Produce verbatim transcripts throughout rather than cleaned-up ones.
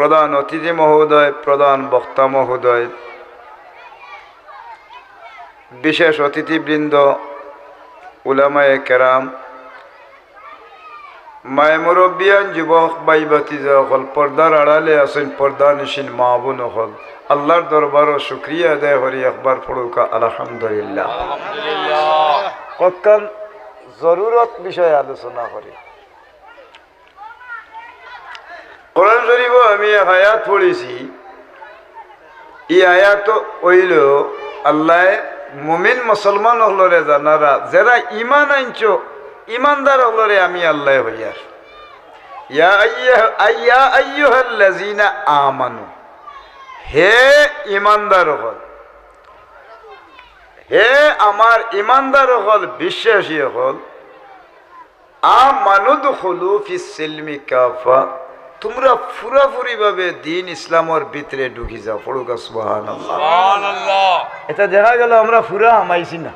প্রধান অতিথি মহোদয়, প্রধান বক্তা মহোদয়, বিশেষ অতিথিবৃন্দ, উলামায়ে কেরাম, মায়ে মুরব্বিয়ান, যুবক ভাই ভাতিজা অকল, পর্দার আড়ালে আছইন, পর্দানিশীন মা বোন অকল, আল্লার দরবারো শুকরিয়া আদায় করি, একবার পড়ুক্কা আলহামদুলিল্লাহ। আলহামদুলিল্লাহ। কতখান জরুরত বিষয়ে আলোচনা করি। কোরআন শরীফো আমি এক আয়াত পড়ছি, ই আয়াত অইলো আল্লায় মুমিন মুসলমান অকলরে জানারা, যেরা ইমান আনছো, ইমানদার অকলরে আমি আল্লায় কইয়ার, ইয়া আইয়ুহা-, ইয়া আইয়ুহাল্লাযিনা আমানু, হে ইমানদার অকল, হে আমার ইমানদার অকল, বিশ্বাসী অকল, আমানুদখুলু ফিস সিলমি কাফা, তুমরা পুরাপুরিভাবে দিন ইসলামর ভিতরে ঢুকি যাও। পড়ুক্কা সুবহানাল্লাহ। সুবহানাল্লাহ। ইটা দেখা গেল আমরা পুরা হামাইছি না।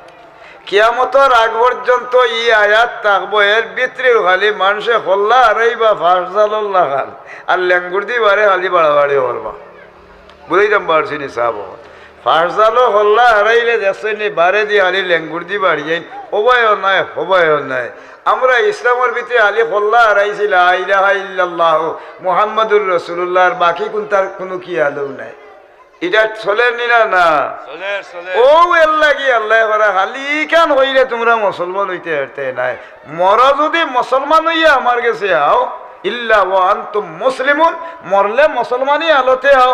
কিয়ামতর আগ পর্যন্ত ই আয়াত থাকবো, এর ভিতরেও খালি মানষে কল্লা হারাইবা ফাঁস জালর লাখান, আর লেঙ্গুর দি বারে খালি বাড়াবাড়ি করবা। বুঝাইতাম পারছি নি সাব? ফাঁস জালো কল্লা হারাইলে দেখছইন নি, বারে দি খালি লেঙ্গুর দি বাড়ি যাইন, ওবায়ও নাই, হবায়ও নাই। আমরা ইসলামর ভিতরে খালি কল্লা হারাইছি লা ইলাহা ইল্লাল্লাহ মুহাম্মাদুর রাসূলুল্লাহ, আর বাকি কুনটার কুনু খিয়ালও নাই। ইটা চলের নি না, না? চলের, চলের। ও এর লাগি আল্লায় কইরা খালি ইখান কইলে তুমরা মুসলমান অইতে পারতে নায়। মরো যুদি মুসলমান অইয়া আমার গেছে আও, ইল্লা ওয়া আনতুম মুসলিমুন, মরলে মুসলমানি হালতে আও,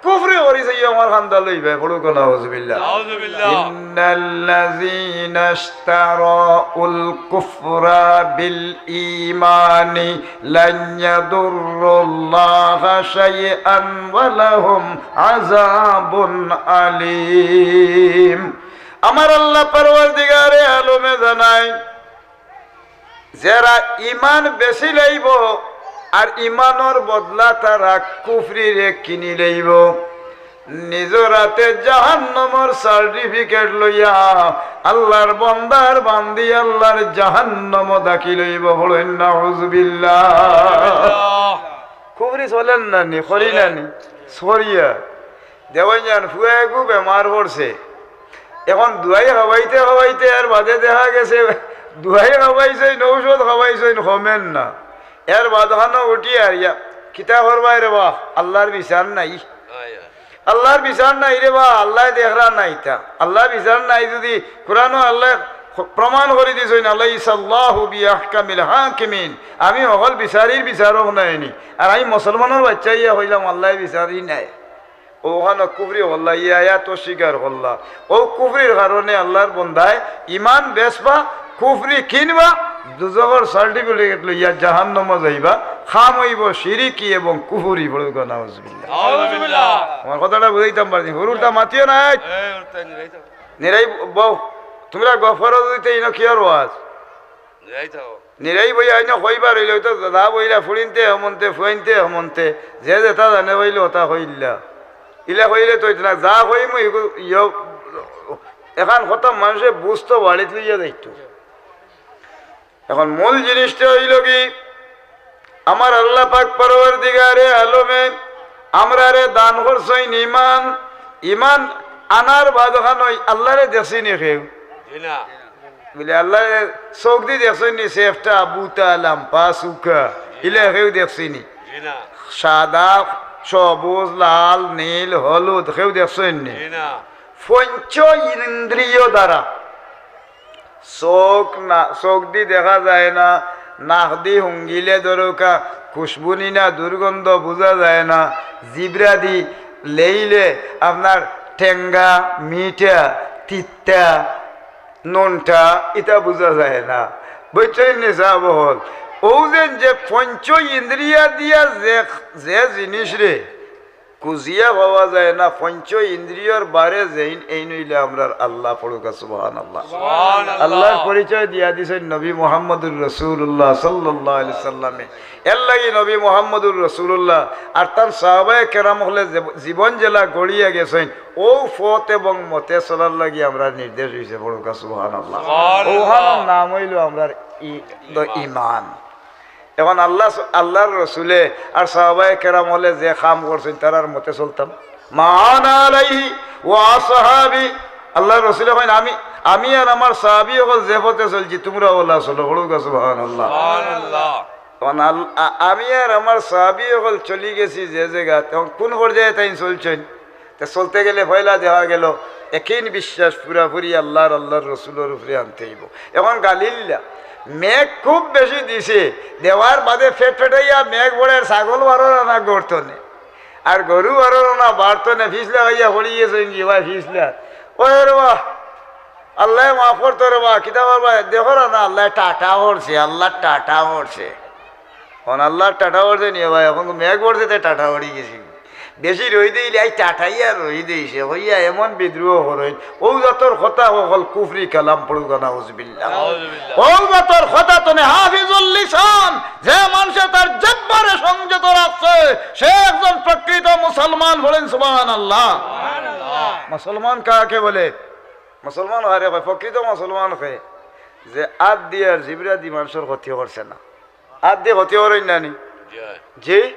কুফরি করি যাইও আমার কান্দা লইবায়, পড়ুক্কা নাউজুবিল্লাহ। নাউজুবিল্লাহ। ইন্নাল্লাযীনা ইশতারাউল কুফরা বিল ঈমানি লান ইয়াদুররুল্লাহা শাইআন ওয়া লাহুম আযাবুন আলীম। আমার আল্লাহ পরওয়ারদিগারে আলমে জানাইন, যেরা ইমান বেচি লাইবো আর ইমানর বদলা তারা কুফরিরে কিনি লাইবো, নিজর আতে জাহান্নামর সার্টিফিকেট লইয়া আল্লার বন্দার বান্দি আল্লার জাহান্নামো দাখিল অইবো। পড়ইন নাউজুবিল্লাহ। কুফরি চলের না নি, করি না নি? সরিয়া। দেওয়াইয়ান ফুয়া এগু বেমার পড়ছে। এখন দুয়াই খাওয়াইতে খাওয়াইতে এর বাদে দেখা গেছে দুয়াই খাওয়াইছইন, ঔষধ খাওয়াইছইন, কমের না। এর বাদ খানো উঠি আর ইয়া, কিতা করবায় রে বা, আল্লার বিচার নাই। আল্লার বিচার নাই রে বা, আল্লায় দেখরা না ইতা। আল্লার বিচার নাই যুদি কোরআনো আল্লায় প্রমাণ করি দিছইন, আলাইসাল্লাহু বিআহকামিল হাকিমিন, আমি হকল বিচারির বিচারক নায় নি। আর আমি মুসলমানর বাইচ্চা ইয়া কইলাম আল্লায় বিচারি নাই। অউ খানো কুফরি করলা, ই আয়াত অস্বীকার করলা। অউ কুফরির কারণে আল্লার বন্দায় ইমান বেচবা, কুফরি কিনবা, দুজখর সার্টিফিকেট লইয়া জাহান্নামো যাইবা, কাম অইবো শিরিকি এবং কুফরি। পড়ুক্কা নাউজুবিল্লাহ। নাউজুবিল্লাহ। আমার কথাটা বুঝাইতাম পারছি, হুরুরতা মাতিও নাই। এই, হুরুরতা নিরাই থাকো। নিরাই বও, তুমরা গফ করো যুদি তে ইনো কিওর ওয়াজ? নিরাই থাকো। নিরাই বইয়া আইনো কইবার অইলে অইতো দাদা বইলা ফুড়িনতে হমন্তে, ফুয়াইনতে হমন্তে, যে যেটা জানে কইলে ওটা কইলা। ইলা কইলে তো অইতো না, যা কইমু ইগু-, ইয়ো, এখান কথা মানষে বুঝতো বাড়িত লইয়া যাইতো। এখন মূল জিনিসটা অইলো কি, আমার আল্লাহ পাক পরওয়ারদিগারে আলমে আমরারে দান করছইন ইমান, ইমান আনার বাদ খানোই আল্লারে দেখছি নি কেউ? জি না। বলে, আল্লারে চউখ দি দেখছইন নি? চেপটা, বুতা, লাম্বা, চুকা, ইলা কেউ দেখছি নি? জি না। সাদা, সবুজ, লাল, নীল, হলুদ, কেউ দেখছইন নি? জি না। পঞ্চ ইন্দ্রিয় দ্বারা, চউখ না, চউখ দি দেখা যায় না, নাক দি হুঙ্গিলে ধরুকা, খুশবু নি না দুর্গন্ধ বুঝা যায় না, জিব্রা দি লেইলে আপনার টেঙ্গা, মিঠা, তিতা, নুনটা, ইতা বুঝা যায় না। বুঝছইন নি সাব অকল? অউ যেন যে পঞ্চ ইন্দ্রিয়া দিয়া যে, যে জিনিসরে খুজিয়া পাওয়া যায় না, পঞ্চ ইন্দ্রিয়র বারে যেইন, এইন অইলা আমরার আল্লাহ। পড়ুক্কা সুবহানাল্লাহ। সুবহানাল্লাহ। আল্লার পরিচয় দিয়া দিছইন নবী মুহাম্মদুর রাসূলুল্লাহ সাল্লাল্লাহু আলাইহি সাল্লামে। এর লাগি নবী মুহাম্মদুর রাসূলুল্লাহ আর তান সাহাবায়ে কেরাম অকলে যে জীবন যেলা গড়িয়া গেছইন, অউ পথ এবং মতে চলার লাগি আমরার নির্দেশ অইছে। পড়ুক্কা সুবহানাল্লাহ। সুবহানাল্লাহ। অউ খানোর নাম অইলো আমরার ই-, ইমান। এখন আল্লাহ, আল্লাহর রসুলে আর সাহাবায়ে কেরাম অকলে যে কাম করছইন, তারার মতে চলতাম। মা আনা আলাইহি ওয়া আসহাবি। আল্লাহর রসুলে কইন, আমি, আমি আর আমার সাহাবি অকল যে পথে চলছি, তুমরাও অলা চলো। পড়ুক্কা সুবহানাল্লাহ। সুবহানাল্লাহ। এখন আল-, আ-, আমি আর আমার সাহাবি অকল চলি গেছি যে জাগাত, এখন কোন পর্যায়ে তাইন চলছইন? তে চলতে গেলে পয়লা দেখা গেল একিন বিশ্বাস পুরাপুরি আল্লাহর, আল্লাহর রসুলর উপরে আনতে অইবো। এখন গালিল্লা মেঘ খুব বেশি দিছে, দেওয়ার বাদে ফেট ফেটাইয়া মেঘ পড়ের, ছাগল বারর আনা গর্ত নে, আর গরু বারর আনা বাড়তো নে, ফিছলা অইয়া পড়ি গেছইন গি ভাই ফিছলা। ওই রে বাহ, আল্লায় মাফ করতো রে বাহ, কিতা করবা, দেখো না, আল্লায় টাটা করছে, আল্লাহ টাটা করছে। এখন আল্লাহর টাটা পড়ছে নি ভাই, এখন মেঘ পড়ছে, তাই টাটা পড়ি গেছে। বেশি রইদ অইলে আই টাটাইয়া রইদ অইছে, কইয়া এমন বিদ্রোহ করইন। অউ জাতর কথা অকল কুফরি কালাম। পড়ুক্কা নাউজুবিল্লাহ। নাউজুবিল্লাহ। অউ জাতর কথা তনে হাফিজুল লিসান, যে মানষে তার জিব্বারে সংযত রাখছে, সে একজন প্রকৃত মুসলমান। পড়েন সুবহানাল্লাহ। সুবহানাল্লাহ। মুসলমান কাকে বলে? মুসলমান কারে কয়? প্রকৃত মুসলমান কে, যে আত দি আর জিব্রা দি মানষর ক্ষতি করছে না। আত দি ক্ষতি করইন না নি? জি। জি?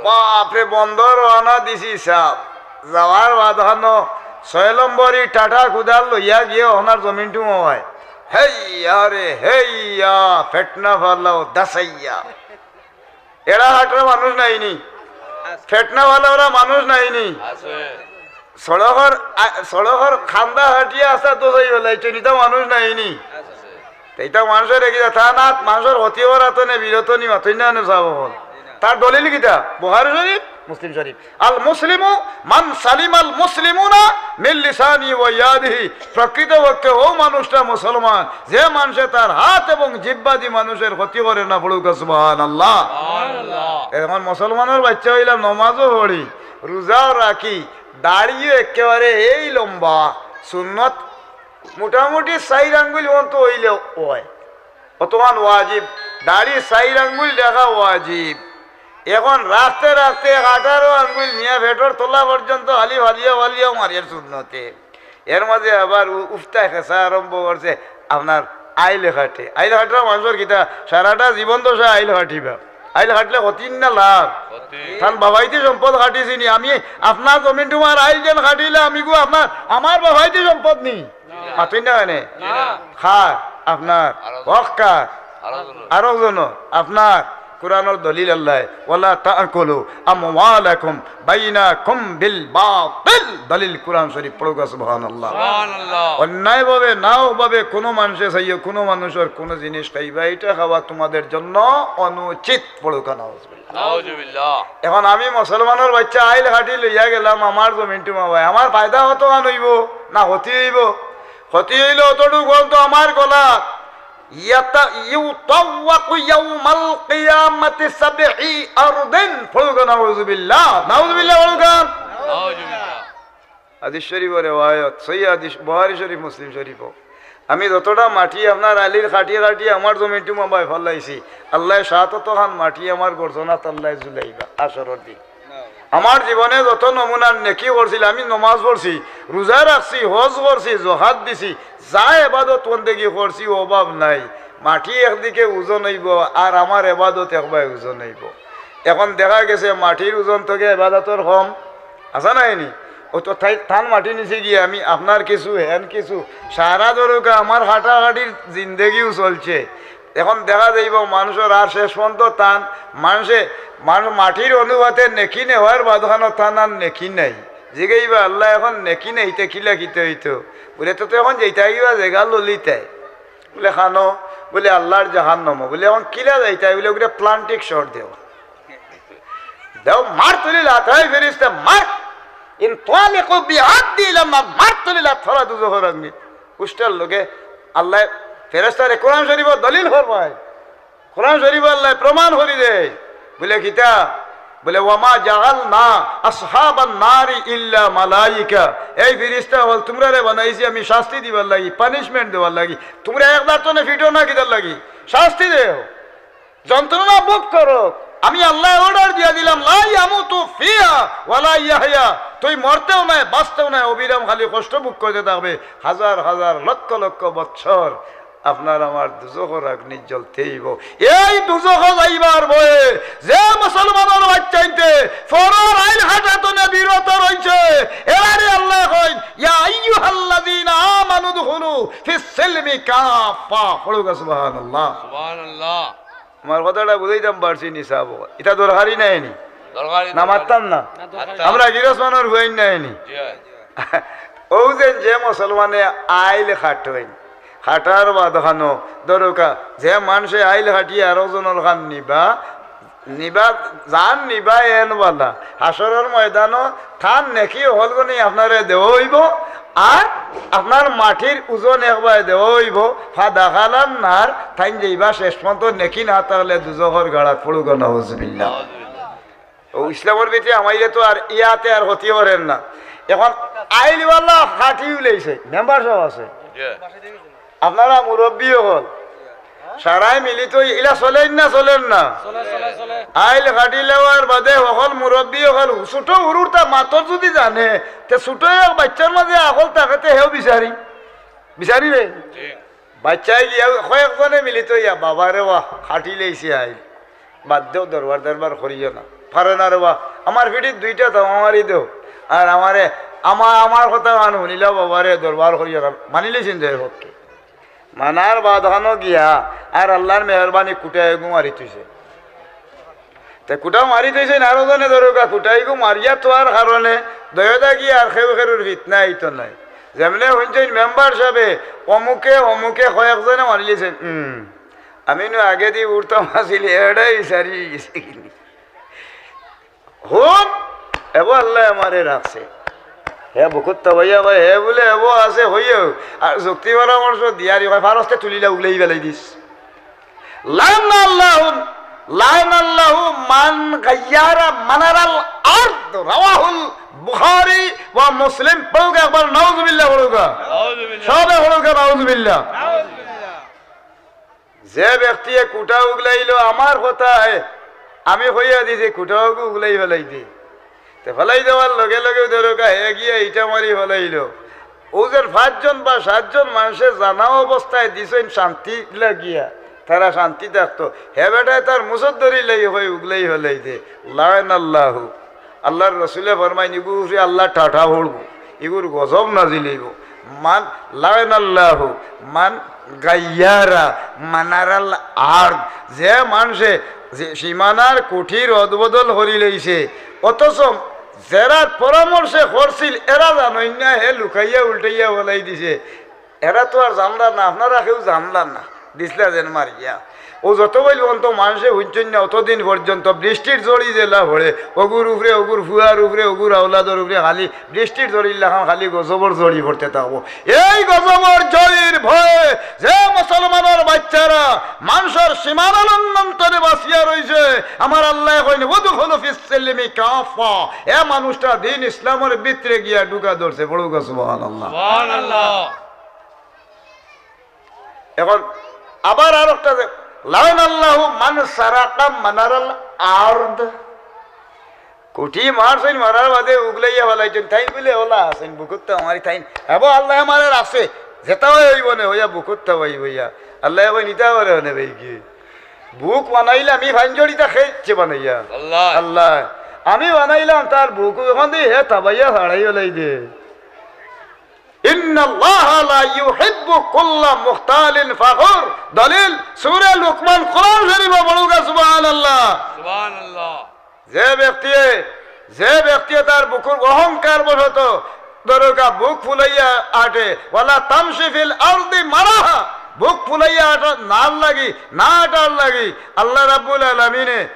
বাপরে, বন্দর রওয়ানা দিছি সাব। যাওয়ার বাদ হানো ছয় নম্বরি টাটা কুদাল লইয়া গিয়া অনার জমিন টুমায়। হেইয়া রে, হেইয়া, ফেটনা ফালাও, দাসাইয়া। এরা হাটরা মানুষ নাইনি? ফেটনা ফালাওরা মানুষ নাইনি? আছে। সড়কর, আ, সড়কর খান্দা হাটিয়া আসা তো যাই বেলাইছে, নিতা মানুষ নাইনি? আছে। তে ইতা মানষর একই তা না, মানষর ক্ষতি করাত নে বিরত নি, মাতইন না নে সাব অকল। তার দলিল কিতা? বুখারী শরীফ, মুসলিম শরীফ। আল মুসলিমু মান সালিমাল মুসলিমুনা মিন লিসানি ওয়া ইয়াদিহি। প্রকৃতপক্ষে অউ মানুষটা মুসলমান, যে মানষে তার হাত এবং জিব্বা দি মানষর ক্ষতি করে না। পড়ুক্কা সুবহানাল্লাহ। সুবহানাল্লাহ। এখন মুসলমানর বাইচ্চা অইলাম, নমাজও পড়ি, রোজাও রাখি, দাড়িও একেবারে এই লম্বা, সুন্নত মোটামুটি চাইর আঙ্গুল অন্ত অইলে অয়, অতখান ওয়াজিব। দাড়ি চাইর আঙ্গুল দেখা ওয়াজিব। এখন রাখতে রাখতে এক আঠারো আঙ্গুল নিয়া ফেটর তলা পর্যন্ত হালি ফালিয়া ফালিয়াও মারিয়ার সুন্নতে। এর মাঝে আবার উ-, উফতায় খেসা আরম্ভ করছে, আপনার আইল কাটে। আইল কাটরা মানষর কিতা? সারাটা জীবন তো সে আইল কাটিবা। আইল কাটলে ক্ষতি না লাভ? ক্ষতি। তান বাবাইতে সম্পদ কাটিছি নি? আমি আপনার জমিন টুমার আইল যেন কাটিলে আমি গু আপনার, আমার বাবাইতে সম্পদ নি? না। মাতইন না কেনে? না। কার? আপনার। আরো জন। হক কার? আরো জন। আরো জন। আপনার। কোরআনর দলিল আল্লায়, "ওয়ালা তাকুলু আমওয়ালাকুম বাইনাকুম বিল বাতিল।" দলিল কোরআন শরীফ। পড়ুক্কা সুবহানাল্লাহ। সুবহানাল্লাহ। অন্যায়ভাবে, নাহকভাবে কোনো মানষে চাইও কোনো মানষর কোনো জিনিস খাইবা, ইটা খাওয়া তোমাদের জন্য অনুচিত। পড়ুক্কা নাউজুবিল্লাহ। নাউজুবিল্লাহ। এখন আমি মুসলমানর বাইচ্চা আইল কাটি লইয়া গেলাম, আমার জমিন টুমাবায়, আমার ফায়দা অতখান অইবো না ক্ষতি অইবো? ক্ষতি অইলে অতটুক অকল তো আমার গলা। ইয়াতা-, ইউতাওয়াকু ইয়াউমাল কিয়ামাতি সাবই আরদিন। পড়ুক্কা নাউজুবিল্লাহ। নাউজুবিল্লাহ পড়ুক্কা। নাউজুবিল্লাহ। হাদিস শরীফর রেওয়ায়ত, সহিহ হাদিস, বুখারী শরীফ, মুসলিম শরীফও। আমি যতটা মাটি আপনার আইল কাটি কাটি আমার জমিন টুমাবায় ফালাইছি, আল্লায় সাত অতখান মাটি আমার গর্দনাত আল্লায় ঝুলাইবা হাশরর দিন। আমার জীবনে যত নমুনার নেকি করছিল, আমি নমাজ পড়ছি, রোজা রাখছি, হজ করছি, জকাত দিছি, যা এবাদত বন্দেগি করছি, অভাব নাই। মাটি একদিকে ওজন অইবো, আর আমার এবাদত একবায় ওজন অইবো। এখন দেখা গেছে মাটির ওজন থাকি এবাদতর কম, আছে না নি? অউ তো তাই, তান মাটি নিছে গিয়া আমি আপনার কিছু, হেন কিছু, সারা ধরুকা আমার কাটাকাটির জিন্দেগিও চলছে। এখন দেখা যাইবো মানষর আর শেষ পর্যন্ত তান, মানষে, মানুষ মাটির অনুপাতে নেকি নেওয়ার বাদখানো তান আর নেকি নাই। জিগাইবা, "আল্লাহ, এখন নেকি নাই, তে কিলা কিতা অইতো?" বুলে, "তো, তো এখন যাইতা কিবা জাগা ললিতায়।" বুলে, "কানো?" বুলে, "আল্লাহর জাহান্নামো।" বুলে, "এখন কিলা যাইতায়?" বুলে, "ওগুলা প্লান্টিক শট দেও।" দেও, মার তুলি লাত, এই ফিরিস্তা, মার। ইনতালিকু বিআদদি ইলা নার, মার তুলি লাত, ধরা দুজখর আগুনে। উষ্টার লগে আল্লায় ফেরেশতারে কোরআন শরীফর দলিল ফরমায়। কোরআন শরীফ আল্লায় প্রমাণ করি দেয়। বুলে, "কিতা?" বুলে, "ওয়ামা জাআলনা আসহাবান নারি ইল্লা মালাইকা।" এই ফিরিস্তা অকল, তুমরারে বানাইছি আমি শাস্তি দিবার লাগি, পানিশমেন্ট দেওয়ার লাগি। তুমরা একবার তো না ফিটো না কিতার লাগি? শাস্তি দেও। যন্ত্রণা ভোগ করো। আমি আল্লায় অর্ডার দিয়া দিলাম, "লা ইয়ামুতু ফিহা ওয়ালা ইয়াহইয়া।" তুই মরতেও নায়, বাঁচতেও নায়, অবিরাম খালি কষ্ট ভোগ করতে থাকবে হাজার হাজার, লক্ষ লক্ষ বৎসর। আপনার আমার দুজখর আগুনে জ্বলতে অইবো। এই দুজখো যাইবার ভয়ে যে মুসলমানর বাইচ্চাইন্তে পরর আইল খাটা থনে বিরত রইছে, এরারে আল্লায় কইন, "ইয়া আইয়ুহাল্লাযীনা আমানু উদখুলু ফিস সিলমি কাফফা।" পড়ুক্কা সুবহানাল্লাহ। সুবহানাল্লাহ। আমার কথাটা বুঝাইতাম পারছি নি সাব? ইটা দরকারি নায় নি? দরকারি, না, দরকারি। মাততাম না? না, দরকারি। আমরা গিরস্ত মানুষ অইন নায় নি? জি অয়। অউ যে, যে মুসলমানে আইল খাটইন, খাটার বাদ খানো, ধরুক্কা, যে মানষে আইল খাটিয়া আরক জনর খান নিবা, নিবা, যান নিবা এন বালা, হাশরর ময়দানো তান নেকি হকলগুনি আপনারে দেওয়া অইবো, আর আপনার মাটির ওজন একবায় দেওয়া অইবো, ফাদাখালান নার, তাইন যাইবা শেষ পর্যন্ত নেকি না থাকলে দুজখর গাড়াত পড়ুক্কা, নাউজুবিল্লাহ। অউ ইসলামর ভিতরে হামাইলে তো আর ইয়াতে আর ক্ষতি করের না। এখন আইলওয়ালা খাটি উলাইছে, মেম্বার সাব আছে। জি। আপনারা মুরব্বি অকল, সারায় মিলিত অই ইলা চলের না, চলের না? চলে, চলে, চলে। আইল খাটি লেওয়ার বাদে হকল মুরব্বি অকল, ছোট হুরুর তা মাতর যুদি জানে, তে ছোট এক বাইচ্চার মাঝে আকল থাকে, তে হেও বিচারি, বিচারি রে। ঠিক। বাইচ্চায় গিয়া কয়েকজনে মিলিত অইয়া, "বাবারে ওয়া, খাটি লেইছে আইল। বাদ দেও, দরবার দরবার করিও না। পারে না রে ওয়া, আমার ফিঠিত দুইটা তামা মারি দেও। আর আমারে, আমা-, আমার কথা মান হুনিলাও বাবারে, দরবার করিও না।" মানিলিছইন তো এর পক্ষে। মানার বাদ খানো গিয়া আর আল্লার মেহেরবানি কুটায় এগু মারি থইছে। তে কুটা মারি থইছে, আরো জনে ধরুক্কা, কুটাইগু মারিয়া থওয়ার কারণে দয়া দাগি আর কেউ কেউর ফিতনা আইতো নায়। যেমনে হুনছইন মেম্বার সাবে অমুকে অমুকে কয়েকজনে মারিলিছইন, হুম, আমি নু আগেদি উঠতাম আছিল, এটাই সারি গেছে কিনি। হুন, এবো আল্লায় আমারে রাখছে। হে বুকুত তাবাইয়া ভাই, হে বুলে এবো আছে হইও। আর যুক্তি পরামর্শ দিয়ারি কয়, "ফারস্তে তুলিলা উগলাই বেলাই দিস।" লানাল্লাহু, লানাল্লাহু মান গাইয়ারা মানারাল আরদ, রাওয়াহুল বুখারী ওয়া মুসলিম। পড়ুক্কা একবার নাউজুবিল্লাহ পড়ুক্কা। নাউজুবিল্লাহ। সবে পড়ুক্কা নাউজুবিল্লাহ। নাউজুবিল্লাহ। যে ব্যক্তিয়ে কুটা উগলাইলো, আমার কথায়, আমি কইয়া দিছি, কুটা উগু উগলাই ফালাই দে। তে ফালাই দেওয়ার লগে লগে ধরুক্কা হে গিয়া ইটা মারি ফালাইলো। অউ যে পাঁচজন বা সাতজন মানষে জানা অবস্থায় দিছইন শান্তি লাগিয়া, তারা শান্তি থাকতো। হে বেটায় তার মুসর ধরি লাগি কই উগলাই ফালাই দে। লানাল্লাহু। আল্লার রসুলে ফরমাইন, ইগুর উপরে আল্লার টাটা পড়বো, ইগুর গজব নাজিল অইবো। মান, লানাল্লাহু মান গাইয়ারা মানারাল আরদ, যে মানষে যে সীমানার কুঠি রদবদল করি লইছে, অথচ যেরার পরামর্শে করছিল, এরা জানইন না, হে লুকাইয়া উল্টাইয়া ফালাই দিছে। এরা তো আর জানলা না, আপনারা কেউ জানলা না, দিছলা যেন মারিয়া। অউ যত বইল অন্ত মানষে হুনছইন না, অতদিন পর্যন্ত বৃষ্টির ঝড়ি যেলা পড়ে, অগুর উপরে, অগুর ফুয়ার উপরে, অগুর আওলাদর উপরে খালি বৃষ্টির ঝড়ির লাখান খালি গজবর ঝড়ি পড়তে থাকবো। এই গজবর ঝড়ির ভয়ে যে মুসলমানর বাইচ্চারা মানষর সীমানা লঙ্ঘন তনে বাঁচিয়া রইছে, আমার আল্লায় কইন, "উদখুলু ফিস সিলমি কাফফা।" এ মানুষটা দিন ইসলামর ভিতরে গিয়া ঢুকা ধরছে। পড়ুক্কা সুবহানাল্লাহ। সুবহানাল্লাহ। এখন আবার আরোকটা যে, "লানাল্লাহু মান সারাকা মানারাল আরদ।" কুটি মারছইন, মারার বাদে উগলাইয়া ফালাইছইন, তাইন বুলে অলা আছইন, বুকুত তাবাইয়া তাইন। এবো আল্লায় আমারে রাখছে, যেটা অয় অইবো নে, অইয়া বুকুত তাবাইয়া। আল্লায় কইন, "ইটা আমারে অনে ভাই কি? বুক বানাইলাম, ই ফাইঞ্জড়িটা খেয়েছে বানাইয়া।" আল্লায়। আল্লায়। আমি বানাইলাম তার বুক, অখন দি হে তাবাইয়া ফালাই ফালাই দে। ইন্নাল্লাহা লা ইউহিব্বু কুল্লা মুখতালিন ফাখুর। দলিল, সূরা লুকমান, কোরআন শরীফো। পড়ুক্কা সুবহানাল্লাহ। সুবহানাল্লাহ। যে ব্যক্তিয়ে, যে ব্যক্তিয়ে তার বুকুর অহংকার বশত ধরুক্কা বুক ফুলাইয়া আটে, ওয়ালা তামশি ফিল আরদি মারাহা, বুক ফুলাইয়া আটার নার লাগি, না আটার লাগি, আল্লাহ রাব্বুল আলামিনে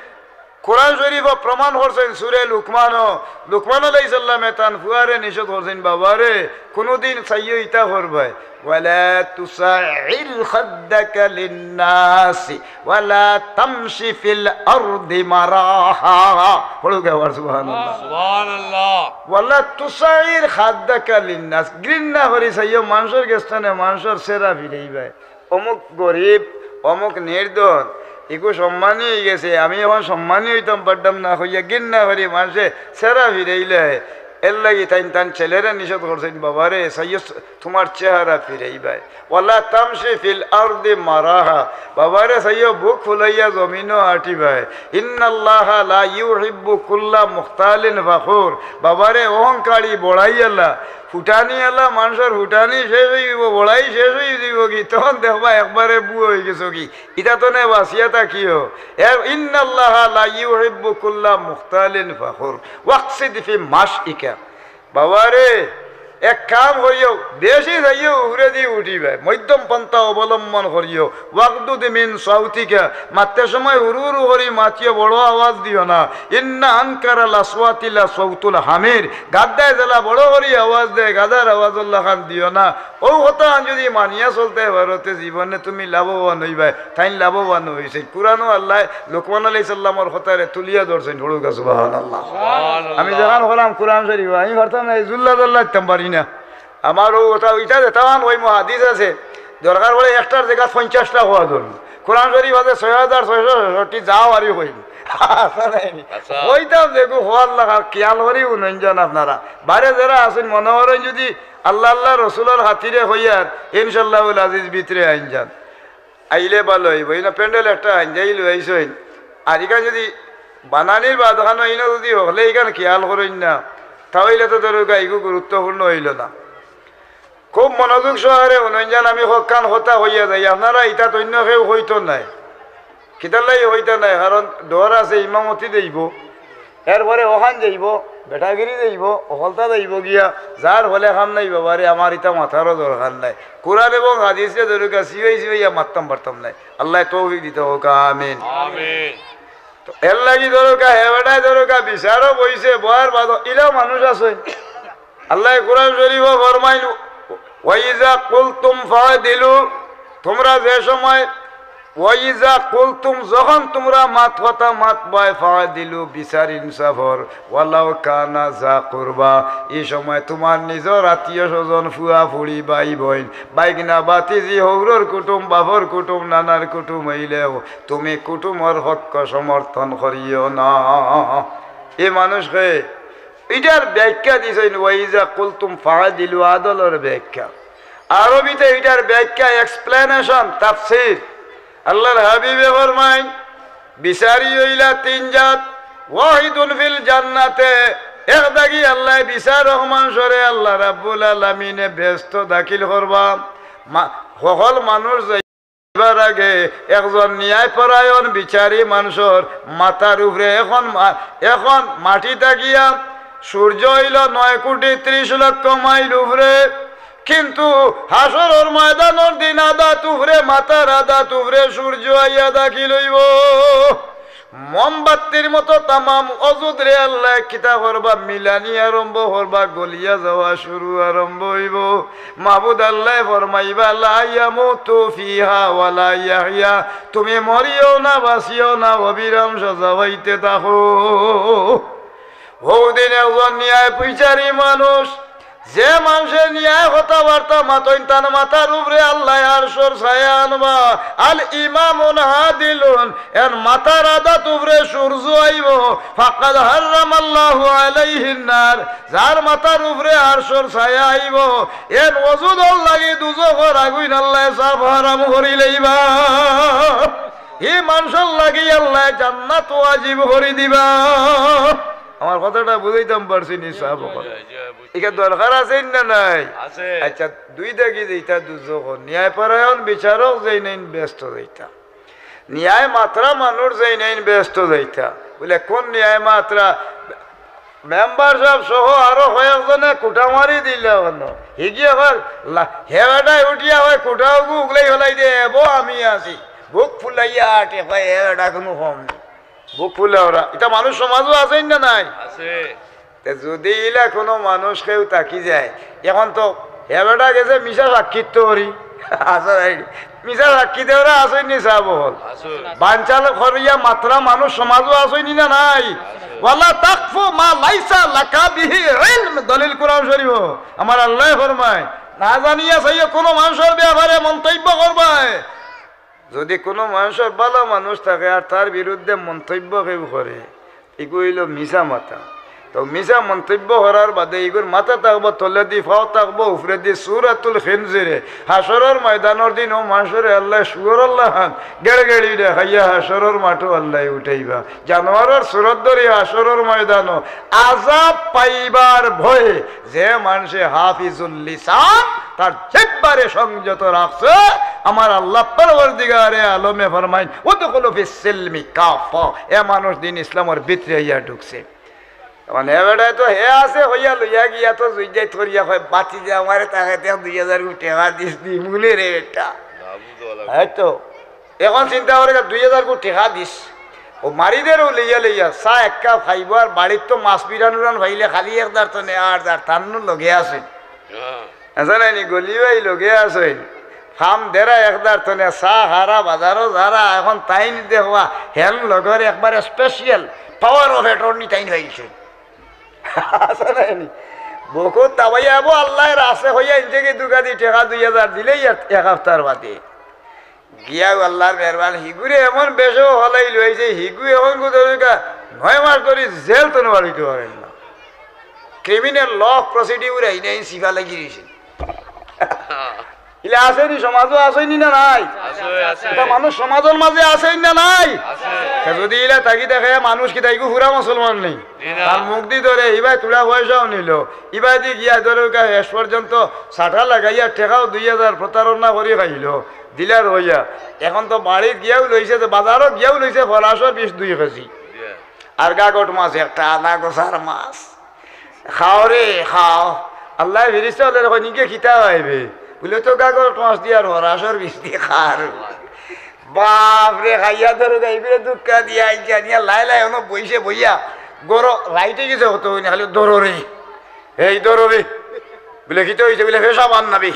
কোরআন শরীফো প্রমাণ করছইন, সূরা লুকমানো, লুকমান আলাইহিস সালামে তান ফুয়ারে নিষেধ করছইন, "বাবারে, কুনুদিন চাইও ইতা করবায়, ওয়ালা তুসাইর খাদ্দাকা লিন্নাসি, ওয়ালা তামশি ফিল আরদি মারাহা।" পড়ুক্কা আবার সুবহানাল্লাহ। সুবহানাল্লাহ। "ওয়ালা তুসাইর খাদ্দাকা লিন্নাস।" ঘৃণা করি চাইও মানষর গেছ থনে মানষর চেহারা ফিরাইবায়। অমুক গরিব, অমুক নির্ধন, ইগু সম্মানী অইগেছে, আমি অখন সম্মানী অইতাম পারতাম না, কইয়া ঘৃণা করি মানষে চেহারা ফিরাইলে। এর লাগি তাইন তান ছেলেরে নিষেধ করছইন, "বাবারে, চাইও তুমার চেহারা ফিরাইবায়।" "ওয়ালা তামশি ফিল আরদি মারাহা।" বাবারে, চাইও বুক ফুলাইয়া জমিনও আটিবায়। "ইন্নাল্লাহা লা ইউহিব্বু কুল্লা মুখতালিন ফাখুর।" বাবারে, অহংকারী, বড়াইআলা, ফুটানিআলা, মানষর ফুটানি শেষ অইযিবো, বড়াই শেষ অইযিবো গি, তখন দেখবা একবারে বুয়া অইগেছো গি। ইতা তনে বাচিয়া থাকিও। এর, "ইন্নাল্লাহা লা ইউহিব্বু কুল্লা মুখতালিন ফাখুর, ওয়াকসিদ ফি মাশইকা।" বাবারে, এক কাম করিও, বেশি চাইও উপরেদি উঠিবায়, মধ্যম পন্থা অবলম্বন করিও। "ওয়াগদুদ মিন সাউতিকা", মাততে সময় হুরু হুরু করি মাতিও, বড় আওয়াজ দিও না। "ইন্না আনকারাল আসওয়াতি লা সাউতুল হামির", গাধায় যেলা বড় করি আওয়াজ দেয়, গাধার আওয়াজর লাখান দিও না। অউ কথাখান যুদি মানিয়া চলতে পারো, তে জীবনে তুমি লাভবান অইবায়। তাইন লাভবান অইছইন। কুরআনো আল্লায় লুকমান আলাইহিস সালামর কথারে তুলিয়া ধরছইন। পড়ুক্কা সুবহানাল্লাহ। সুবহানাল্লাহ। আমি যেখান কইলাম কুরআন শরিফ, আমি পারতাম না, এই জুল্লা জাল্লা দিতাম পারি না। আমার অউ কথা, ইটা যেতাখান অউ হাদিস আছে, দরকার পড়ে একটার জাগাত পঞ্চাশটা কওয়া ধরুন। কুরআন শরিফ আছে ছয় হাজার ছয়শো ছয়ষট্টি, যাও আরি কইন। আচ্ছা, নাই নি? আচ্ছা। কইতাম দেখো, কওয়ার লাগা, খিয়াল করি হুনইন যান আপনারা। বাইরে যেরা আছইন, মনো করইন যুদি আল্লাহ, আল্লাহ রসুলর খাতিরে কইয়ার, ইনশাআল্লাহুল আজিজ ভিতরে আইন যান। আইলে ভালা অইবো। ইনো প্যান্ডেল একটা আইন যাই লই আইছইন। আর ইখান যুদি বানানির বাদ খানো ইনো যুদি হকলে ইখান খিয়াল করইন না, তা অইলে তো ধরো ইগু গুরুত্বপূর্ণ অইলো না। খুব মনোযোগ সহকারে হুনইন যান, আমি হকখান কথা কইয়া যাই, আপনারা ইতাত অইন্য কেউ কইতো নায়। কিতার লাগি কইতা নায়? কারণ ডর আছে, ইমামতি দেইবো, এরপরে অখান যাইবো, বেটাগিরি যাইবো, অকলতা যাইবো গিয়া, যার ফলে কাম নাই বাবারে, আমার ইতা মাতারও দরকার নাই। কুরআন এবং হাদিসরে ধরুক্কা, সিবাই সিবাইয়া মাততাম পারতাম নায়। আল্লায় তৌফিক দিতা হউক্কা, আমিন। আমিন। তো এর লাগি ধরুক্কা, হে বেটায় ধরুক্কা, বিচারো বইছে, বয়ার বাদো, ইলাও মানুষ আছে। আল্লায় কুরআন শরিফো ফরমাইন, "ওয়াইজা কুলতুম ফাদিলু", তুমরা যে সময়, "ওয়াইজা কুলতুম", যখন তুমরা মাত কথা মাতবায়, "ফাদিলু", বিচার ইনসাফর, "ওয়ালাউ কানা যা কুরবা", ই সময় তুমার নিজর আত্মীয় স্বজন, ফুয়া ফুড়ি, ভাই বইন, ভাইগনা ভাতিজি, হউরর কুটুম, বাফর কুটুম, নানার কুটুম অইলেও তুমি কুটুমর পক্ষ সমর্থন করিও না। ই মানুষ কে ইটার ব্যাখ্যা দিছইন, "ওয়াইজা কুলতুম ফাদিলু", আদলর ব্যাখ্যা। আরবিতে ইটার ব্যাখ্যা, explanation, তাফসীর। আল্লাহর হাবিবে ফরমাইন, বিচারি অইলা তিন জাত, ওয়াহিদুন ফিল জান্নাতে, এক দাগি আল্লায় বিচারক মানষরে আল্লাহ রাব্বুল আলামিনে বেহেস্তো দাখিল করবা। মা-, হকল মানুষ যাই- যাইবার আগে একজন ন্যায়পরায়ণ বিচারি মানষর মাথার উপরে এখন মা-, এখন মাটি থাকিয়া সূর্য অইলো নয় কোটি ত্রিশ লক্ষ মাইল উপরে, কিন্তু হাশরর ময়দানর দিন আদাত উপরে, মাথার আদাত উপরে সূর্য আইয়া দাখিল অইবো। মোমবাতির মতো তামাম অজুদরে আল্লায় কিতা করবা, মিলানি আরম্ভ করবা, গলিয়া যাওয়া শুরু আরম্ভ অইবো। মাবুদ আল্লায় ফরমাইবা, "লা ইয়ামুতু ফিহা ওয়া লা ইয়াহইয়া", তুমি মরিও না, বাঁচিও না, অবিরাম সজা অইতে থাকো। হউদিন একজন ন্যায় বিচারি মানুষ, যে মানষে ন্যায় কথাবার্তা মাতইন, তান মাথার উপরে আল্লায় আরশর ছায়া আনবা। আল ইমামুন আদিলুন, এন মাথার আদাত উপরে সূর্য আইবো। ফাকাদ হাররামাল্লাহু আলাইহিন নার, যার মাথার উপরে আরশর ছায়া আইবো, এন অজুদর লাগি দুজখর আগুইন আল্লায় সাফ হারাম করি লইবা। ই মানষর লাগি আল্লায় জান্নাত ওয়াজিব করি দিবা। আমার কথাটা বুঝাইতাম পারছি নি সাব অকল? ইটা দরকার আছে না নাই? আছে। আচ্ছা, দুই দাগি যেটা দুজখ, ন্যায়পরায়ণ বিচারক যেইন বেহেস্তো যাইতা, ন্যায় মাতরা মানুষ যেইন বেহেস্তো যাইতা। বুলে, কোন ন্যায় মাতরা? মেম্বার সাব সহ আরো কয়েকজনে কুটা মারি দিলা অনো। হিগিয়ে কয়, লা-, হে বেটায় উঠিয়া কয়, কুটা উগু উগলাই ফেলাই দে, এবো আমি আছি। বুক ফুলাইয়া আটে, কয়, হে বেটা কুনু কম নাই। বুক ফুলা ওরা। ইতা মানুষ সমাজো আছে না নাই? আছে। তে যুদি ইলা কুনু মানুষ কেউ থাকি যায়, এখন তো হে বেটা গেছে মিছা সাক্ষী তো করি। আছে নাই? মিছা সাক্ষী দেওরা আছে নি সাব অকল? আছে। বানচাল করিয়া মাতরা মানুষ সমাজো আছে নি না নাই? আছে। ওয়ালা তাকফু মা লাইসা লাকা বিহি ইলম, দলিল কুরআন শরিফো। আমার আল্লায় ফরমায়, না জানিয়া চাইও কুনু মানষর ব্যাপারে মন্তব্য করবায়। যুদি কুনু মানষর ভালা মানুষ থাকে আর তার বিরুদ্ধে মন্তব্য কেউ করে, ইগু অইলো মিছা মাতা। তো মিছা মন্তব্য করার বাদে ইগুর মাথা থাকবো তলেদি, ফাও থাকবো উপরেদি। সূরাতুল খিনজিরে, হাশরর ময়দানর দিন অউ মানষরে আল্লায় শুয়োরর লাখান গেড়গেড়ি দেখাইয়া হাশরর মাঠো আল্লায় উঠাইবা। জানোয়ারর সুরত ধরি হাশরর ময়দানো আযাব পাইবার ভয়ে যে মানষে হাফিজুল লিসান, তার জিহ্বারে সংযত রাখছে, আমার আল্লাহ পরওয়ারদিগারে আলমে ফরমাইন, "উদখুলু ফিস সিলমি কাফা", এ মানুষ দিন ইসলামর ভিতরে আইয়া ঢুকছে। মানে, এ বেটায় তো হে আছে, হইয়া লইয়া গিয়া তো জুইজাই থরিয়া কয়, "বাতি যে আমারে তাকে দেখ, দুই হাজার টেকা দিস, দিমুনে রে বেটা।" এই তো, এখন চিন্তা করে, দুই হাজার টেকা দিস। ও মারিদেরও লইয়া লইয়া চা এক কাপ খাইবো, আর বাড়িত তো মাছ বিরান উরান পাইলে খালি এক দার তো নে, আর দার তান্নু লগে আছে। আছে নাইনি, গলি ভাই লগে আছইন। ফাম দেরা একদার তনে চা হারা বাজারো যারা, এখন তাইন দেখবা, হেন লগর একবার special power of attorney তাইন পাইছইন। আছে নাইনি? বকুত তাবাইয়া আবো আল্লাহর আছে হইয়া ইনজেকে দুগাদি টেকা দুই হাজার দিলেই আর এক হাপ্তার বাদে। গিয়াও আল্লাহর মেহেরবান, হিগুরে এমন বেশও হলাই লইছে, হিগু এখন কোথাও নয় মাস ধরি জেল তো বার হইতে পারেন না। Criminal law procedure আইন আইন সিফা লাগি রইছে। ইলা আছেনি, সমাজো আছেনি না নাই? আছে, আছে। এটা মানুষ সমাজর মাঝে আছেনি না নাই? আছে। তা যদি ইলা থাকি দেখে মানুষ কিতা ইগু পুরা মুসলমান নি? জি না। তার মুখ দি ধরে, ইবায় তুলা পয়সাও নিল, ইবায় দি গিয়া ধরে ওকে শেষ পর্যন্ত সাটা লাগাইয়া টেকাও দুই হাজার প্রতারণা করি খাইল, দিলার হইয়া। এখন তো বাড়িত গিয়াও লইছে, যে বাজারো গিয়াও লইছে ফলাশর বিশ দুই কেজি। জি। আর গাগট মাছ একটা, আধা গোছার মাছ। খাও রে, খাও। আল্লায় ফিরিস্তা অকলরে কয়, "নিকে কিতা খাইবে?" বুলে, "তো গাগর টস দি আর হরাসর বিষ দি খা।" বাপ রে, খাইয়া ধরো গাইবে দুক্কা দিয়া আইছে, আনিয়া লাই লাই অনো বইছে বইয়া। গরো রাইতে গেছে কত হইনি, খালি ধরো রে, এই ধরো রে। বুলে, "কিতা হইছে?" বুলে, "পেশাব আর নাবি।"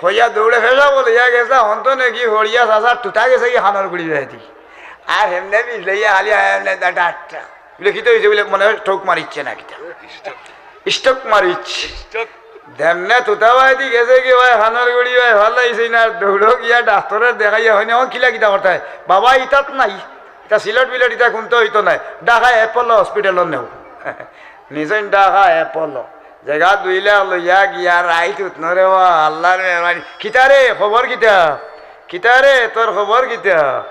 কইয়া দৌড়ে পেশাব বলে ইয়া গেছে, হন্ত নাকি হরিয়া চাচার টুটা গেছে কি খানোর গুড়ি বেড়াইতে। আর হেমনে বিষ লইয়া খালি হয় এমনে দা ডাট্টা। বুলে, "কিতা হইছে?" বুলে, "মনে হয় স্ট্রোক মারিচ্ছে না কিতা।" স্ট্রোক মারিচ্ছে। স্ট্রোক। দেমনে তুতাবায়দি গেছে কি ভাই, খানোর গুড়ি ভাই, ভালো হইছে না, দৌড়ো গিয়া ডাক্তারে দেখাইয়া হয়নি, "ও কিলা কিতা করতে হয়?" "বাবা, ইতাত নাই, ইতা সিলেট বিলেট, ইতা কুনতে হইতো নাই, ঢাকা অ্যাপোলো হসপিটালো নেও।" নিছইন ঢাকা অ্যাপোলো। জাগা দুই লাখ লইয়া গিয়া রাইত উঠনো রে বা, আল্লাহর মেহেরবানি। "কিতা রে, খবর কিতা? কিতা রে, তোর খবর কিতা?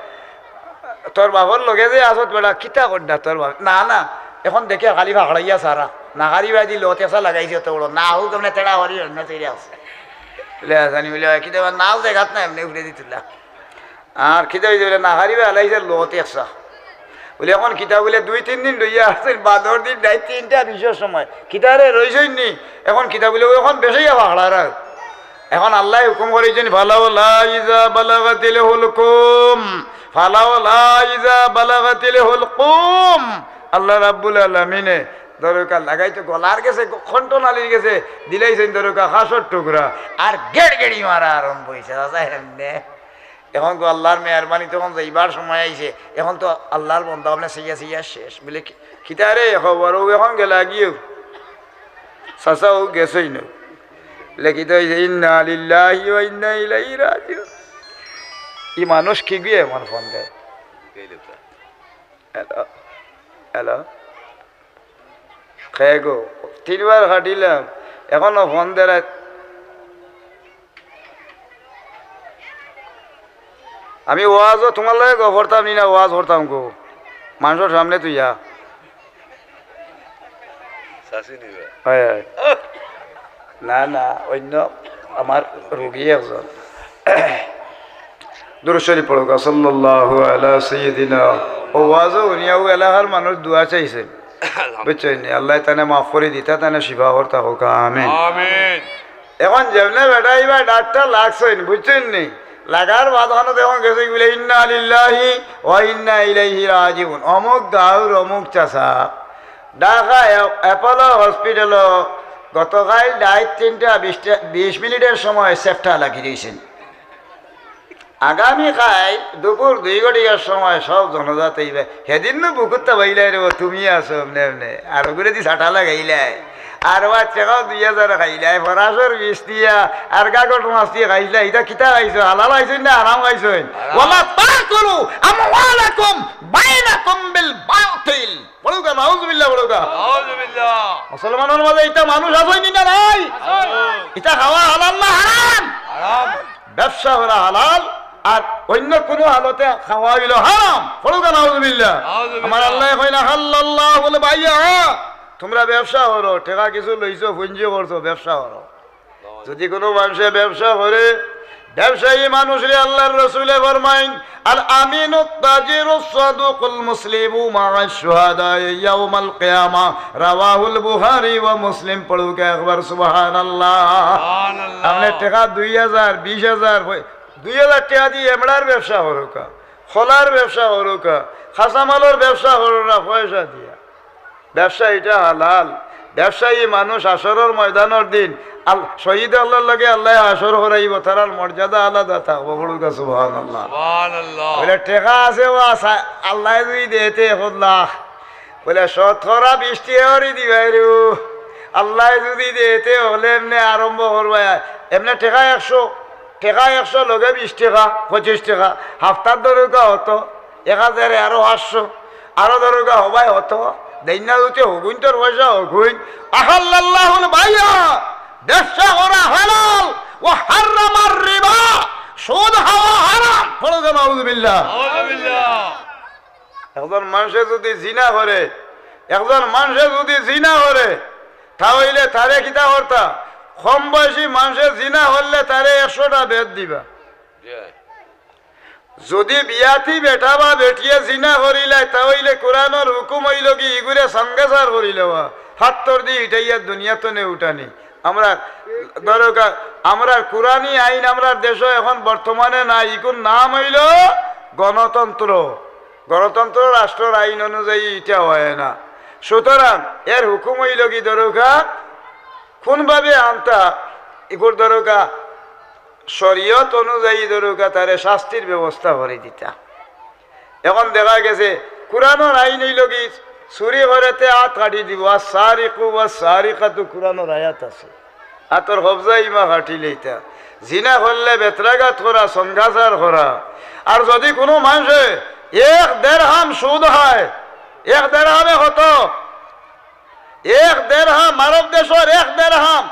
তোর বাপর লগে যে আসত বেটা, কিতা করডা তোর বাপ?" "না, না, এখন দেখি খালি ফাকড়াইয়া সারা। নাগারি বাদি লো তেসা লাগাইছে তো বড়। না হোক, এমনে তেড়া করি অন্য তৈরি আছে।" লে জানি বলে, "কিতা বা নাও জাগাত না, এমনে উঠে দিতুলা।" আর কিতা হইছে বুলে, "নাগারি বা হালাইছে লো তেসা।" বুলে, "এখন কিতা?" বুলে, "দুই তিন দিন লইয়া আসছেন, বাদর দিন রাইত তিনটা বিশর সময়।" "কিতা রে, রইছইন নি?" "এখন কিতা?" বুলে, "ও এখন বেশাইয়া ফাকড়ার আর।" এখন আল্লায় হুকুম করিছইন, "ফালাউলা ইজা বালাগাতিল হুলকুম, ফালাউলা ইজা বালাগাতিল হুলকুম।" আল্লাহ রাব্বুল আলামিনে দরকা লাগাইতে গলার গেছে, কণ্ঠনালীর গেছে দিলাইছইন দরকা খাসর টুকরা, আর গেড়গেড়ি মারা আরম্ভ হইছে। চাচা, এমনে এখন গো আল্লাহর মেহেরবানি, তখন যাইবার সময় আইছে, এখন তো আল্লাহর বন্দা আপনি সিয়া সিয়া শেষ। বুলে, "কি-, কিতা রে খবর? ও এখন গেলা গিয়ে?" চাচা, ও গেছই না। লেখিত হইছে, "ইন্না লিল্লাহি ওয়া ইন্না ইলাইহি রাজিউন।" ই মানুষ কিগুয়ে এমন ফোন দেয়? হ্যালো, হ্যালো, খে গো, তিনবার কাটিলাম, এখনো ফোন দেয়। আমি ওয়াজও তোমার লগে গো করতাম নি না, ওয়াজ করতাম গো, মানুষর সামনে তুইয়া। চাচি নিবা? হয়, হয়। না, না, অন্য আমার রুগী একজন। দুরূদ শরীফ পড়ো গো, সাল্লাল্লাহু আলা সাইয়্যিদিনা। ও ওয়াজও হুনিয়া ও এলাকার মানুষ দোয়া চাইছে। বুঝছইন নি? আল্লাহ তানে মাফ করি দিতা, তানে শিফা করতা হোক, আমিন। আমিন। এখন যেমনে বেটা ইবা ডাক্তার লাগছইন, বুঝছইন নি? লাগার বাদ খানো দেখুন গেছে কি বলে, "ইন্না লিল্লাহি ওয়া ইন্না ইলাইহি রাজিউন।" অমুক গাঁওর অমুক চাচা, ঢাকা অ্যাপ-, অ্যাপোলো হসপিটালো গতকাল রাইত তিনটা বিশটা, বিশ মিনিটের সময় সেফটা লাগি দিয়েছেন। আগামী কাল দুপুর দুই ঘটিকার সময় সব জনাজা অইবে। সেদিন নু বুকুত্তা বাইলাই রে, তুমি আছো এমনে এমনে। আর ওগুলো দি সাটা লাগাইলাই। আর ওয়া টেকাও দুই হাজার খাইলাই, ফরাসর বিষ দিয়া, আর গাগট মাছ দিয়া খাইলা, ইতা কিতা খাইছো? হালাল খাইছো না হারাম খাইছো? হারাম। ওয়ালা তাকুলু আমওয়ালাকুম বাইনাকুম বিল বাতিল। পড়ুকা, নাউজুবিল্লাহ পড়ুকা। নাউজুবিল্লাহ। মুসলমানর মাঝে ইতা মানুষ আছইন নি না নাই? আছে। ইতা খাওয়া হালাল না হারাম? হারাম। ব্যবসা করা হালাল, আর অন্য কোনো হালতে খাওয়া অইলো হারাম। পড়ুকা, নাউজুবিল্লাহ। নাউজুবিল্লাহ। আমার আল্লায় কইলা, "হাল্লাল্লাহুল বাইয়া।" তুমরা ব্যবসা করো, টেকা কিছু লইছো, পুঞ্জি করছো, ব্যবসা করো। যদি কোনো মানষে ব্যবসা করে, ব্যবসায়ী মানুষরে আল্লার রসুলে ফরমাইন, "আল আমিনুত তাজিরুস সাদুকুল মুসলিমু মাআশ শুহাদাই ইয়াউমাল কিয়ামা।" রাওয়াহুল বুখারী ওয়া মুসলিম। পড়ুকা একবার সুবহানাল্লাহ। সুবহানাল্লাহ। আপনে টেকা দুই হাজার, বিশ হাজার, দুই হাজার টেকা দি এমড়ার ব্যবসা করুকা, খোলার ব্যবসা করুকা, কাঁচামালর ব্যবসা করুকা পয়সা দিয়া। ব্যবসা ইটা হালাল। ব্যবসায়ী মানুষ হাশরর ময়দানর দিন আল-, শহীদ অকলর লগে আল্লায় হাশর করাইবো, তারার মর্যাদা আলাদা থাকবো। পড়ুকা সুবহানাল্লাহ। সুবহানাল্লাহ। বলে, টেকা আছে, ও আসা-, আল্লায় যদি দেইতে এক লাখ, বলে, "শতকরা বিশ টেকা করি দিবায় রে, আল্লায় যদি দেইতে।" হকলে এমনে আরম্ভ করবায়, এমনে টেকা একশো, টেকা একশো লগে বিশ টেকা, পঁচিশ টেকা, হাপ্তাত ধরুকা অত, এক হাজারে আরো পাঁচশো, আরো ধরুকা হবায় অত, দেইন না যদি হগুইন তোর পয়সা হগুইন। আহাল্লাল্লাহুল বাইয়া, ব্যবসা করা হালাল, ওয়া হাররামার রিবা, সুদ খাওয়া হারাম। পড়ুকা, নাউজুবিল্লাহ। নাউজুবিল্লাহ। একজন মানষে যদি জিনা করে, একজন মানষে যদি জিনা করে, তা অইলে তারে কিতা করতা? কম বয়সী মানষে জিনা করলে তারে একশোটা বেত দিবা। জি। যদি বিয়াতি বেটা বা বেটিয়ে জিনা করিলায়, তা অইলে কোরআনর হুকুম অইলো কি, ইগুরে সঙ্গেসার করিলাওয়া, হাত্তর দি ইটাইয়া দুনিয়া তনে উঠানি। আমরা ধরুকা, আমরার কোরআনি আইন আমরার দেশো এখন বর্তমানে নাই, ইকুন নাম অইলো গণতন্ত্র। গণতন্ত্র রাষ্ট্রর আইন অনুযায়ী ইটা অয় না। সুতরাং এর হুকুম অইলো কি ধরুকা, কুনভাবে আনতা, ইগুর ধরুকা শরীয়ত অনুযায়ী ধরুকা তারে শাস্তির ব্যবস্থা করি দিতা। এখন দেখা গেছে কোরআনর আইন অইলো কি, চুরি করেতে আত কাটি দিবো, আস সারিকু ওয়াস সারিকাতু, কোরআনর আয়াত আছে। আতর কবজা ইমা কাটিলাইতা। জিনা করলে বেত্রাঘাত করা, সঙ্গেসার করা। আর যদি কোনো মানষে এক দেড়হাম সুদ খায়, এক দেড়হামে কত? এক দেড়হাম, আরব দেশর এক দেড়হাম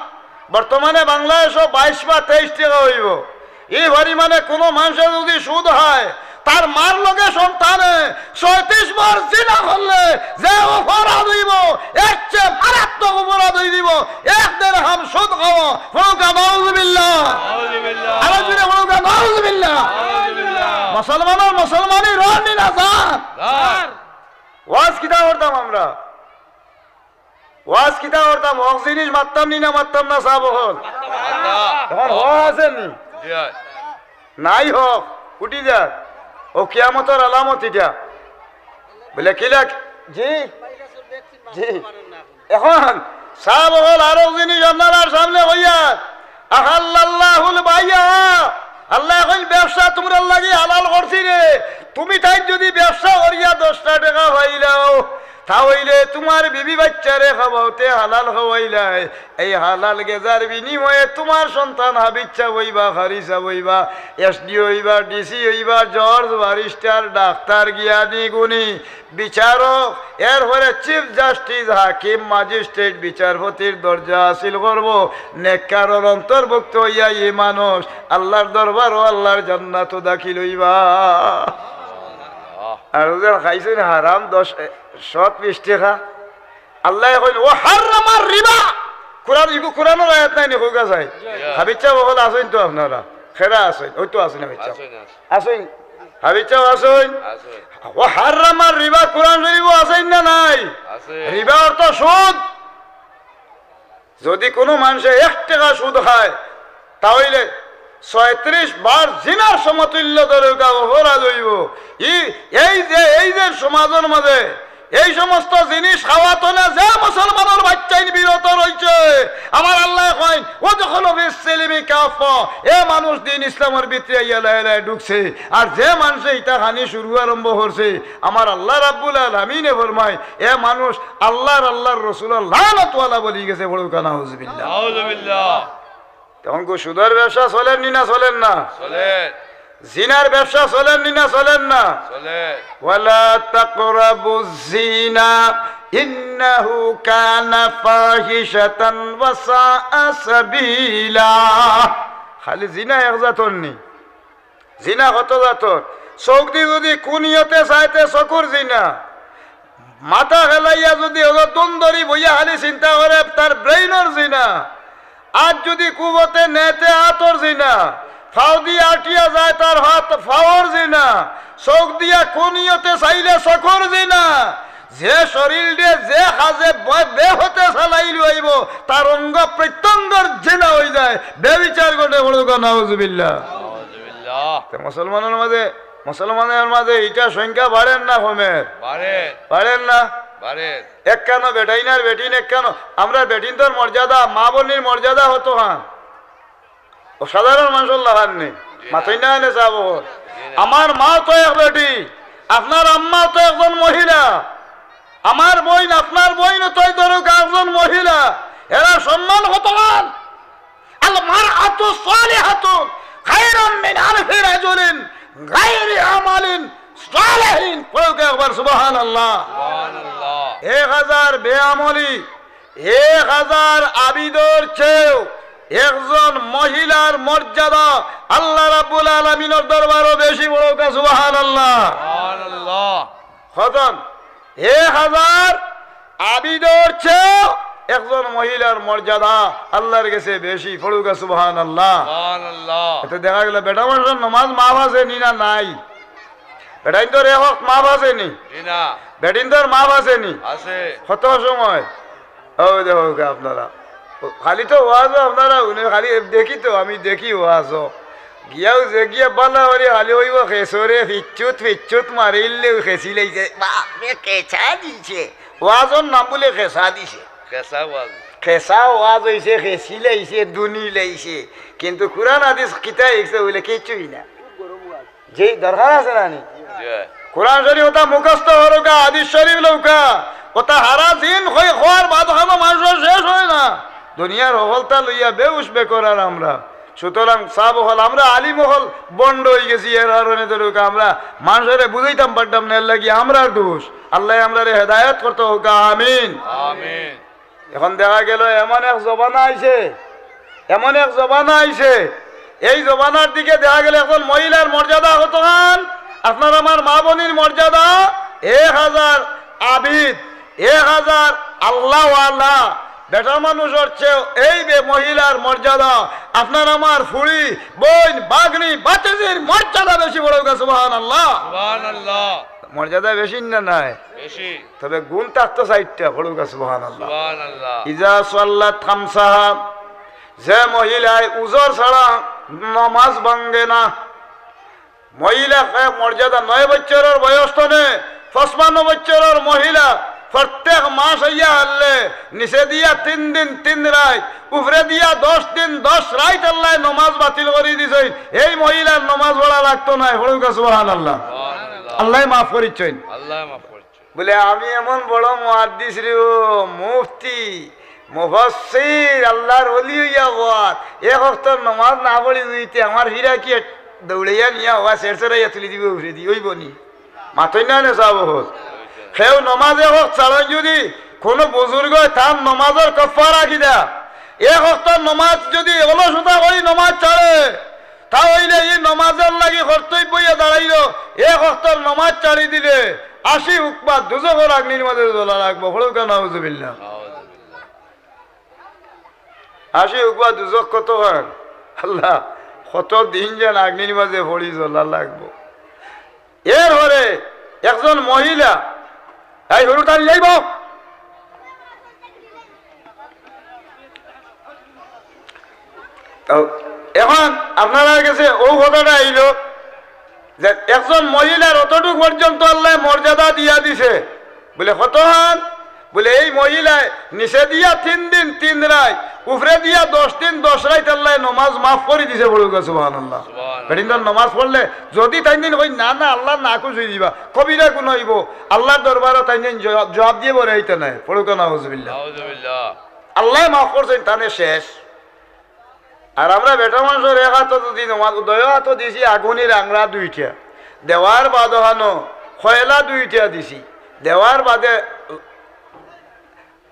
বর্তমানে বাংলাদেশো বাইশ বা তেইশ টেকা অইবো। ই পরিমাণে কোনো মানষে যদি সুদ খায়, তার মার লগে সন্তানে ছয়ত্রিশ বার জিনা করলে যে অপরাধ অইবো, এর চেয়ে মারাত্মক অপরাধ অই দিবো এক দেড়হাম সুদ খাওয়া। পড়ুকা, নাউজুবিল্লাহ। নাউজুবিল্লাহ। আরো জোরে পড়ুকা, নাউজুবিল্লাহ। নাউজুবিল্লাহ। মুসলমানর মুসলমানি রনি না যার? যার। ওয়াজ কিতা করতাম আমরা? ওয়াজ কিতা করতাম? হক জিনিস মাততাম নি না মাততাম না, সাব অকল? এখন হক আছে নি? জি অয়। নাই হক, উঠি যার। ও কিয়ামতর আলামত ইটা। বলে, কিলা? জি, জি। এখন সাব অকল আরো জিনিস আপনারার সামনে কইয়ার, আহাল্লাল্লাহুল বাইয়া, আল্লায় কইন ব্যবসা তুমরার লাগি হালাল করছি রে। তুমি তাইন যদি ব্যবসা করিয়া দশটা টেকা পাইলাও, তা অইলে তুমার বিবি বাইচ্চারে খাওয়াওতে হালাল খাওয়াইলায়। এই হালাল গেজার বিনিময়ে তুমার সন্তান হাফিজ সাব অইবা, কারি সাব অইবা, এসডিও অইবা, ডিসি অইবা, জজ, ব্যারিস্টার, ডাক্তার, জ্ঞানী, গুণী, বিচারক, এরপরে চিফ জাস্টিস, হাকিম, ম্যাজিস্ট্রেট, বিচারপতির দরজা হাসিল করবো। নেককারর অন্তর্ভুক্ত অইয়া ই মানুষ আল্লার দরবারো আল্লার জান্নাতো দাখিল অইবা। আর ওদের খাইছইন হারাম দশ, শত বিশ টেকা। আল্লায় কইন, "ওয়া হাররামার রিবা।" কোরআন, ইগু কোরআনর আয়াত নায় নি, কউক্কা চাই। হাফিজ সাব অকল আছইন তো আপনারা, কেরা আছইন, ওই তো আছইন হাফিজ সাব। আছইন, আছইন। আছইন, হাফিজ সাব আছইন। আছইন। ওয়া হাররামার রিবা, কোরআন শরীফো আছইন না নাই? আছে। রিবা অর্থ সুদ। যদি কোনো মানষে এক টেকা সুদ খায়, তা অইলে ছয়ত্রিশ বার জিনার সমতুল্য ধরুকা অপরাধ অইবো। ই, এই যে, এই যে সমাজর মাঝে এই সমস্ত জিনিস খাওয়া তনে যে মুসলমানর বাইচ্চাইন বিরত রইছে, আমার আল্লায় কইন, "ওয়াদখুলু ফিস সিলমি কাফফা।" এ মানুষ দিন ইসলামর ভিতরে আইয়া লাহে লাহে ঢুকছে। আর যে মানষে ইতা খানি শুরু আরম্ভ করছে, আমার আল্লাহ রাব্বুল আলামিনে ফরমায়, এ মানুষ আল্লাহর, আল্লাহর রসুলর লানতওয়ালা বনি গেছে। পড়ুক্কা নাউজুবিল্লাহ। নাউজুবিল্লাহ। তখন কো সুদর ব্যবসা চলের নি না চলের না? চলের। জিনার ব্যবসা চলের নি না চলের না? চলের। ওয়ালা তাকরাবুজ জিনা ইন্নাহু কানা ফাহিশাতান ওয়া সাআ সাবিলা। খালি জিনা এক জাতর নি, জিনা কত জাতর। চউখ দি যুদি কুনিয়তে চাইতে চকুর জিনা, মাথা খেলাইয়া যুদি অত দুন্দরি বইয়া খালি চিন্তা করে তার ব্রেইনর জিনা, আর যুদি কুবতে নেতে আতর জিনা, ফাও দি আটিয়া যায় তার হাত ফাওর জিনা, চউখ দিয়া কুনিয়তে চাইলে চকুর জিনা, যে শরীর দিয়ে যে কাজে বে-, বেহতে চালাইল অইব, তার অঙ্গ প্রত্যঙ্গর জিনা অই যায়, ব্যভিচার ঘটে। পড়ুক্কা নাউজুবিল্লাহ। নাউজুবিল্লাহ। তে মুসলমানর মাঝে, মুসলমানর মাঝে ইটা সংখ্যা বাড়ের না কমের? বাড়ের। বাড়ের না? বাড়ের। একখানো বেটাইন আর বেটিন একখানো। আমরা বেটিন্তর মর্যাদা, মা বইনর মর্যাদা কতখান? অসাধারণ মানষর লাখান নি। জি না। মাতইন না কেনে সাব অকল? জি না। আমার মা তো এক বেটি, আপনার আম্মা তো একজন মহিলা, আমার বইন, আপনার বইন তো এই ধরুক একজন মহিলা, এরার সম্মান কতখান? আল মারআতু সালিহাতু খায়রুম মিন আলফি রাজুলিন গায়রি আমালিন সালিহিন। পড়ুক্কা একবার সুবহানাল্লাহ। সুবহানাল্লাহ। এক হাজার বেআমলি, এক হাজার আবিদর চেয়েও একজন মহিলার মর্যাদা আল্লাহ রাব্বুল আলামিনর দরবারো বেশি। পড়ুক্কা সুবহানাল্লাহ। সুবহানাল্লাহ। কতজন? এক হাজার আবিদর চেয়েও একজন মহিলার মর্যাদা আল্লাহর গেছে বেশি। পড়ুক্কা সুবহানাল্লাহ। সুবহানাল্লাহ। এতে দেখা গেল বেটা মানষর নমাজ মাফ আছে নি না নাই? বেটাইন্তর এক ওয়াক্ত মাফ আছে নি? জি না। বেটিন্তর মাফ আছে নি? আছে। কত সময়? ও দেখউক্কা আপনারা, খালি তো ওয়াজও আপনারা হুনে, খালি দেখি তো, আমি দেখি ওয়াজও। গিয়াও যে গিয়া বালা করি খালি অইব খেসরে ফিচ্চুত ফিচ্চুত মারিলে খেসি লাইছে। বাপরে খেসা দিছে। ওয়াজর নাম বুলে খেসা দিছে। খেসা ওয়াজ। খেসা ওয়াজ অইছে, খেসি লাইছে, দুনি লাইছে। কিন্তু কুরআন হাদিস কিতা হিকছে বুলে কিচ্ছুই না। যে দরকার আছে না নি? জি। কুরআন শরীফ ওটা মুখস্থ করউক্কা, হাদিস শরীফ লউক্কা, ওটা হারা দিন কই কওয়ার বাদ খানো মানষর শেষ অয় না। দুনিয়ার হকলতা লইয়া বেহুশ বেকরার আমরা। সুতরাং সাব অকল, আমরা আলিম অকল বন্ড অই গেছি, এর কারণে ধরুক্কা আমরা মানষরে বুঝাইতাম পারতাম না, এর লাগি আমরার দোষ। আল্লায় আমরারে হেদায়েত করতা অউক্কা, আমিন। আমিন। এখন দেখা গেল এমন এক জমানা আইছে, এমন এক জমানা আইছে, এই জমানার দিকে দেখা গেল একজন মহিলার মর্যাদা কতখান, আপনার আমার মা বইনর মর্যাদা এক হাজার আবিদ, এক হাজার আল্লাহওয়ালা বেটা মানষর চেয়েও এই বে-, মহিলার মর্যাদা, আপনার আমার ফুড়ি, বইন, ভাগ্নি, ভাতিজির মর্যাদা বেশি। পড়ুক্কা সুবহানাল্লাহ। সুবহানাল্লাহ। মর্যাদা বেশি না নাই? বেশি। তবে গুণ থাকতো চাইরটা, পড়ুক্কা সুবহানাল্লাহ। সুবহানাল্লাহ। ইজা সাল্লাত খামসাহা, যে মহিলায় উজর ছাড়া নমাজ ভাঙ্গে না, মহিলা এক মর্যাদা, নয় বছরর বয়স তনে পঁচপান্ন বছরর মহিলা প্রত্যেক মাস আইয়া হারলে নিচে দিয়া তিন দিন তিন রাইত, উপরে দিয়া দশ দিন দশ রাইত আল্লায় নমাজ বাতিল করি দিছইন। এই মহিলার নমাজ পড়া লাগতো নায়। পড়ুক্কা সুবহানাল্লাহ। সুবহানাল্লাহ। আল্লায় মাফ করিছইন। আল্লায় মাফ করিছইন। বুলে, আমি এমন বড় মুহাদ্দিস রে, ও মুফতি, মুফাসসির, আল্লাহর ওলি অইয়া বাদ, এক ওয়াক্তর নমাজ না পড়ি যুদি তে আমার ফিরা কি দৌড়াইয়া নিয়া হওয়া সেরসেরাইয়া তুলি দিবো উপরেদি, অইবো নি? মাতইন না নে সাব অকল। কেউ নমাজ এক ওয়াক্ত ছাড়ইন যুদি, কুনু বুজুর্গ তান নমাজর কফফারা কিতা? এক ওয়াক্তর নমাজ যুদি অলসতা করি নমাজ ছাড়ে, তা অইলে ই নমাজর লাগি কর্তব্য অইয়া দাঁড়াইলো, এক ওয়াক্তর নমাজ ছাড়ি দিলে আশি উকবা দুজখর আগ্নির মাঝে জ্বলা লাগবো। পড়ুক্কা নাউজুবিল্লাহ। আশি উকবা দুজখ কতখান? আল্লাহ, কত দিন যেন আগ্নির মাঝে পড়ি জ্বলা লাগবো। এরপরে একজন মহিলা, এই হুরু টানি লইব। তো এখন আপনারার গেছে অউ কথাটা আইলো যে একজন মহিলার অতটুক পর্যন্ত আল্লায় মর্যাদা দিয়া দিছে, বুলে কতখান? বলে, এই মহিলায় নিচে দিয়া তিন দিন তিন রাইত, উপরে দিয়া দশ দিন দশ রাইত আল্লায় নমাজ মাফ করি দিছে, পড়ুক্কা সুবহানাল্লাহ। সুবহানাল্লাহ। বেটিন্তর নমাজ পড়লে যদি তাইন দিন কই, "না, না, আল্লায় নাখোশ অই দিবা, কবিরা গুনা অইবো", আল্লার দরবারো তাইন দিন জবাব, জবাব দিয়া বড়াইতা নায়, পড়ুক্কা নাউজুবিল্লাহ। নাউজুবিল্লাহ। আল্লায় মাফ করছইন, তানে শেষ। আর আমরা বেটা মানষর এক আতো যদি নমাজ, উদয় আতো দিছি আগুনির আংরা দুইটা, দেওয়ার বাদে হানো কয়লা দুইটা দিছি, দেওয়ার বাদে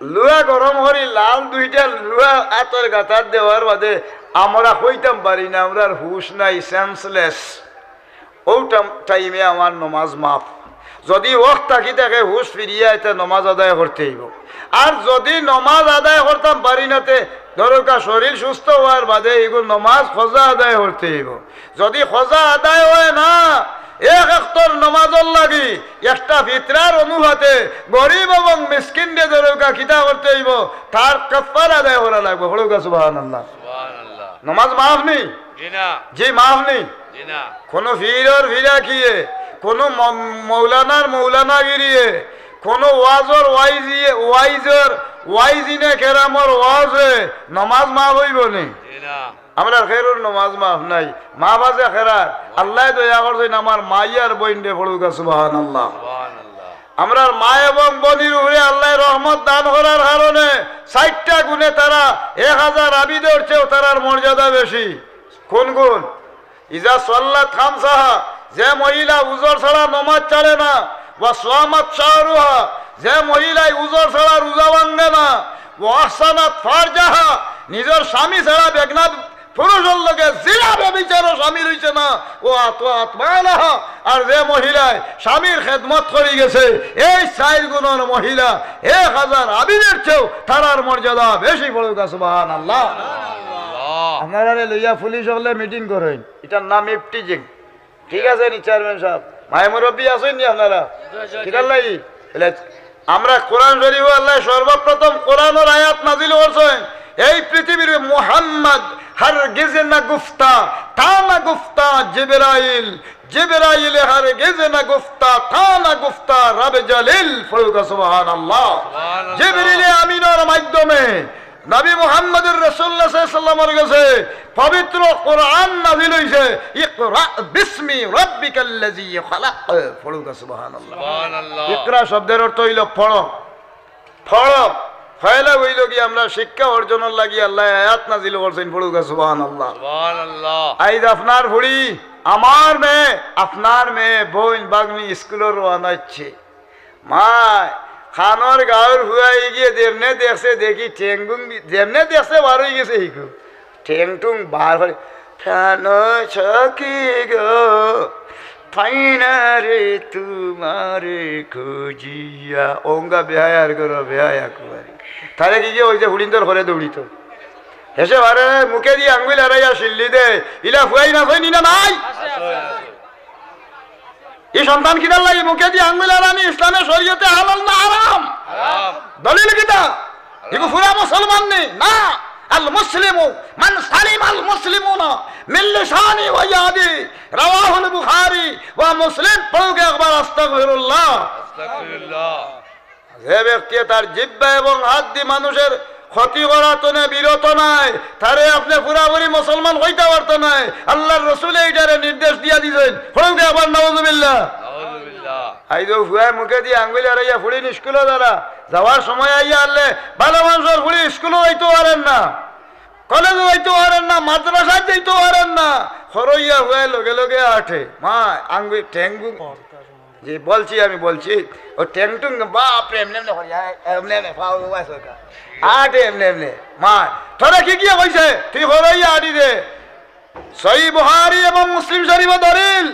লুয়া গরম করি লাল দুইটা লুয়া আতর গাতাত দেওয়ার বাদে আমরা কইতাম পারি না, আমরার হুশ নাই, senseless। অউ টাম-, টাইমে আমার নমাজ মাফ। যদি ওয়াক্ত থাকি থাকে হুশ ফিরিয়া আইতে নমাজ আদায় করতে অইবো। আর যদি নমাজ আদায় করতাম পারি না তে ধরুক্কা শরীর সুস্থ অওয়ার বাদে ইগু নমাজ কজা আদায় করতে অইবো। যদি কজা আদায় অয় না, এক অক্তর নমাজর লাগি একটা ফিতরার অনুপাতে গরিব এবং মিসকিনরে ধরুক্কা কিতা করতে অইবো, তার কাফফারা আদায় করা লাগবো। পড়ুক্কা সুবহানাল্লাহ। সুবহানাল্লাহ। নমাজ মাফ নি? জি না। জি, মাফ নি? জি না। কোনো পীরর পীরাকিয়ে, কোনো ম-, মৌলানার মৌলানাগিরিয়ে, কোনো ওয়াজর ওয়াইজিয়ে, ওয়াইজর, ওয়াইজিনে কেরামর ওয়াজে নমাজ মাফ অইবো নি? জি না। আমরার কেউরর নমাজ মাফ নাই। মাফ আছে কেরার? আল্লায় দয়া করছইন আমার মাই আর বইনরে, পড়ুক্কা সুবহানাল্লাহ। সুবহানাল্লাহ। আমরার মা এবং বইনর উপরে আল্লায় রহমত দান করার কারণে চাইরটা গুণে তারা এক হাজার আবিদর চেয়েও তারার মর্যাদা বেশি। কোন গুণ? ইজা সাল্লাত খামসাহা, যে মহিলা উজর ছাড়া নমাজ ছাড়ে না, ওয়া সামাত শাহরুহা, যে মহিলায় উজর ছাড়া রোজা ভাঙে না, ওয়া আহসানাত ফারজাহা, নিজর স্বামী ছাড়া বেগানা পুরুষর লগে জিনা ব্যভিচারও শামিল অইছে না, ওয়া আতাআত মালাহা, আর যে মহিলায় স্বামীর খেদমত করি গেছে, এই চাইর গুণর মহিলা এক হাজার আবিদর চেয়েও তারার মর্যাদা বেশি, পড়ুক্কা সুবহানাল্লাহ। আল্লাহ। আপনারারে লইয়া পুলিশ অকলে মিটিং করইন, ইটার নাম ইফটিজিং। ঠিক আছে নি চেয়ারম্যান সাব? মাই মুরব্বি আছইন নি আপনারা? কিতার লাগি? বলে, আমরা কোরআন শরীফো আল্লায় সর্বপ্রথম কোরআনর আয়াত নাজিল করছইন, এই পৃথিবীর মুহাম্মদ হারগিজ না গুফতা, থা না গুফতা জিবরাইল, জিবরাইল হারগিজ না গুফতা, থা না গুফতা রব জলিল। পড়ুক্কা সুবহানাল্লাহ। সুবহানাল্লাহ। জিবরিল আমিনর মাধ্যমে নবী মুহাম্মদুর রাসূলুল্লাহ সাল্লাল্লাহু আলাইহি ওয়াসাল্লামর গেছে পবিত্র কোরআন নাজিল অইছে। ইকরা বিসমি রাব্বিকাল্লাযী খালাক। পড়ুক্কা সুবহানাল্লাহ। সুবহানাল্লাহ। ইকরা শব্দর অর্থ অইলো পড়ো, পড়ো। পয়লা অইলো কি, আমরা শিক্ষা অর্জনর লাগি আল্লায় আয়াত নাজিল করছইন, পড়ুক্কা সুবহানাল্লাহ। সুবহানাল্লাহ। আইজ আপনার ফুড়ি, আমার মেয়ে, আপনার মেয়ে, বইন, ভাগ্নি স্কুলো রওয়ানা অইছে। মায়, খানর গাউর ফুয়ায় গিয়া যেমনে দেখছে, দেখি ঠেং টুং বি-, যেমনে দেখছে বার অই গেছে হিগু। ঠেং টুং বার করি, "প্রাণ সখী গো, পাই না রে তোমারে খুঁজিয়া।" অউঙ্গা বেহায়ার ঘরো বেহায়া কুয়ারি। তারে কিগিয়ে অউ যে ফুড়িন্তর ঘরে দৌড়িতো। হেষে বারে মুখেদি আঙ্গুল আড়াইয়া শিল্লি দে, ইলা ফুয়াইন আছইন নি না নাই? ই সন্তান কিতার লাগি মুখেদি আঙ্গুল আড়ানি ইসলামে শরীয়তে হালাল না হারাম? হারাম। দলিল কিতা? ইগু পুরা মুসলমান নি? না। আল মুসলিমু মান সালিমাল মুসলিমুনা মিন লিসানি ওয়া ইয়াদি। রাওয়াহুল বুখারী ওয়া মুসলিম। পড়ুক্কা একবার আস্তাগফিরুল্লাহ। আস্তাগফিরুল্লাহ। যে ব্যক্তিয়ে তার জিব্বা এবং হাত দি মানুষর ক্ষতি করা তনে বিরত নায়, তারে আপনে পুরাপুরি মুসলমান কইতা পারতা নায়। আল্লার রসুলে ইটারে নির্দেশ দিয়া দিছইন। পড়ুক্কা একবার নাউজুবিল্লাহ। নাউজুবিল্লাহ। আইজ অউ ফুয়ায় মুখেদি আঙ্গুল আড়াইয়া ফুড়িন স্কুলো যারা, যাওয়ার সময় আইয়া হারলে, ভালা মানষর ফুড়ি স্কুলো যাইতো পারের না, কলেজো যাইতো পারের না, মাদ্রাসাত যাইতো পারের না, খরইয়া ফুয়ায় লগে লগে আটে। মায়, আঙ্গুল ঠেং গু-, জি, বলছি আমি, বলছি। ও ঠেং টুং, বাপরে, এমনে এমনে করি, হ্যাঁ, এমনে এমনে, পাও, ও আছে ওটা। আটে এমনে এমনে। মায়, তোরে কিগিয়ে কইছে? তুই খরইয়া আটি দে। সহিহ বুখারী এবং মুসলিম শরীফো দলিল,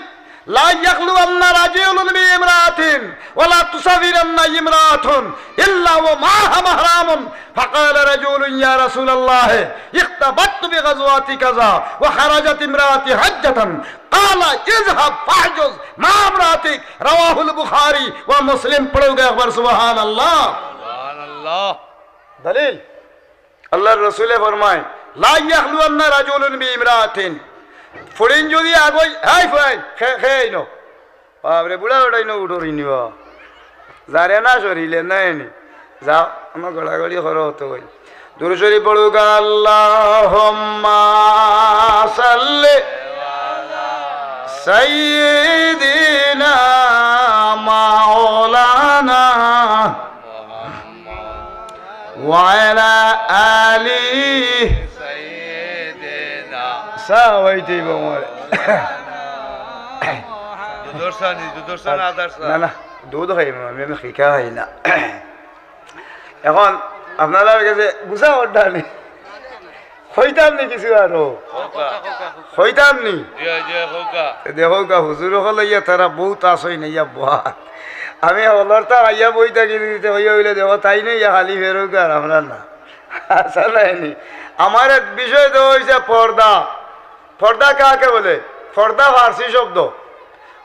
লা ইয়াখলুওয়ান্না রাজুলুন বিইমরাআতিন ওয়া লা তুসাফিরান্না ইমরাআতুন ইল্লা ওয়া মাআহা মাহরামুন। ফাকালা রাজুলুন, ইয়া রাসূলাল্লাহ, ইখতাবাততু বিগাজওয়াতি কাযা ওয়া খারাজাত ইমরাআতি হাজ্জাতান। قال اذهب فاحجز مع امرأتك। رواه البخاري ومسلم। পড়ুক্কা একবার সুবহানাল্লাহ। সুবহানাল্লাহ। দলিল, আল্লার রসুলে ফরমায়, لا يخلون رجل بامرأة। ফুড়িন যদি আগই, হাই ফাই, খে-, খেয়ে আইনো। বাপরে, বুড়া ওটাই নো উঠো রিনিবা। যারে না শরীলে না এনে। যাও, আমার গড়াগড়ি করো তো ভাই। দুরূদ শরীফ পড়ুক্কা, আল্লাহুম্মা সাল্লি সাইয়্যিদিনা মাওলানা ওয়া আলা আলি। সাইয়্যিদিনা। সা হইতেই বোমরে। দুধর চা নি, দুধর চা না, আদার চা? না, না, দুধ খাই না, আমি, আমি খিকা খাই না। এখন আপনারার গেছে গুছা অর্ডার নি, কইতাম নি কিছু আরো? কউক্কা। কইতাম নি? জি, জি, কউক্কা। দেখউক্কা, হুজুর অকল ইয়া তারা বউত আছইন ইয়া বওয়াত। আমি হকলর তা আইয়া বই থাকি দিতে হইয়া অইলে দেখো, তাইন ইয়া খালি ফেরউক্কা আর আমরা না। আচ্ছা, নায় নি। আমার এক বিষয় দেওয়া অইছে পর্দা। পর্দা কাকে বলে? পর্দা ফার্সি শব্দ।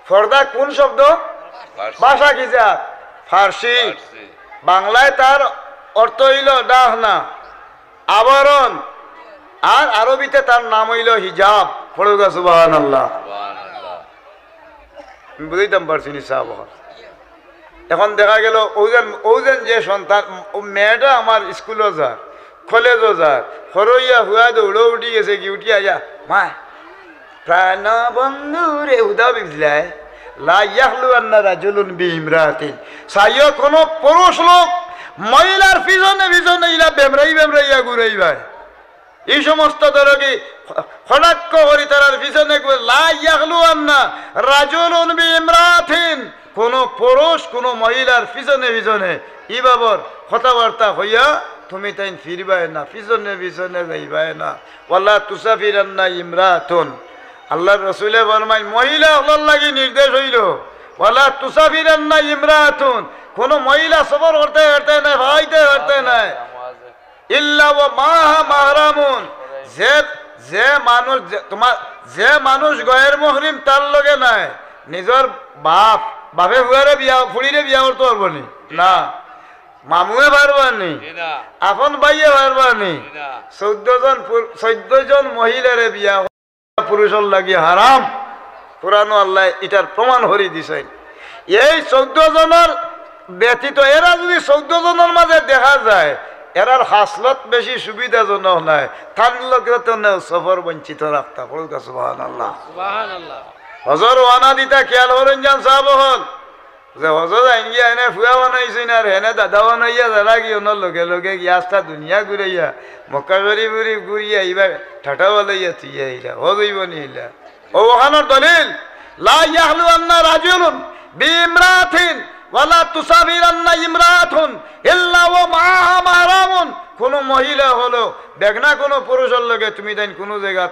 পর্দা কোন শব্দ? ফার্সি। ভাষা কি জাত? ফার্সি। ফার্সি। বাংলায় তার অর্থ অইলো ঢাকনা, আবরণ, আর আরবিতে তার নাম অইলো হিজাব। পড়ুক্কা সুবহানাল্লাহ। সুবহানাল্লাহ। আমি বুঝাইতাম পারছি নি সাব অকল। এখন দেখা গেল, অউ যেন, অউ যেন যে সন্তান, অউ মেয়েটা আমার স্কুলো যার, কলেজো যার, হরইয়া হুয়া দৌড়ো উঠি গেছে গি, উঠি আইয়া, মা, প্রাণবন্ধু রে, হুদা বিজলায়, লা ইয়াখলুয়ান্না রাজুলুন বিইমরাতিন। চাইও কোনো পুরুষ লোক মহিলার পিছনে পিছনে ইলা বেমরাই বেমরাইয়া ঘুরাইবায়। এই সমস্ত ধরো কি কটাক্ষ করি তারার পিছনে ঘুরে, লা ইয়াখলুয়ান্না রাজুলুন বিইমরাতিন। কোনো পুরুষ কোনো মহিলার পিছনে পিছনে ই বাবর কথাবার্তা কইয়া তুমি তাইন ফিরবায় না, পিছনে পিছনে যাইবায় না। ওয়ালা তুসাফিরান্না ইমরাতুন। আল্লাহর রসুলে ফরমাইন, মহিলা অকলর লাগি নির্দেশ অইলো, ওয়ালা তুসাফিরান্না ইমরাতুন, কোনো মহিলা সফর করতে পারতে নায়, ভাগাইতে পারতে নায়। ইল্লা ওয়া মাহা মাহরামুন, যে, যে মানুষ, যে, তোমার, যে মানুষ গয়ের মুহরিম তার লগে নায়, নিজর বাপ, বাপে ফুয়ারে বিয়া, ফুড়িরে বিয়া করতে পারবো নি? না। মামুয়ে পারবা নি? জি না। আপন ভাইয়ে পারবা নি? জি না। চৌদ্দ জন পুর-, চৌদ্দ জন মহিলারে বিয়া পুরুষর লাগি হারাম। কোরআনো আল্লায় ইটার প্রমাণ করি দিছইন। এই চৌদ্দ জনর ব্যতীত এরা যদি চৌদ্দ জনর মাঝে দেখা যায়, এরার খাসলত বেশি সুবিধাজনক নায়, তান লগে তো নেও সফর বঞ্চিত রাখতা। পড়ুক্কা সুবহানাল্লাহ। সুবহানাল্লাহ। হজর ওয়ানা দিতা খেয়াল করইন যান সাব অকল। যে হজো যাইন গিয়া এনে ফুয়া বানাইছইন আর হেনে দাদা বানাইয়া যারা গিয়া অনর লগে লগে গিয়া আস্তা দুনিয়া ঘুরাইয়া মক্কা শরীফ উরিফ ঘুরিয়া ইবার ঠাটা বালাইয়া থুইয়া আইলা, হজ অইবো নি ইলা? অউ অখানর দলিল, লা ইয়াখলুয়ান্না রাজুলুন বিইমরাতিন ওয়ালা তুসাফিরান্না ইমরাতুন ইল্লা ওয়া মাহা মাহরামুন। কোনো মহিলা অকল বেগনা কোনো পুরুষর লগে তুমি তাইন কোনো জাগাত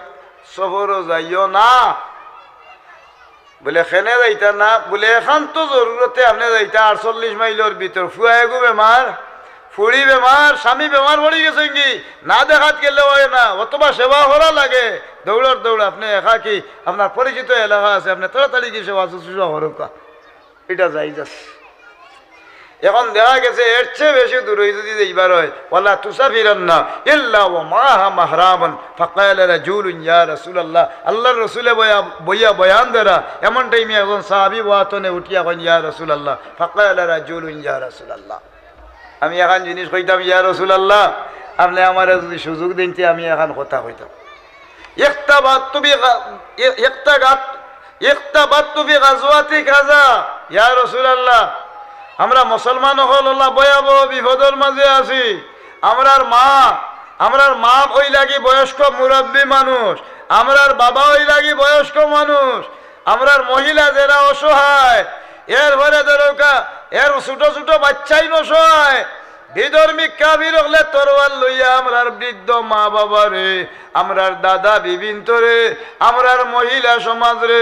সফরো যাইও না। বুলে, কেনে যাইতা না? বুলে, একান্ত জরুরতে আপনে যাইতা আটচল্লিশ মাইলর ভিতর, ফুয়া এগু বেমার, ফুড়ি বেমার, স্বামী বেমার পড়ি গেছইন গি, না দেখাত গেলে অয় না, অথবা সেবা করা লাগে, দৌড়র দৌড়, আপনে একাকি, আপনার পরিচিত এলাকা আছে, আপনে তাড়াতাড়ি গিয়া সেবা শুশ্রূষা করুক্কা, ইটা জায়েজ আছে। এখন দেখা গেছে এর চেয়ে বেশি দূরে যদি যাইবার অয়, ওয়ালা তুসাফিরান্না ইল্লা ওয়া মাহা মাহরামুন। ফাকালা রাজুলুন ইয়া রাসূলাল্লাহ, আল্লাহর রসুলে বয়া-, বইয়া বয়ান দেরা, এমন টাইমে একজন সাহাবী বওয়াত থনে উঠিয়া কইন, ইয়া রাসূলাল্লাহ। ফাকালা রাজুলুন ইয়া রাসূলাল্লাহ, আমি এখান জিনিস কইতাম, ইয়া রাসূলাল্লাহ, আপনে আমারে যদি সুযোগ দেইন তে আমি এখান কথা কইতাম। ইখতাবাততু বি গা-, ই-, ইখতাগাত-, ইখতাবাততু বি গাজওয়াতি কাজা, ইয়া রাসূলাল্লাহ, আমরা মুসলমান অকল অলা ভয়াবহ বিপদর মাঝে আছি। আমরার মা, আমরার মা অইলা গি বয়স্ক মুরব্বী মানুষ, আমরার বাবা অইলা গি বয়স্ক মানুষ, আমরার মহিলা যেরা অসহায়, এরপরে ধরউক্কা, এর ছোট ছোট বাইচ্চাইন অসহায়, বিধর্মী কাফির অকলে তরোয়াল লইয়া আমরার বৃদ্ধ মা বাবারে, আমরার দাদা বিবিন্তরে, আমরার মহিলা সমাজরে,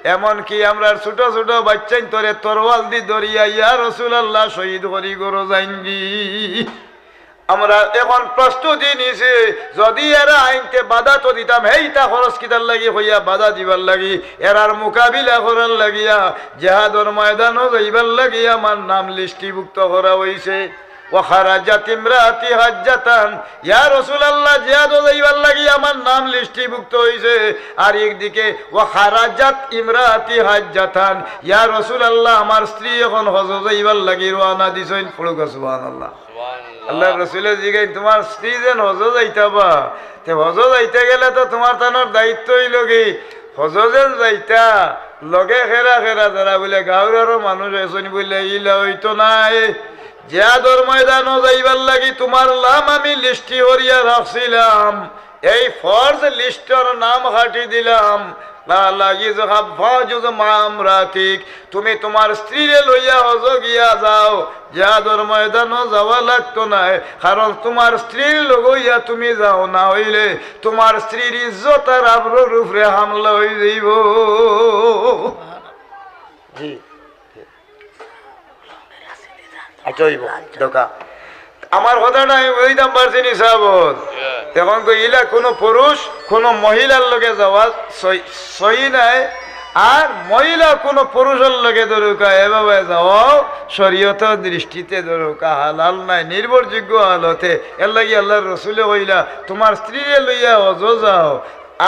এমনকি আমরার ছোট ছোট বাইচ্চাইন্তরে তরোয়াল দি ধরিয়া ইয়া রাসূলাল্লাহ শহীদ করি ঘরো যাইনগি। আমরা এখন প্রস্তুতি নিছি, যদি এরা আইনতে বাধা তো দিতাম, হেইটা খরচ কিতার লাগি কইয়া বাধা দিবার লাগি, এরার মোকাবিলা করার লাগিয়া, জেহাদর ময়দানো যাইবার লাগি আমার নাম লিস্টিভুক্ত করা অইছে। ওয়া খারাজাত ইমরাতি হাজ্জাতান, ইয়া রাসূলুল্লাহ, জিহাদো যাইবার লাগি আমার নাম লিস্টিভুক্ত অইছে। আর একদিকে ওয়া খারাজাত ইমরাতি হাজ্জাতান, ইয়া রাসূলুল্লাহ, আমার স্ত্রী অখন হজো যাইবার লাগি রওয়ানা দিছইন। পড়ুক্কা সুবহানাল্লাহ। সুবহানাল্লাহ। আল্লাহর রাসূলে জিগাইন, তুমার স্ত্রী যেন হজো যাইতা বা, তে হজো যাইতা গেলে তো তুমার তানর দায়িত্ব অইলো কি, হজো যেন যাইতা, লগে খেরা খেরা যারা বুলে গাঁওর আরো মানুষ আছইন বুলে, ইলা অইতো নায়। জিহাদর ময়দানো যাইবার লাগি তুমার লাম আমি লিস্টি করিয়া রাখছিলাম, এই ফরজ লিস্টর নাম কাটি দিলাম। লা, লা, ইযহাব ফাজুজ মা ইমরাতিক, তুমি তুমার স্ত্রীরে লইয়া হজো গিয়া যাও, জিহাদর ময়দানো যাওয়া লাগতো নায়, কারণ তুমার স্ত্রীর লগে অইয়া তুমি যাও, না অইলে তুমার স্ত্রীর ইজ্জত আর আবরুর উপরে হামলা অই যাইবো। জি। আচ্ছা, অইবো। দরকার। আমার কথাটা আমি বুঝাইতাম পারছি নি, সাবত? অখন তো ইলা কুনু পুরুষ কুনু মহিলার লগে যাওয়া সহি, সহি নায়, আর মহিলা কুনু পুরুষর লগে ধরুক্কা, এভাবে যাওয়াও শরীয়তর দৃষ্টিতে ধরুক্কা হালাল নায়, নির্ভরযোগ্য হালতে। এর লাগি আল্লাহর রসুলে কইলা, তুমার স্ত্রীরে লইয়া হজো যাও,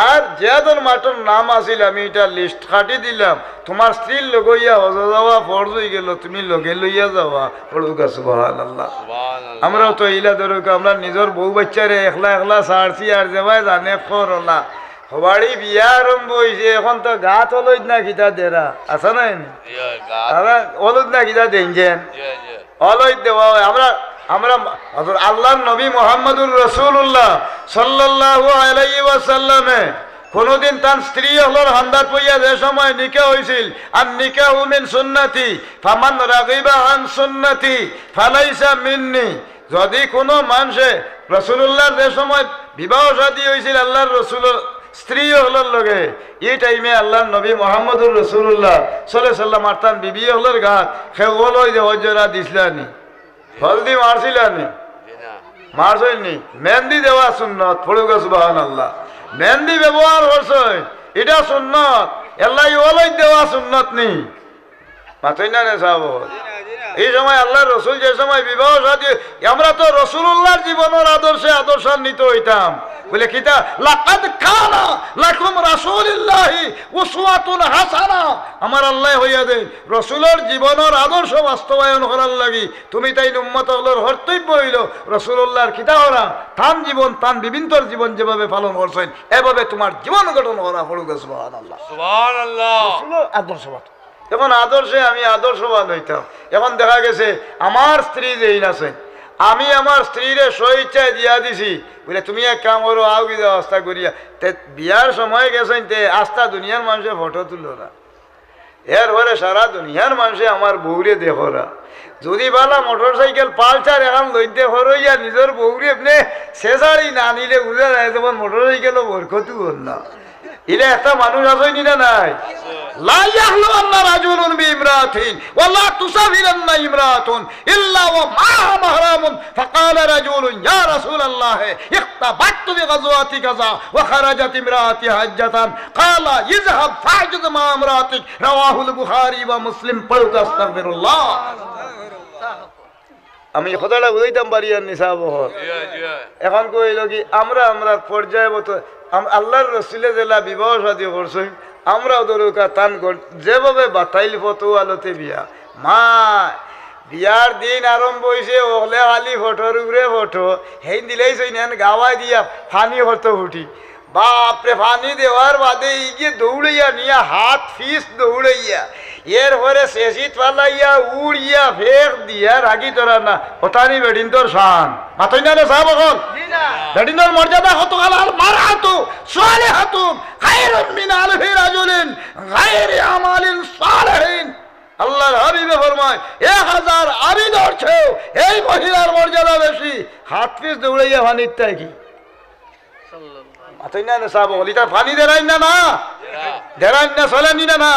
আর জিহাদর মাঠর নাম আছিল, আমি ইটা লিস্ট কাটি দিলাম, তুমার স্ত্রীর লগে অইয়া হজো যাওয়া ফরজ অইগেলো, তুমি লগে লইয়া যাওয়া। পড়ুক্কা সুবহানাল্লাহ। সুবহানাল্লাহ। আমরাও তো ইলা ধরুক্কা, আমরা নিজর বউ বাইচ্চারে একলা একলা ছাড়ছি, আর যেবায় জানে খরলা। হবাড়ি বিয়া আরম্ভ অইছে, অখন তো গাত অলইদ না কিতা দেরা, আছে না এনে? ইয়া, গাত। আমরা অলইদ না কিতা দেইন যেন? ইয়া, ইয়া। অলইদ দেওয়া অয়। আমরা, আমরা হযরত আল্লাহর নবী মুহাম্মদুর রাসূলুল্লাহ সাল্লাল্লাহু আলাইহি ওয়াসাল্লামে কুনুদিন তান স্ত্রী অকলর হান্দাত পড়িয়া যে সময় নিকাহ অইছিল, আর নিকাহু মিন সুন্নতি, ফামান রাগিবা আন সুন্নতি ফালাইসা মিন্নি। যদি কুনু মানষে রাসূলুল্লাহর যে সময় বিবাহ শাদী অইছিল আল্লাহর রসুলর স্ত্রী অকলর লগে, ই টাইমে আল্লাহর নবী মুহাম্মদুর রাসূলুল্লাহ সাল্লাল্লাহু আলাইহি ওয়াসাল্লাম আর তান বিবি অকলর গাত কেউ অলইদ হজরা দিছলা নি? হলদি মারছিলা নি? জি না। মারছইন নি? মেহেন্দি দেওয়া সুন্নত, পড়ুক্কা সুবহানাল্লাহ। মেহেন্দি ব্যবহার করছইন, ইটা সুন্নত, এর লাগি অলইদ দেওয়া সুন্নত নি? মাতইন না রে সাবত? ই সময় আল্লাহর রসুল যে সময় বিবাহ শাদী, আমরা তো রাসূলুল্লাহর জীবনর আদর্শে আদর্শান্বিত অইতাম। বুলে কিতা? লাকাদ কানা লাকুম রাসূলুল্লাহি উসওয়াতুন হাসানা। আমার আল্লায় কইয়া দেইন, রসুলর জীবনর আদর্শ বাস্তবায়ন করার লাগি তুমি তাইন উম্মত অকলর কর্তব্য অইলো রাসূলুল্লাহর কিতা করা, তান জীবন, তান বিবিন্তর জীবন যেভাবে পালন করছইন, এভাবে তুমার জীবন গঠন করা। পড়ুক্কা সুবহানাল্লাহ। সুবহানাল্লাহ। রসুলর আদর্শবান। অখন আদর্শে আমি আদর্শবান অইতাম। অখন দেখা গেছে আমার স্ত্রী যেইন আছইন, আমি আমার স্ত্রীরে স্বইচ্ছায় দিয়া দিছি, বুলে, তুমি এক কাম করো, আও গি যাও আস্তা করিয়া। তে বিয়ার সময় গেছইন, তে আস্তা দুনিয়ার মানষে ফটো তুলরা। এরপরে সারা দুনিয়ার মানষে আমার বউরে দেখরা। যদি বালা মোটরসাইকেল পালসার এখান লইতে হরইয়া নিজর বউরে এমনে সেজারি না নিলে বুঝা যায়, যেমন মোটরসাইকেলও বরকতু অর না। ইলা একটা মানুষ আছইন নি না নাই? লা ইয়াখলুওয়ান্না রাজুলুন বিইমরাআতিন ওয়া লা তুসাফিরান্না ইমরাআতুন ইল্লা ওয়া মাআহা মাহরামুন। ফাকালা রাজুলুন, ইয়া রাসূলাল্লাহ, ইখতাবাততু বিগাজওয়াতি কাযা ওয়া খারাজাত ইমরাআতি হাজ্জাতান। ক্বালা, ইযহাব ফাহজুজ মাআ ইমরাআতিক। রাওয়াহুল বুখারী ওয়া মুসলিম। পড়ুক্কা আস্তাগফিরুল্লাহ। আমি কথাটা বুঝাইতাম পারি আর নি সাবত? জি, জি। অখন কইলো কি, আমরা, আমরার পর্যায়গত, আম-, আল্লাহর রসুলে যেলা বিবাহ শাদী করছইন, আমরাও ধরুক্কা তান ঘর-, যেভাবে বাতাইল ফটো আলোতে বিয়া। মা, বিয়ার দিন আরম্ভ অইছে, অকলে খালি ফটোর উপরে ফটো, হেইন দিলাইছইন এন গাওয়াই দিয়া, ফানি করতো ফুটি। বাপরে, ফানি দেওয়ার বাদে ইগিয়ে দৌড়াইয়া নিয়া, হাত ফিস দৌড়াইয়া, এরপরে সেচিত ফালাইয়া, উড়িয়া, ফেক দিয়া, রাগি তোরা না, ওতানি বেটিন্তর শান। মাতইন না রে সাবত অকল? জি না। বেটিন্তর মর্যাদা কত? আল মারআতু সালিহাতুন খায়রুন মিন আলফি রাজুলিন গায়রি আমালিন সালিহিন। আল্লাহর হাবিবে ফরমায়, এক হাজার আবিদর চেয়েও এই মহিলার মর্যাদা বেশি। হাত ফিস দৌড়াইয়া ফানির থাকি। মাতইন না রে সাবত অকল, ইতা ফানি দেরাইন না, না? দেরাইন না, চলের নি না, না?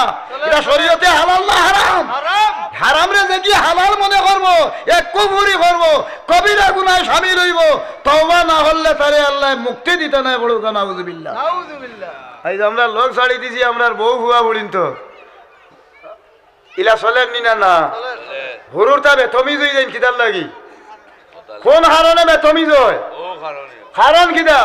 ইতা শরীয়তে হালাল না হারাম? হারাম। হারামরে যেগিয়ে হালাল মনে করবো, এ কুফুরি করবো, কবিরা গুনায় শামিল অইবো, তওবা না করলে তারে আল্লায় মুক্তি দিতা নায়, পড়ুক্কা নাউজুবিল্লাহ। নাউজুবিল্লাহ। আইজ আমরা লগ ছাড়ি দিছি, আমরার বউ ফুয়া পর্যন্ত। ইলা চলের নি না, না? চলের। হুরুতা বেতমিজ অই যাইন কিতার লাগি? কোন কারণে বেতমিজ অয়? কারণ কিতা?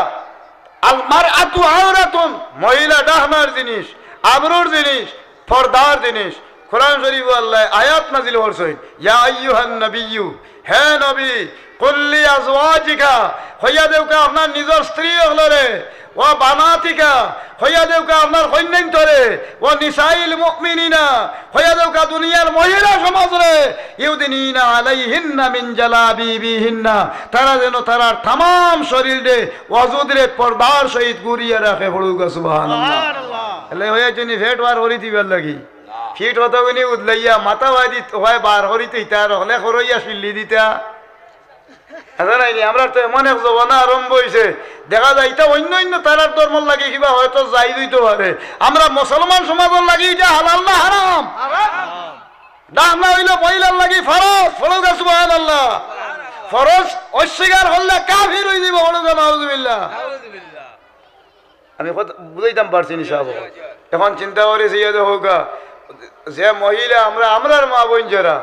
আল মারআতু আওরাতুন, মহিলা ডাহনার জিনিস, আবরুর জিনিস, পর্দার জিনিস। কোরআন শরীফো আল্লায় আয়াত নাজিল করছইন, ইয়া আইয়ুহান নাবিয়্যু, হে নবী, কুল্লি আজওয়াজিকা, কইয়া দেউকা আপনার নিজর স্ত্রী অকলরে, ওয়া বানাতিকা, কইয়া দেউকা আপনার কইন্যাইন্তরে, ওয়া নিসাইল মুমিনিনা, কইয়া দেউকা দুনিয়ার মহিলা সমাজরে, ইউদিনিনা আলাইহিন্না মিন জালাবিবিহিন্না, তারা যেন তারার তামাম শরীররে অজুদরে পর্দার সহিত গুরিয়া রাখে। পড়ুকা সুবহানাল্লাহ। এলে হইয়া জনি ফেট বার করি দিবার লাগি। ফিট হতগুনি উদলাইয়া মাথা বাদি হয় বার করি তো ইতা রহলে করইয়া শিল্লি দিতা। আচ্ছা নাইনি, আমরার তো এমন এক জমানা আরম্ভ অইছে, দেখা যায় ইতা অইন্য অইন্য তারার ধর্মর লাগি কিবা হয়তো জায়েজ অইতো পারে। আমরা মুসলমান সমাজর লাগি ইটা হালাল না হারাম? ডাহনা অইলো মহিলার লাগি ফরজ, পড়ুকা সুবহানাল্লাহ। ফরজ অস্বীকার করলে কাফির অই যিবো, পড়ুকা নাউজুবিল্লাহ। আমি কথা বুঝাইতাম পারছি নি সাব? এখন চিন্তা করি চাইয়া দেখউকা, যে মহিলা আমরা, আমরার মা বইন যেরা,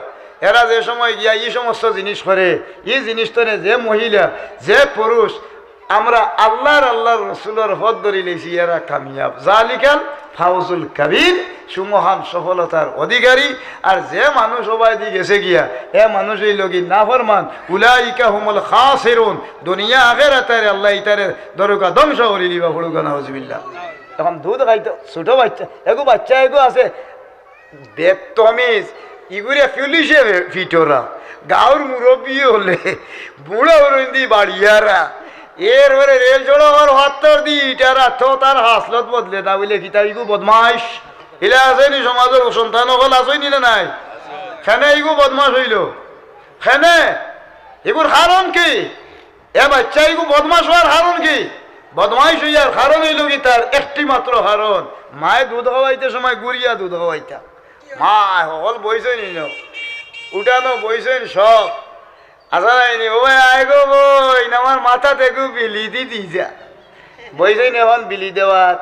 এরা যে সময় গিয়া ই সমস্ত জিনিস করে, ই জিনিস তনে যে মহিলা, যে পুরুষ, আমরা আল্লাহর, আল্লাহর রসুলর পথ ধরি লইছি, এরা কামিয়াব। জালিকাল ফাউজুল কাবীর, সুমহান সফলতার অধিকারী। আর যে মানুষ ওবায়দি গেছে গিয়া, এ মানুষ অইলো গি নাফরমান, উলাইকা হুমুল খাসিরুন, দুনিয়া আখেরাতে আল্লায় ইতারে দরকা ধ্বংস করি দিবা, পড়ুকা নাউজুবিল্লাহ। এখন দুধ খাইতো, ছোট বাইচ্চা, এগু বাইচ্চা এগু আছে, বেতমিজ, ইগুরে পুলিশে ফিটরা, গাউর মুরব্বি অকলে, বুড়া উরুন্দি বাড়িয়ারা, এরপরে রেল সড়কর ফাত্তর দি ইটারা, তো তার হাসলত বদলে না বইলে কিতা, ইগু বদমাইশ। ইলা আছইনি সমাজর সন্তান অকল আছইনি না নাই? কেনে ইগু বদমাইশ অইলো? কেনে? ইগুর কারণ কি? এ বাইচ্চা ইগু বদমাইশ অওয়ার কারণ কি? বদমাইশ অইয়ার কারণ অইলো কি? তার একটি মাত্র কারণ, মায়ে দুধ খাওয়াইতে সময় গুরিয়া দুধ খাওয়াইতা। মা হকল বইছইন ইনো, উঠানো বইছইন সব। আচ্ছা নাইনি, ও ভাই, আয় গো বইন, আমার মাথাত এগু বিলি দি দি যা। বইছইন এখন বিলি দেওয়াত।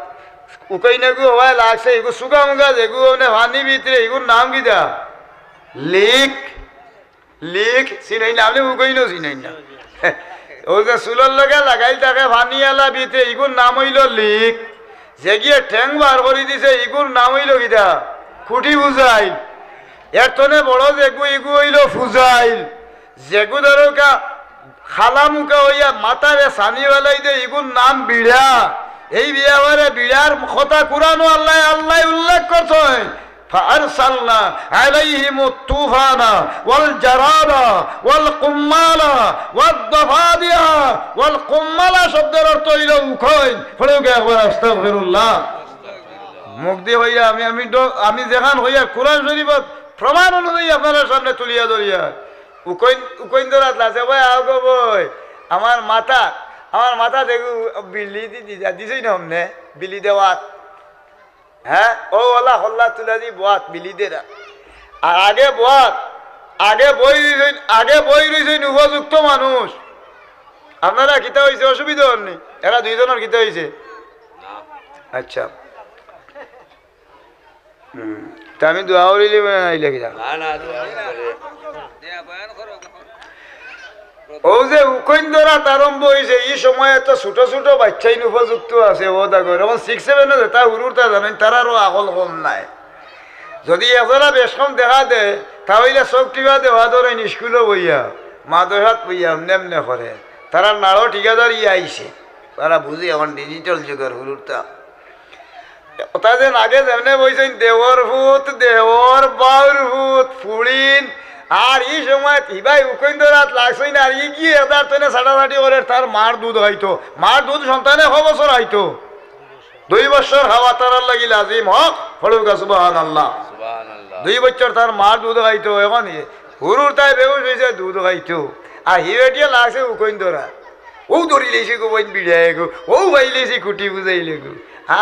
উকইন এগু হবায় লাগছে, ইগু সুগা মুগা যেগু মানে পানি ভিতরে, ইগুর নাম কিতা? লিক। লিক, চিনাই না, আপনে উকইনও চিনাই না। ও যে চুলর লগে লাগাইল থাকে পানিআলা ভিতরে, ইগুর নাম অইলো লিক। যেগিয়ে ঠেং বার করি দিছে, ইগুর নাম অইলো কিতা? খুঁটি ফুজাইল। এর তনে বড় যেগু, ইগু অইলো ফুজাইল। যেগু ধরউকা খালা মুখা অইয়া মাথারে ছানি ফালাই দে, ইগুর নাম বিড়া। এই বিয়াবারে বিড়ার কথা কুরআনো আল্লায়, আল্লায় উল্লেখ করছইন। فأرسلنا عليهم الطوفان والجراد والقمل والضفادع والقمل শব্দর অর্থ অইলো উকইন। পড়ুকা একবার আস্তাগফিরুল্লাহ। মুখ দি কইয়া আমি, আমি ড-, আমি যেখান কইয়ার কুরআন শরীফর প্রমাণ অনুযায়ী আপনারার সামনে তুলিয়া ধরিয়ার। উকইন, উকইন ধরাত লাগছে, ভাই, আও গো বই, আমার মাথা, আমার মাথাত এগু বিলি দি, দি, দিছইন হমনে, বিলি দেওয়াত। হ্যাঁ, ও ওলা হল্লা তুলা দি বওয়াত বিলি দেরা। আর আগে বওয়াত, আগে বই রইছইন, আগে বই রইছইন উপযুক্ত মানুষ। আপনারা কিতা অইছে, অসুবিধা অর নি? এরা দুইজনর কিতা অইছে? আচ্ছা। হুম। তা আমি দোয়া করিলে মানে আইলে কিতা? না, না, দোয়া করে। ও যে উকইন ধরাত আরম্ভ অইছে, ই সময় তো ছোট ছোট বাইচ্চাইন উপযুক্ত আছে, ও দাগর। এখন six seven-ও যেতা হুরুর তা জানইন, তারারও আকল কম নাই। যদি এজরা বেশ কম দেখা দেয়, তা অইলে চউখ টিপা দেওয়া ধরইন স্কুলো বইয়া, মাদ্রাসাত বইয়া এমনে এমনে করে। তারার নাড়ও ঠিকাদারি আইছে। তারা বুঝি এখন digital যুগর হুরুর তা। ওটা যেন আগে যেমনে বইছইন, দেওর ফুত, দেওর বাউর ফুত, ফুড়িন। আর ই সময় ইবায় উকইন ধরাত লাগছইন, আর ই গিয়ে এদার তনে ছাটাছাটি করে তার মার দুধ খাইতো। মার দুধ সন্তানে ক বছর খাইতো? দুই বছর খাওয়া তারার লাগি লাজিম হক, পড়ুকা সুবহানাল্লাহ। সুবহানাল্লাহ। দুই বছর তার মার দুধ খাইতো, এখন হুরুর তাই বেহুশ অইছে দুধ খাইতো। আর হিবেটিয়ে লাগছে উকইন ধরা। ও ধরি লেইছে গো বইন বিড়ায় গো, ও ভাই লেইছে খুঁটি বুঝাইলে গো।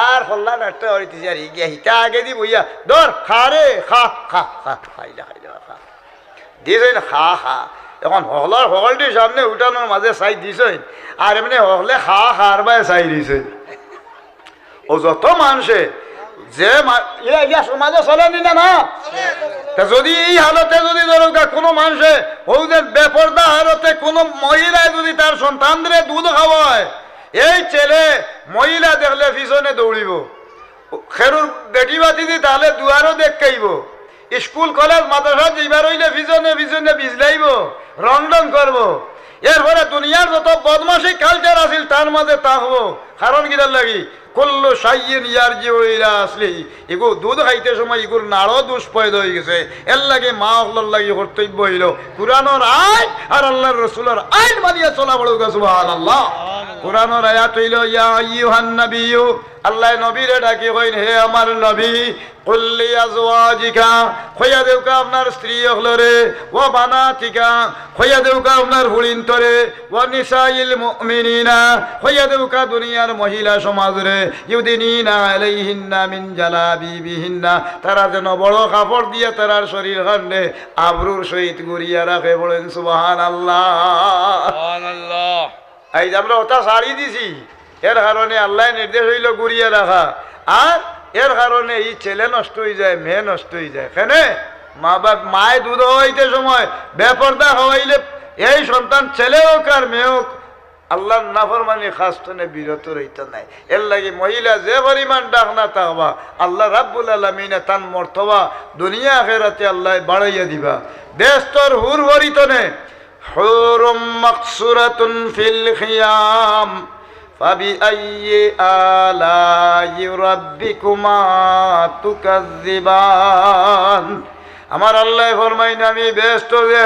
আর হল্লা নাট্য হইতেছে আর গিয়া হিতা আগে দি বইয়া, ধর, খা রে, খা, খা, খা, খাইলে, খাইলে, খা। দিছইন, খা, খা। এখন হকলর, হকলটি সামনে উঠানোর মাঝে চাই দিছইন। আর এমনে হকলে খা, খার বায় চাই দিছইন। ও যত মানষে, যে মা-, ইয়া, ইয়া সমাজে চলে নি না, না? তে যুদি ই হালতে যুদি ধরউক্কা কুনু মানষে, অউ যে বেপর্দা হালতে কুনু মহিলায় যুদি তার সন্তানরে দুধ খাওয়ায়, এই ছেলে মহিলা দেখলে পিছনে দৌড়িবো, খেরুর বেটি বাতি দি তাহলে দুয়ারো দেখাইবো, স্কুল কলেজ মাদ্রাসা যাইবার অইলে পিছনে পিছনে বিজলাইবো, রং ঢং করবো। এরপরে দুনিয়ার যত বদমাশি কালচার আছিল তার মাঝে থাকবো। কারণ কিতার লাগি? কুল্লু শাইইন ইয়ারজিউ ইলা আসলিহি। ইগু দুধ খাইতে সময় ইগুর নাড়ো দোষ পয়দা অইগেছে। এরলাগি মা অকলর লাগি কর্তব্য অইলো কুরআনর আইন আর আল্লার রসুলর আইন মানিয়া চলা পড়উক্কা। সুবহানাল্লাহ। কুরআনর আয়াত অইলো, ইয়া আইয়ুহান নাবিয়্যু, আল্লায় নবীরে ডাকি কইন, হে আমার নবী, কুল্লি আজওয়াজিকা, কইয়া দেউক্কা আপনার স্ত্রী অকলরে, ওয়া বানাতিকা, কইয়া দেউক্কা আপনার হুড়িন্তরে, ওয়া নিসাইল মুমিনিনা, কইয়া দেউক্কা দুনিয়ার মহিলা সমাজরে, ইউদিনিনা আলাইহিন্না মিন জালাবিবিহিন্না, তারা যেন বড় কাপড় দিয়া তারার শরীর খানরে আবরুর সহিত গুরিয়া রাখে। বলেন সুবহানাল্লাহ। সুবহানাল্লাহ। এই যে আমরা ওটা ছাড়ি দিছি, এর কারণে আল্লায় নির্দেশ অইলো গুরিয়া রাখা, আর এর কারণে ই ছেলে নষ্ট অইযায়, মেয়ে নষ্ট অইযায়। কেনে? মা বাপ, মায়ে দুধ খাওয়াইতে সময় বেপর্দা খাওয়াইলে এই সন্তান ছেলে অউক আর মেয়ে অউক আল্লার নাফরমানি কাজ তনে বিরত রইতো নায়। এরলাগি মহিলা যে পরিমাণ ডাক না থাকবা, আল্লা রাব্বুল আলামিনে তান মর্তবা দুনিয়া আখেরাতে আল্লায় বাড়াইয়া দিবা। বেহেস্তর হুর পরি তনে حور مقصورات في الخيام فبأي آلاء ربكما تكذبان। আমার আল্লায় ফরমাইন, আমি বেহেস্ত যে,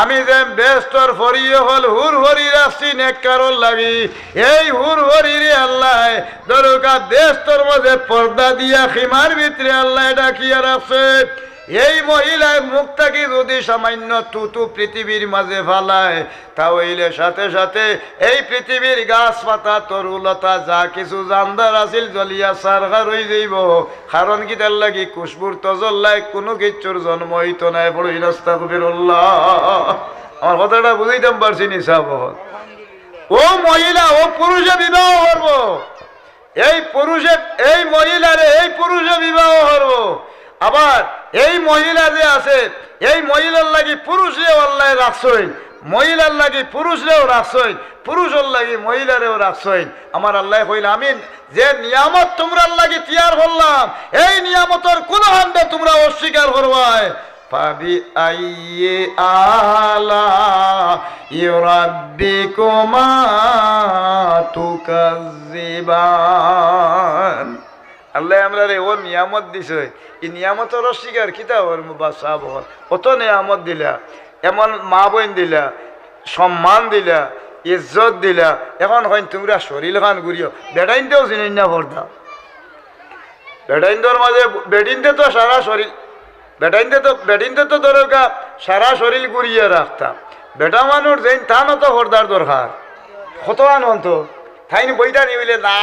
আমি যে বেহেস্তর পরি অকল হুর পরি রাখছি নেককারর লাগি, এই হুর পরিরে আল্লায় ধরউক্কা বেহেস্তর মাঝে পর্দা দিয়া খিমার ভিতরে আল্লায় ডাকিয়া রাখছে। এই মহিলায় মুখ থাকি যুদি সামান্য থুথু পৃথিবীর মাঝে ফালায়, তা অইলে সাথে সাথে এই পৃথিবীর গাছ পাতা তরুলতা যা কিছু জানদার আছিল জ্বলিয়া ছারখার অইযাইবো। কারণ কিতার লাগি? খুশবুর তজল্লায় কুনু কিচ্ছুর জন্ম অইতো নায়। পড়ইন আস্তাগফিরুল্লাহ। আমার কথাটা বুঝাইতাম পারছি নি সাব? অউ মহিলা অউ পুরুষে বিবাহ করবো, এই পুরুষে, এই মহিলারে এই পুরুষে বিবাহ করবো। আবার এই মহিলা যে আছে, এই মহিলার লাগি পুরুষরেও আল্লায় রাখছইন, মহিলার লাগি পুরুষরেও রাখছইন, পুরুষর লাগি মহিলারেও রাখছইন। আমার আল্লায় কইলা, আমি যে নিয়ামত তুমরার লাগি তৈয়ার করলাম, এই নিয়ামতর কুনু খানরে তুমরা অস্বীকার করবায়। فبأي آلاء ربكما تكذبان। আল্লায় আমরারে অউ নিয়ামত দিছে, ই নিয়ামতর অস্বীকার কিতা করমু বা সাব? অত নিয়ামত দিলা, এমন মা বইন দিলা, সম্মান দিলা, ইজ্জত দিলা, এখন কইন তুমরা শরীল খান ঘুরিও। বেটাইন্তেও চিনইন না পর্দা। বেটাইন্তর মাঝে, বেটিন্তে তো সারা শরীল, বেটাইন্তে তো, বেটিন্তে তো ধরউক্কা সারা শরীল ঘুরিয়া রাখতা। বেটা মানুষ যেইন তান তো পর্দার দরকার। কত আনন্দ। তাইন বইতা নি অইলে না,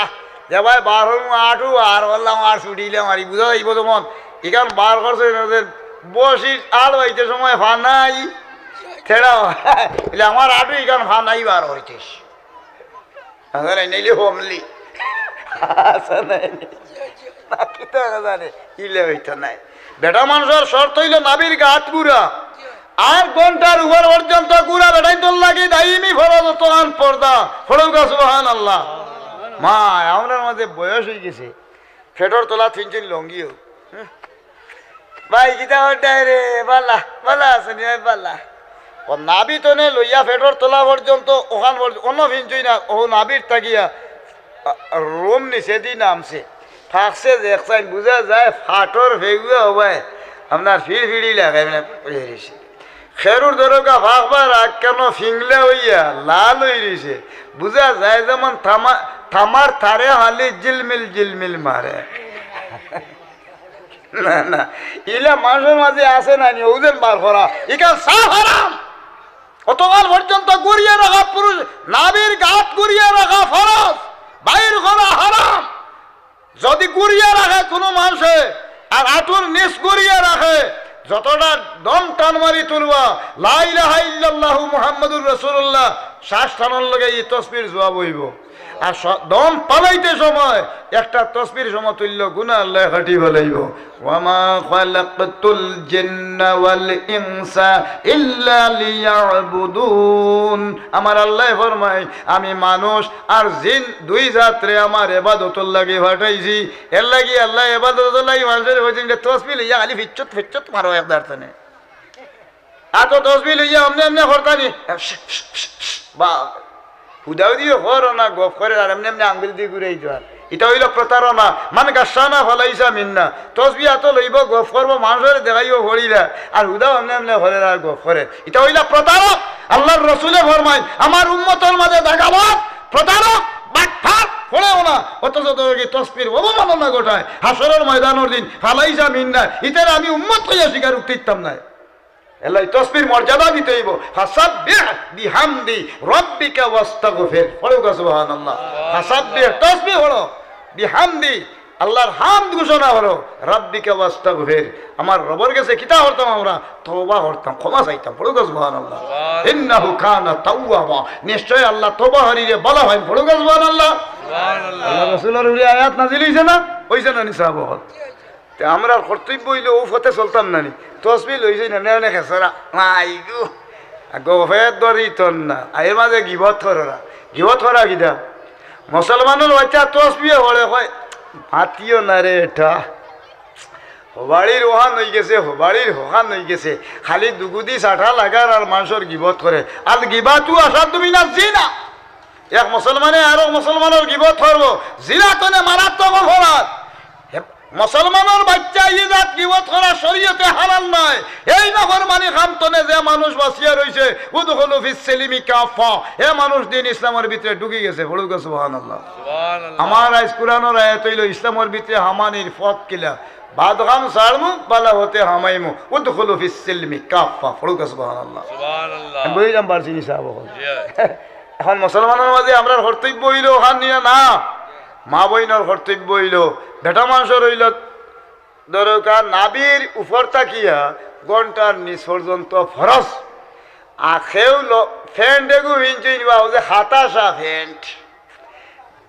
যেবায় বার করমু আটু আর বললাম আর ছুটিলে মারি, বুঝা যাইবো যেমন। ইখান বার করছে না যে বসি আল বাইতে সময় ফানাই, ছেড়া অইলে আমার আটু ইখান ফানাই বার করছিস। আছে নাই? নাইলে homely। আছে নাই? না, কিতা জানে? ইলে অইতো নায়। বেটা মানষর শর্ত অইলো নাভির গাত ঘুরা। আর ঘন্টার উপর পর্যন্ত ঘুরা বেটাইন্তর লাগি দাইমি ফরজ অতখান পর্দা। পড়উক্কা সুবহানাল্লাহ। মা, আমরার মাঝে বয়স অইগেছে। পেটর তলাত ফিনছইন লুঙ্গিও। হুম। ভাই, কিতা করতায় রে? বালা, বালা আছইন নি ভাই? বালা। অউ নাভি তনে লইয়া পেটর তলা পর্যন্ত, অখান পর্য-, অনো ফিনছইন না, অউ নাভির থাকিয়া, আ, রুম নিচেদি নামছে। ফাকছে দেখছইন, বুঝা যায় ফাটর ফেগুয়া অবায়, আপনার ফিড়ফিড়ি লাগাই মানে অইয়া রইছে। খেরুর ধরউক্কা ফাকবার আগ কেনে ফিংলা অইয়া লাল অই রইছে। বুঝা যায় যেমন তামা-, তামার তারে খালি ঝিলমিল ঝিলমিল মারে। না, না, ইলা মানষর মাঝে আছে না নি, অউ যেন বার করা, ইখান সাফ হারাম। অতকাল পর্যন্ত ঘুরিয়া রাখা পুরুষ, নাভির গাত ঘুরিয়া রাখা ফরজ, বাইর করা হারাম। যুদি ঘুরিয়া রাখে কুনু মানষে, আর আটুর নিচ ঘুরিয়া রাখে, যতটা দম টান মারি তুলবা, লা ইলাহা ইল্লাল্লাহু মুহাম্মাদুর রাসূলুল্লাহ, শ্বাস টানর লগে ই তসবির জুয়াব অইবো। আর স-, দম ফালাইতে সময় একটা তসবির সমতুল্য গুনাহ আল্লায় কাটি ফালাইবো। "ওয়ামা খালাকতুল জিন্না ওয়াল ইনসা ইল্লা লিয়াবুদুন।" আমার আল্লায় ফরমাইন, "আমি মানুষ আর জিন দুই জাতরে আমার ইবাদতর লাগি পাঠাইছি।" এর লাগি আল্লায় ইবাদতর লাগি মানষরে কইছইন যে তসবি লইয়া খালি ফিচ্চুত ফিচ্চুত মারো এক দাঁড় তনে। আর তো তসবি লইয়া অমনে অমনে করতা নি। বা, হুদাহুদি করো না, গফ করের আর এমনে এমনে আঙ্গুল দি ঘুরাই দেওয়ার। ইটা অইলো প্রতারণা। মান গাশশানা ফালাইসা মিন্না। তসবি আতো লইবো, গফ করবো, মানষরে দেখাইবো পড়িরা, আর হুদা অমনে অমনে করের আর গফ করের। ইটা অইলা প্রতারক। আল্লার রসুলে ফরমাইন, "আমার উম্মতর মাঝে দাগাবাজ, প্রতারক, বাটপার পড়েও না।" অথচ তো কি তসবির অবমাননা ঘটায়। হাশরর ময়দানর দিন ফালাইসা মিন্না। ইতারে আমি উম্মত কইয়া স্বীকার করতাম নায়। এলাই তসবির মর্যাদা দিতে অইবো। "ফাসাব্বিহ বিহামদি রাব্বিকা ওয়াস্তাগফির।" পড়ুক্কা সুবহানাল্লাহ। "ফাসাব্বিহ", তসবি পড়ো, "বিহামদি", আল্লার হামদ ঘোষণা করো, "রাব্বিকা ওয়াস্তাগফির", আমার রবর গেছে কিতা করতাম আমরা? তওবা করতাম, ক্ষমা চাইতাম। পড়ুক্কা সুবহানাল্লাহ। "ইন্নাহু কানা তাওয়াবা", নিশ্চয় আল্লায় তওবাকারীরে ভালা পাইন। পড়ুক্কা সুবহানাল্লাহ। সুবহানাল্লাহ। আল্লার রসুলর উপরে আয়াত নাজিল অইছে না? অইছে না নি সাব অকল? তে আমরার কর্তব্য অইলো অউ পথে চলতাম না নি? তসবি লইছইন না, এমনে এমনে খেছরা। মাই গো। আগে ফের ধরি তন না। আর এর মাঝে গিবত কররা। গিবত করা কিতা? মুসলমানর বাইচ্চা তসবিয়ে পড়ে কয়, "মাতিও না রে এটা। হবাড়ির ওহান অইগেছে, হবাড়ির হখান অইগেছে। খালি দুগুদি চাটা লাগার আর মানষর গিবত করে। আল গিবাতু আশাদ্দু মিনাজ জিনা।" এক মুসলমানে আরক মুসলমানর গিবত করবো। জিনা তনে মারাত্মক অপরাধ। হে, মুসলমানর বাইচ্চা ই জাত গিবত করা শরীয়তে হালাল নায়। এই নাফরমানি কাম তনে যে মানুষ বাঁচিয়া রইছে, উদখুলু ফিস সিলমি কাফফা, হে মানুষ দিন ইসলামর ভিতরে ঢুকি গেছে। পড়ুক্কা সুবহানাল্লাহ। সুবহানাল্লাহ। আমার আইজ কুরআনর আয়াত অইলো ইসলামর ভিতরে হামানির পথ কিলা। বাদ কাম ছাড়মু, ভালা পথে হামাইমু। উদখুলু ফিস সিলমি কাফফা। পড়ুক্কা সুবহানাল্লাহ। সুবহানাল্লাহ। আমি বুঝাইতাম পারছি নি সাব অকল? জি। এখন মুসলমানর মাঝে আমরার কর্তব্য অইলো অখান নিয়া না, মা বইনর কর্তব্য অইলো, বেটা মানষর অইলো, ধরো কা নাভির উপর থাকিয়া গন্টার নিচ পর্যন্ত ফরজ। আর কেউ ল-, প্যান্ট এগু ফিনছইন বা অউ যে হাতাশা প্যান্ট,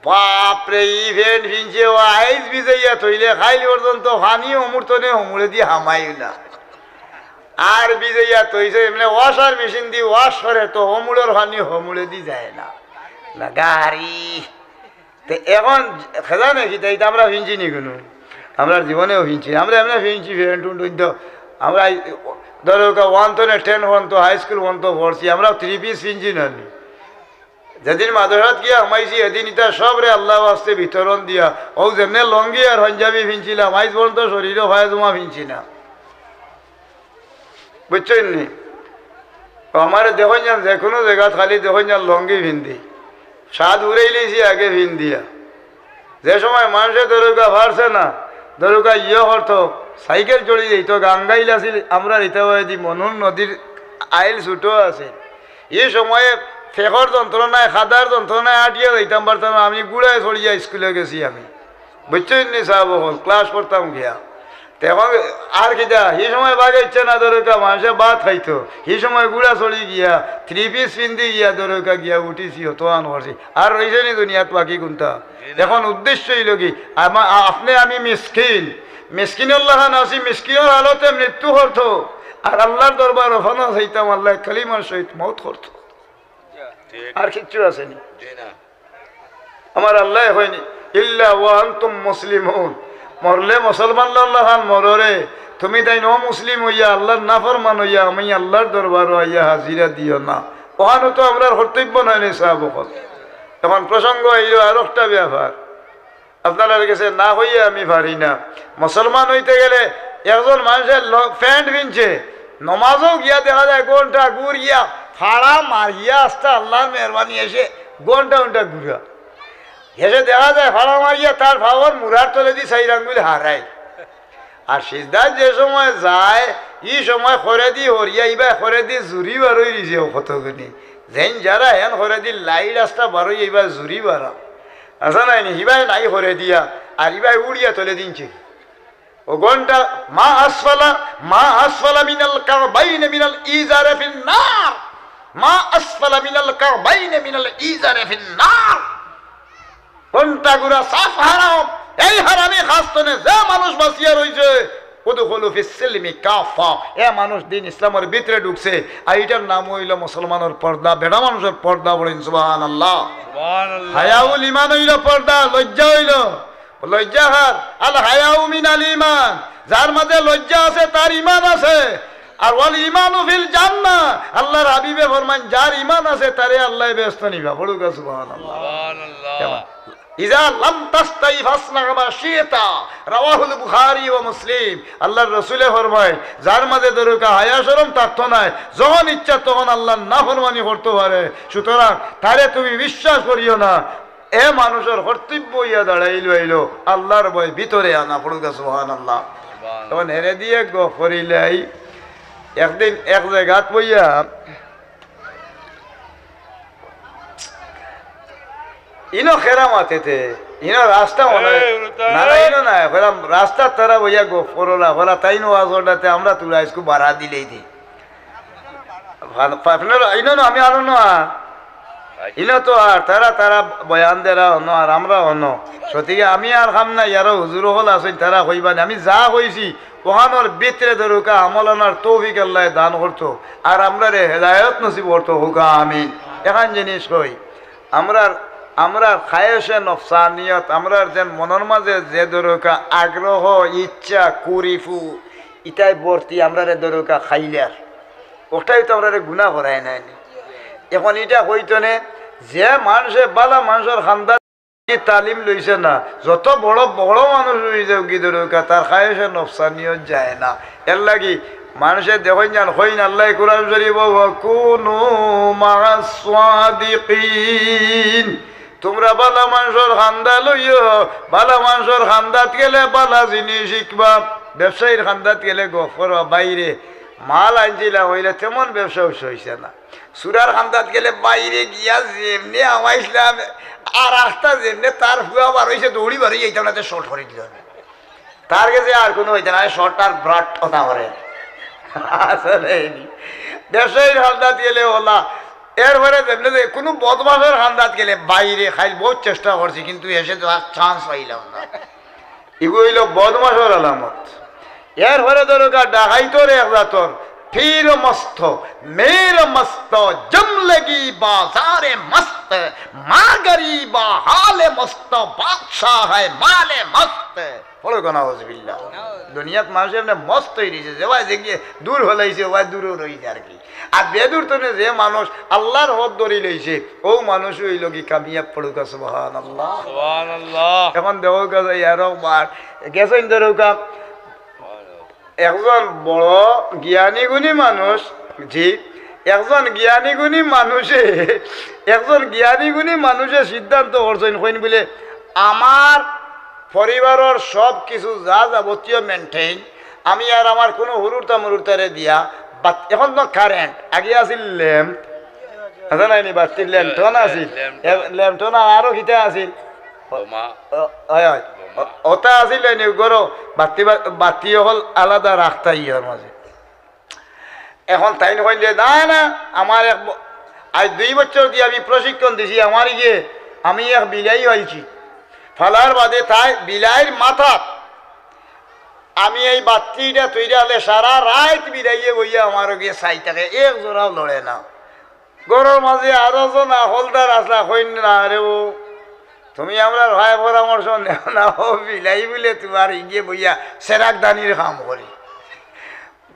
বাপরে, ই প্যান্ট ফিনছে, অউ আইজ ভিজাইয়া থইলে কাইল পর্যন্ত পানি হমুর তনে হমুরেদি হামাইও না। আর ভিজাইয়া থইছে, এমনে ওয়াশার মেশিন দি ওয়াশ করে তো হমুরর পানি হমুরেদি যায় না। না গাড়ি। তে এখন খেজা নাকি, তাই তো আমরা ফিনছি নি কুনু? আমরা জীবনেও ফিনছি নি। আমরা এমনে ফিনছি প্যান্ট উন্ট তো। আমরা এই, ধরো, ওয়ান তনে টেন পর্যন্ত, হাই স্কুল পর্যন্ত পড়ছি, আমরা থ্রি পিস ফিনছি না নি? যেদিন মাদ্রাসাত গিয়া হামাইছি, এদিন ইতা সবরে আল্লার ওয়াস্তে বিতরণ দিয়া, অউ যেমনে লঙ্গি আর পাঞ্জাবি ফিনছিলাম, আইজ পর্যন্ত শরীরো পায়জামা ফিনছি না। বুঝছইন নি? অউ আমারে দেখইন যান, যে কুনু জাগাত খালি দেখইন যান লঙ্গি ফিন্দি। সাদ উড়াইলিছি আগে ফিন্দিয়া। যে সময় মানষে ধরুকা পারছে না, ধরুকা ইয়ে করতো, সাইকেল চড়ি যাইতো, গাঙ্গাইল আছিল, আমরার ইতাবায়দি মনুর নদীর আইল ছুটো আছিল। ই সময়ে ফেকর যন্ত্রণায়, খাদার যন্ত্রণায় আটিয়া যাইতাম পারতাম না, আমি ঘুড়ায় চড়িয়া স্কুলে গেছি আমি। বুঝছইন নি সাব অকল, ক্লাস করতাম গিয়া। তে এখন আর কিতা, হি সময় বাগে ইচ্ছা না ধরুকা, মানষে ভাত খাইতো, হি সময় ঘুড়া চড়ি গিয়া, থ্রি পিস ফিন্দি গিয়া ধরুকা গিয়া উঠিছি, অতহান করছি। আর রইছে নি দুনিয়াত বাকি কুন্তা? এখন উদ্দেশ্য অইলো কি, আমা-, আ-, আপনে আমি মিসকিন, মিসকিনর লাখান আছি, মিসকিনর হালতে মৃত্যু করতো, আর আল্লার দরবারো পানা চাইতাম, আল্লায় কালিমার সহিত মউত করতো। ঠিক। আর কিচ্ছু আছে নি। জি না। আমার আল্লায় কইন নি, "ইল্লা ওয়া আনতুম মুসলিমুন।" মরলে মুসলমানর লাখান মরো রে, তুমি তাইন অমুসলিম অইয়া, আল্লার নাফরমান অইয়া, আমি আল্লার দরবারো আইয়া হাজিরা দিও না। অখানও তো আমরার কর্তব্য নায় নি সাব অকল। এখন প্রসঙ্গ আইলো আরোকটা ব্যাপার। আপনারার গেছে না কইয়া আমি পারি না। মুসলমান অইতে গেলে একজন মানষে ল-, প্যান্ট ফিনছে, নমাজও গিয়া দেখা যায় ঘন্টা ঘুরিয়া, ফাড়া মারিয়া আস্তা আল্লার মেহেরবানি এসে ঘন্টা ঘন্টা ঘুরা। এসে দেখা যায় ফাড়া মারিয়া তার পাওর মুড়ার তলেদি চাইর আঙ্গুল হারায়। আর সিজদাত যে সময় যায়, ই সময় করেদি হরিয়া, ইবায় করেদি জুরি বারই দিছে অউ কতগুনি। যেইন যারা হেন করেদি লাইট আস্তা বারই, ইবায় জুরি বারা। আছে নায় নি? হিবায় নাই করেদিয়া, আর ইবায় উড়িয়া তলেদি নিছে। অউ ঘন্টা, মা আসফালা, মা আসফালা মিনাল কাবাইনি মিনাল ইজারে ফিন নার। মা আসফালা মিনাল কাবাইনি মিনাল ইজারে ফিন নার। ঘন্টা ঘুরা সাফ হারাম। এই হারামি কাজ তনে যে মানুষ বাঁচিয়া রইছে, উদখুলু ফিস সিলমি কাফা, এ মানুষ দিন ইসলামর ভিতরে ঢুকছে। আর ইটার নাম অইলো মুসলমানর পর্দা, বেটা মানুষর পর্দা। বলেন সুবহানাল্লাহ। সুবহানাল্লাহ। হায়াউল ইমান অইলো পর্দা, লজ্জা অইলো। লজ্জা কার? আল হায়াউ মিনাল ইমান। যার মাঝে লজ্জা আছে, তার ইমান আছে। আর ওয়াল ইমানু ফিল জান্নাহ, আল্লাহর হাবিবে ফরমাইন, যার ইমান আছে, তারে আল্লায় বেহেস্তো নিবা। পড়ুক্কা সুবহানাল্লাহ। সুবহানাল্লাহ। কেমন? ইজা লাম তাস্তাহি ফাসনা মা শিতা, রাওয়াহুল বুখারী ওয়া মুসলিম। আল্লাহর রসুলে ফরমাইন, যার মাঝে দরুকা হায়া শরম থাকতো নায়, যখন ইচ্ছা তখন আল্লাহর নাফরমানি করতো পারে। সুতরাং তারে তুমি বিশ্বাস করিও না। এ মানুষর কর্তব্য অইয়া দাঁড়াইলো অইলো আল্লাহর ভয় ভিতরে আনা। পড়ুক্কা সুবহানাল্লাহ। সুবহানাল্লাহ। তখন হেরে দিয়ে গফরিলাই একদিন এক জাগাত বইয়া ইনো খেরা মাতেতে, ইনো রাস্তা মনে হয়। এই, উল্টা না, না, এই। ইনো না, খেরা রাস্তা তারা বইয়া গফরলা, খেরা তাইন ওয়াজ করলাতে আমরা তুলা ইসকু বাড়া দিলেই দি। ফান-, ফাফনের ইনো না, আমি আরো না। ইনো তো আর তারা, তারা বয়ান দেরা অন্য, আর আমরা অন্য। সত্যি আমি আর খাম না, ইয়ারও হুজুর হল আছেন, তারা কইবা না। আমি যা কইছি, ওখানোর ভিতরে দরুকা আমল আনার তৌফিক আল্লাহ দান করতো, আর আমরারে হেদায়ত নসিব করতো, কউক্কা আমিন। এখান জিনিস কই, আমরার, আমরার খায়েশে নফসানিয়ত, আমরার যেন মনর মাঝে যে দরুকা আগ্রহ, ইচ্ছা, কুরিফু, ইটাই বর্তি আমরারে দরুকা খাইলার। ওটাই তো আমরারে গুনা করায় নায়নি। এখন ইটা কইতো নে, যে মানুষে বালা মানুষর খান্দা তালিম লইছে না, যত বড় বড় মানুষ অই যাউক গি দরুকা, তার খায়েশে নফসানিয়ত যায় না। এর লাগি মানুষে দেখইন যান, কইন আল্লাহ কোরআন শরীফ, "ওয়া কুনু মা'আস সাদিকিন।" তুমরা বালা মানুষর খান্দা লইও, বালা মানুষর খান্দাত গেলে বালা জিনিস শিখবা, ব্যবসায়ীর খান্দাত গেলে গফ করবা। বাইরে মাল আনছিলা, অইলে তেমন ব্যবসা উবসা অইছে না। চুরার খান্দাত গেলে বাইরে গিয়া যেমনে হামাইছলাম, আর আখতা যেমনে তার ফুয়া বার অইছে, দৌড়ি বার অই যাইতাম না, তে শর্ট করি দিল। তার গেছে আর কুনু অইতো না, শর্ট আর ব্রাট কথা করে। আসলে এই নি। ব্যবসায়ীর খান্দাত গেলে ওলা, এরপরে যেমনে যে কুনু বদমাশর খান্দাত গেলে বাইরে খাইল, বহুত চেষ্টা করছি, কিন্তু হেষে তো আর চান্স পাইলাম না। ইগু অইলো বদমাশর আলামত। এরপরে দরুকা ডাকাইতর এক জাতর, পীর মস্ত, মীর মস্ত, জমলগি বাজারে মস্ত, মা গরিবা হালে মস্ত, বাদশাহ হ্যায় মালে মস্ত। পড়ো গো নাউজুবিল্লাহ। দুনিয়াত মানুষ এমনে মস্ত অই রইছে, যে ভাই যে গিয়ে দূর হলাইছে, ও ভাই দূরও রইছে আর কি। আর বেদূর তনে যে মানুষ আল্লাহর হদ ধরি লইছে, ও মানুষ অইলো গি কামিয়াব। পড়ুক্কা সুবহানাল্লাহ। সুবহানাল্লাহ। এখন দেখো গেছে ইয়ারও বার, গেছেন দরুকা একজন বড় জ্ঞানী গুণী মানুষ, জি, একজন জ্ঞানী গুণী মানুষে, একজন জ্ঞানী গুণী মানুষে সিদ্ধান্ত করছেন, কইন বলে, আমার পরিবারর সব কিছু যা যাবতীয় মেইনটেইন, আমি আর আমার কুনু হুরুতা মুরুতারে দিয়া, বাত-, এখন তো কারেন্ট, আগে আছিল ল্যাম্প, আছে নাইনি, বাতির ল্যান্টন আছিল, ল্যান্টন। এ, ল্যান্টন আর আরো কিতা আছিল? বোমা। অ, অয়, অয়। বোমা। অ, অতা আছিল নাইনি, ঘরো বাতি, বা-, বাতি অকল আলাদা রাখতা ইয়র মাঝে। এখন তাইন কইন যে, "না, না, আমার এক ব-, আজ দুই বছর দিয়া আমি প্রশিক্ষণ দিছি, আমার ইয়ে, আমি এক বিলাই পাইছি।" ফালার বাদে তাই বিলাইর মাথাত আমি এই বাতিটা তৈরি হলে সারা রাইত বিলাইয়ে বইয়া আমার গিয়ে চাই থাকে, এক জোড়াও লড়ে না। ঘরর মাঝে আরো জন হলদার আসলা, কইন, "না রে ও, তুমি আমরার ভাই পরামর্শ নেও না, ও বিলাই বলে তুমার ইগে বইয়া সেরাক দানির কাম করে।"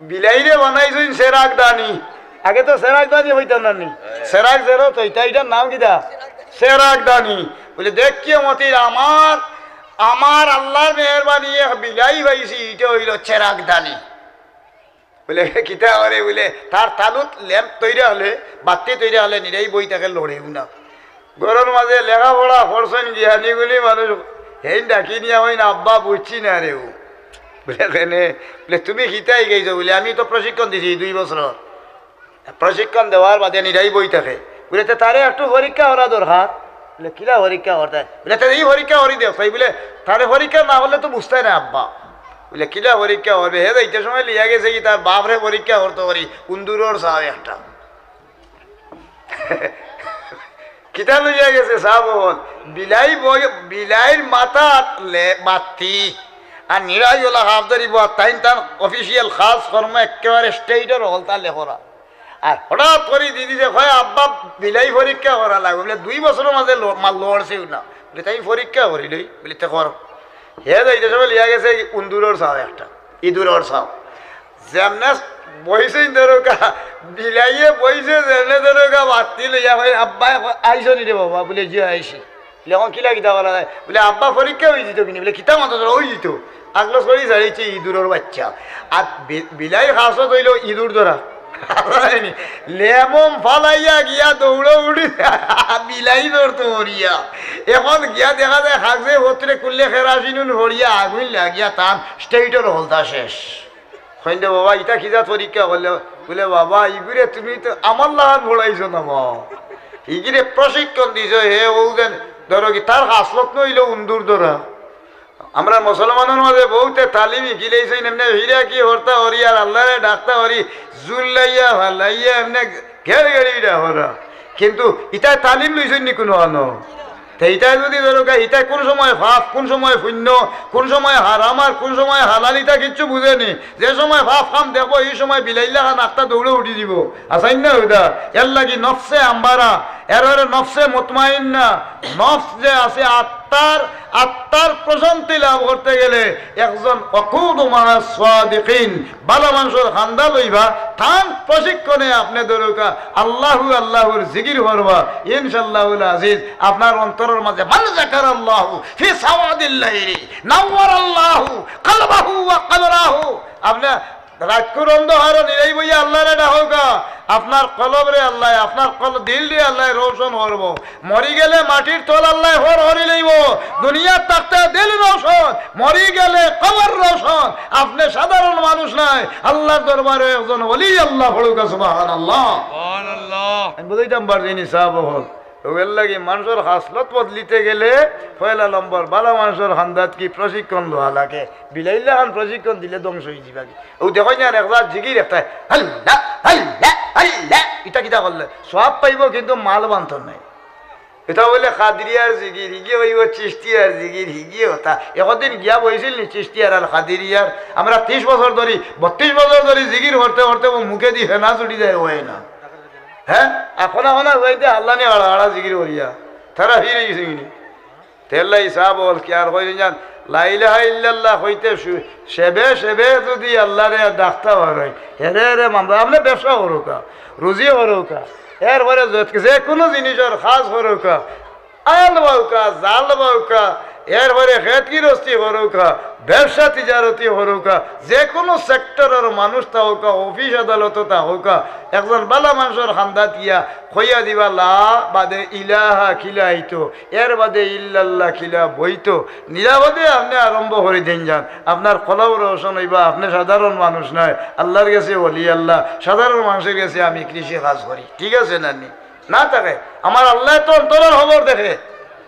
বিলাইরে বানাইছইন সেরাক দানি। আগে তো সেরাক দানি কইতা না নি। সেরাক জেরো তো, ইটা, ইটার নাম কিতা? সেরাক দানি। বলে, "দেখ কিয়ামতির আমার, আমার আল্লাহর মেহেরবানি এক বিলাই পাইছি, ইটা অইলো সেরাক দানি।" বলে, "কিতা করে?" বলে, "তার তালুত ল্যাম্প তৈরি হলে, বাতি তৈরি হলে, নিরাই বই থাকে, লড়েও না।" ঘরর মাঝে লেখাপড়া করছইন জ্ঞানী গুণী মানুষ, হেইন ডাকি নিয়া কইন, "আব্বা, বুঝছি না রে ও।" বলে, "কেনে?" বলে, "তুমি কিতা হিকাইছো?" বলে, "আমি তো প্রশিক্ষণ দিছি দুই বছর। প্রশিক্ষণ দেওয়ার বাদে নিরাই বই থাকে।" বলে, "তে তারে একটু পরীক্ষা করা দরকার।" বলে, "কিলা পরীক্ষা করতে?" বলে, "তে ই পরীক্ষা করি দেও।" তাই বলে, "তারে পরীক্ষা না করলে তো বুঝতায় না আব্বা।" বলে, "কিলা পরীক্ষা করবে? হে যাইতে সময় লিয়া গেছে কি তার বাপরে পরীক্ষা করতে পারি, উন্দুরর চাও একটা।" কিতা লইয়া গেছে সাব অকল? বিলাই বই-, বিলাইর মাথাত লে-, বাত্তি। আর নিরাই অলা হাফ ধরিব, আর তাইন তান official কাজ কর্ম একেবারে state-র অকলতা লেখরা। আর হঠাৎ করি দিদি যে কয়, "আব্বা, বিলাই পরীক্ষা করা লাগবো।" বুলে, "দুই বছরর মাঝে ল-, মা লড়ছেও না।" বুলে, "তাই পরীক্ষা করি লই।" বুলে, "তে কর।" হে যাইতে সময় লইয়া গেছে উন্দুরর ছাও একটা, ইঁদুরর ছাও। যেমনে বইছইন ধরোকা, বিলাইয়ে বইছে যেমনে ধরোকা, বাত্তি লইয়া কয়, "আব্বা, আইছো নি রে বাবা?" বুলে, "জি, আইছি।" বুলে, "অখন কিলা কিতা করা যায়?" বুলে, "আব্বা, পরীক্ষা অইযিতো কিনি?" বুলে, "কিতা মাতো তোর, অইযিতো।" আগলো ছড়ি ছাড়িছে ইঁদুরর বাচ্চা। আর বি-, বিলাইর খাসলত অইলো ইঁদুর ধরা। লেমম ফালাইয়া গিয়া দৌড়ো উড়ি বিলাইর ধরতো হরিয়া। অখন গিয়া দেখা যায় খাগজে হতরে কুললে কেরাসিন হরিয়া আগুইন লাগিয়া তান state-র অকলতা শেষ। কইন রে বাবা, ইতা কি জাত পরীক্ষা করলে? বুলে, "বাবা, ইগুরে তুমি তো আমার লাখান পড়াইছো না বা। ইগুরে প্রশিক্ষণ দিছো, হে ও যেন ধরো কি, তার খাসলত নইলো উন্দুর ধরা।" আমরা মুসলমানর মাঝে বহুতে তালিম হিকিলাইছইন, এমনে হীরা কি হরতা হরি আর আল্লাহরে ডাকতা হরি, জুল্লাইয়া ফালাইয়া এমনে ঘেড় ঘেড়ি ইটা হরা। কিন্তু ইতায় তালিম লইছইন নি কুনু আনো? তে ইতায় যদি ধরোকা, ইতায় কুন সময় পাপ, কুন সময় পুণ্য, কুন সময় হারাম আর কুন সময় হালাল, ইতা কিচ্ছু বুঝে নি। যে সময় পাপ কাম দেখবো, ই সময় বিলাইর লাখান আখতা দৌড়ো উড়ি দিবো। আছইন না হুদা? এরলাগি নফসে আম্মারা, এর বাদে নফসে মুতমাইন্না, নফস যে আছে আত্মার, আত্মার প্রশান্তি লাভ করতে গেলে একজন ওয়াকুনু মা'আস সাদিকিন, ভালা মানষর কান্দাত অইবা, তান প্রশিক্ষণে আপনে ধরোকা আল্লাহু আল্লাহুর জিকির করবা, ইনশাআল্লাহুল আজিজ আপনার অন্তরর মাঝে মান যাকারাল্লাহু ফি সাওয়াদিল লাইলি নাওয়ারাল্লাহু কলবাহু ওয়া কবরাহু। আপনে রাইতকুর অন্ধকারো নিরাই বইয়া আল্লাহরে ডাকোকা, আপনার কলবরে আল্লায়, আপনার কল-, দিলরে আল্লায় রোশন করবো। মরি গেলে মাটির তল আল্লায় হর হরি লইবো। দুনিয়াত থাকতে দিল রোশন, মরি গেলে কবর রোশন। আপনে সাধারণ মানুষ নায়, আল্লাহর দরবারে একজন ওলি আল্লাহ। পড়োকা সুবহানাল্লাহ। সুবহানাল্লাহ। আমি বুঝাইতাম পারছি নি সাব অকল? অউ এরলাগি মানষর খাসলত বদলিতে গেলে পয়লা নম্বর ভালা মানষর কান্দাত কি প্রশিক্ষণ লওয়া লাগে। বিলাইর লাখান প্রশিক্ষণ দিলে ধ্বংস অইযিবা কি। অউ দেখইন না, এক জাত জিকির একটায়, "আল্লাহ, আল্লাহ, আল্লাহ।" ইটা কিতা করলে? সওয়াব পাইবো, কিন্তু মাল বানতো নায়। ইটা অইলে কাদিরিয়ার জিকির, হিগিয়ে অইবো চিশতিয়ার জিকির, হিগিয়ে অতা। একদিন গিয়া বইছিল নি চিশতিয়ার আর কাদিরিয়ার? আমরা তিশ বছর ধরি, বত্রিশ বছর ধরি জিকির করতে করতে অউ মুখেদি ফেনা ছুটি যায়, অয় না। হে? আর ফনা ফনা যাইতে আল্লাহ নি আড়া আড়া জিকির করিয়া। তারা ফিরে গেছে কিনি? তেল্লাই সাব অকল কি আর কইছইন জান, লা ইলাহা ইল্লাল্লাহ কইতে শু-, সেবে সেবে যুদি আল্লাহরে ডাকতা পারইন, হেরে হেরে মানবা, আপনে ব্যবসা করোকা, রুজি করোকা, এরপরে যে, যে কুনু জিনিসর কাজ করোকা, আল বাউকা, জাল বাউকা, এরপরে খেত গিরস্তি করোকা, ব্যবসা তিজারতি করোকা, যে কুনু সেক্টরর মানুষ থাকোকা, অফিস আদালতো থাকোকা, একজন ভালা মানষর কান্দাত গিয়া কইয়া দিবা, লা বাদে ইলাহা কিলা আইতো, এর বাদে ইল্লাল্লাহ কিলা বইতো। নিরাপদে আপনে আরম্ভ করি দেইন যান। আপনার কলব রোশন অইবা, আপনে সাধারণ মানুষ নায়, আল্লাহর গেছে ওলি আল্লাহ, সাধারণ মানষর গেছে আমি কৃষি কাজ করি, ঠিক আছে না নি? না থাকে, আমার আল্লায় তো অন্তরর খবর দেখে।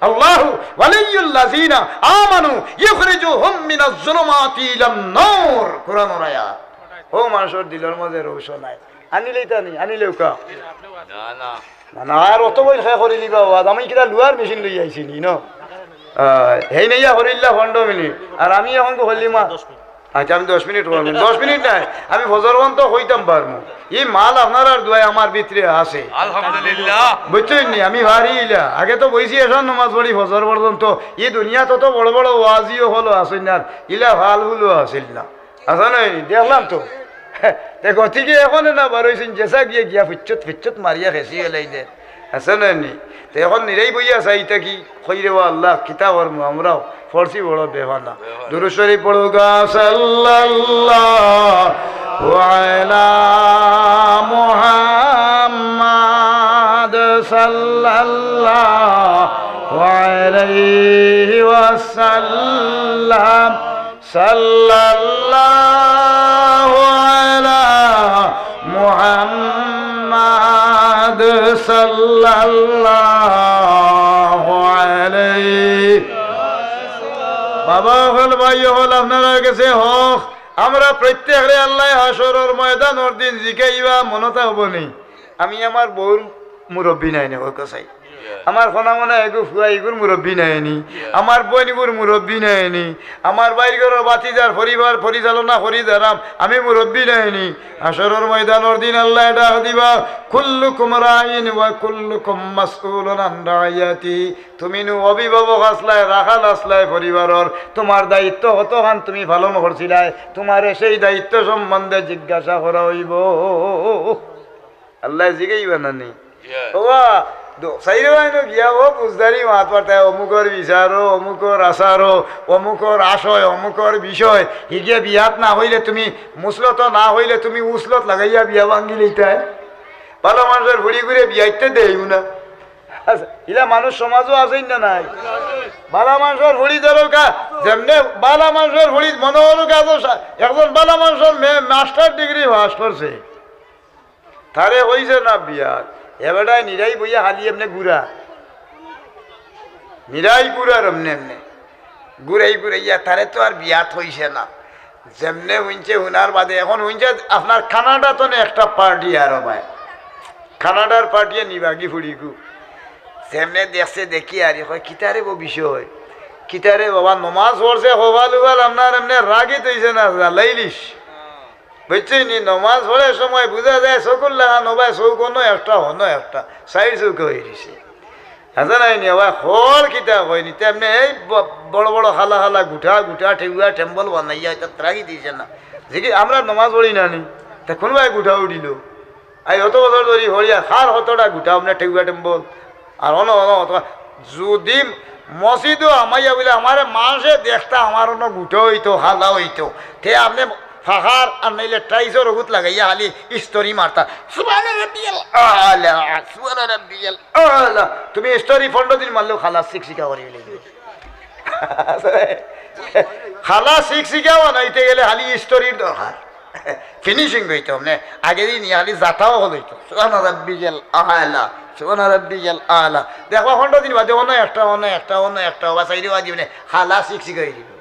আল্লাহু ওয়ালিয়্যুল্লাযীনা আমানু ইউখরিজুহুম মিনাজ যুলুমাতি ইলান নূর, কোরআনর আয়াত। অউ মানষর দিলর মাঝে রোশন আয়। আনিলেইতা নি, আনিলেউকা। না, না। না, না, আর অত বইল খে করিলিবা ওয়াজ। আমি কিতা লুয়ার মেশিন লইয়া আইছি নি, ন? আহ, হেই নাইয়া করিল্লা পনরো মিনিট। আর আমি অখন করিলিমা। আচ্ছা, আমি দশ মিনিট করিলিমু। দশ মিনিট নায়, আমি ফজর পর্যন্ত কইতাম পারমু। ই মাল আপনারার দোয়ায় আমার ভিতরে আছে। আলহামদুলিল্লাহ। বুঝছইন নি? আমি পারি ইলা। আগে তো বইছি এশার নমাজ পড়ি ফজর পর্যন্ত। ই দুনিয়াত অত বড় বড় ওয়াজি অকল আছইন না, ইলা ফালফুলও আছিল না। আছে না নি? দেখলাম তো। তে গতিকে অখনে না বারইছইন, যেছা গিয়া গিয়া ফুচ্চত ফুচ্চত মারিয়া খেছি এলাই দে। আছে না নি? তে অখন নিরাই বইয়া চাই, ইতা কি কইরে বা আল্লাহ, কিতা করমু আমরাও? পড়ছি বড় বেফানা। দুরূদ শরীফ পড়োকা, সাল্লাল্লাহু আলা মুহাম্মাদ, সাল্লাল্লাহু আলাইহি ওয়াসাল্লাম। সাল্লাল্লাহু আলা মুহাম্মাদ সাল্লাল্লাহু আলাইহি। বাবা অকল, ভাই অকল, আপনারার গেছে হক, আমরা প্রত্যেকরে আল্লায় হাশরর ময়দানর দিন জিকাইবা, মনো থাকবো নি? আমি আমার বউর মুরব্বি নায় নি, অউ কথাই। আমার খনা মনা এগু ফুয়া ইগুর মুরব্বি নায়নি, আমার বইনগুর মুরব্বি নায়নি, আমার বাইর ঘরর বাতিজার পরিবার পরিচালনা করি যারাম আমি মুরব্বি নায়নি। হাশরর ময়দানর দিন আল্লায় ডাক দিবা, "কুল্লুকুম রাইন ওয়া কুল্লুকুম মাসউলুন আন রাইয়াতি।" তুমি নু অভিভাবক আছলায়, রাখাল আছলায় পরিবারর, তুমার দায়িত্ব কতখান তুমি পালন করছিলায়, তুমারে সেই দায়িত্ব সম্বন্ধে জিজ্ঞাসা করা অইবো। আল্লায় জিগাইবা না নি? ওবা, দ-, চাইরো আইনো গিয়া ও বুঝদারি মাত পারতায়, অমুকর বিচারো, অমুকর আচারো, অমুকর আশয়, অমুকর বিষয়। হিগিয়া বিয়াত না অইলে তুমি, মুসলত না অইলে তুমি উসলত লাগাইয়া বিয়া ভাঙ্গি লইতায়। ভালা মানষর ফুড়িগুরে বিয়াইতে দেইও না। আচ্ছা, ইলা মানুষ সমাজো আছইন না নাই? ভালা মানষর ফুড়ি ধরো কা, যেমনে ভালা মানষর ফুড়ি মনো অইলো কা, একজন ভালা মানষর মেয়ে মাস্টার ডিগ্রি পাস করছে, তারে কইছে না বিয়া, এ বেটায় নিরাই বইয়া খালি এমনে ঘুরা, নিরাই ঘুরার এমনে এমনে ঘুরাই ঘুরাইয়া তারে তো আর বিয়াত অইছে না। যেমনে হুনছে, হুনার বাদে এখন হুনছে আপনার কানাডা তো না একটা পার্টি আর ভাই, কানাডার পার্টিয়ে নিবাগি ফুড়িগু। যেমনে দেখছে দেখি আর কয়, "কিতারে বো বিষয়, কিতারে বাবা নমাজ পড়ছে, হবাল উবাল আপনার এমনে রাগি তৈছে না, জ্বালাইলিস।" বুঝছইন নি? নমাজ পড়ার সময় বুঝা যায় চকুর লাখান, ও ভাই, চউখ অনো একটা, অনো একটা, চাইর চউখে অই রইছে। হাছা নায় নি? ও ভাই, হল কিতা কইনি, তেমনে এই ব-, বড় বড় খালা খালা গুটা গুটা ঠেউয়া টেম্বল বানাইয়া এটা ত্রাগি দিছে না। যে কি আমরা নমাজ পড়ি না নি, তা কোন ভাই গুটা উঠিল? আই অত বছর ধরি হরিয়া খার হতটা গুটা আমরা ঠেউয়া টেম্বল। আর অনো, অনো, অত যদি মসজিদও আমাইয়া বলে আমারে মানষে দেখতা, আমার অনো গুটা অইতো, খালা অইতো, তে আপনে ফাখার আর নাইলে টাইসর অগুত লাগাইয়া খালি ইস্তরি মারতা। সুবহান রাব্বিয়াল আলা, সুবহান রাব্বিয়াল আলা। তুমি ইস্তরি পনেরো দিন মারলেও খালা শিকশিকা করি ফেলে দিবে। খালা শিকশিকা বানাইতে গেলে খালি ইস্তরির দরকার। ফিনিশিং অইতো আপনে আগে দিন খালি জাতাও হল অইতো। সুবহান রাব্বিয়াল আলা, সুবহান রাব্বিয়াল আলা। দেখবা পনেরো দিন বাদে অনো একটা, অনো একটা, অনো একটা, বাস আইরে বাজি মানে খালা শিকশিকা অই দিবে।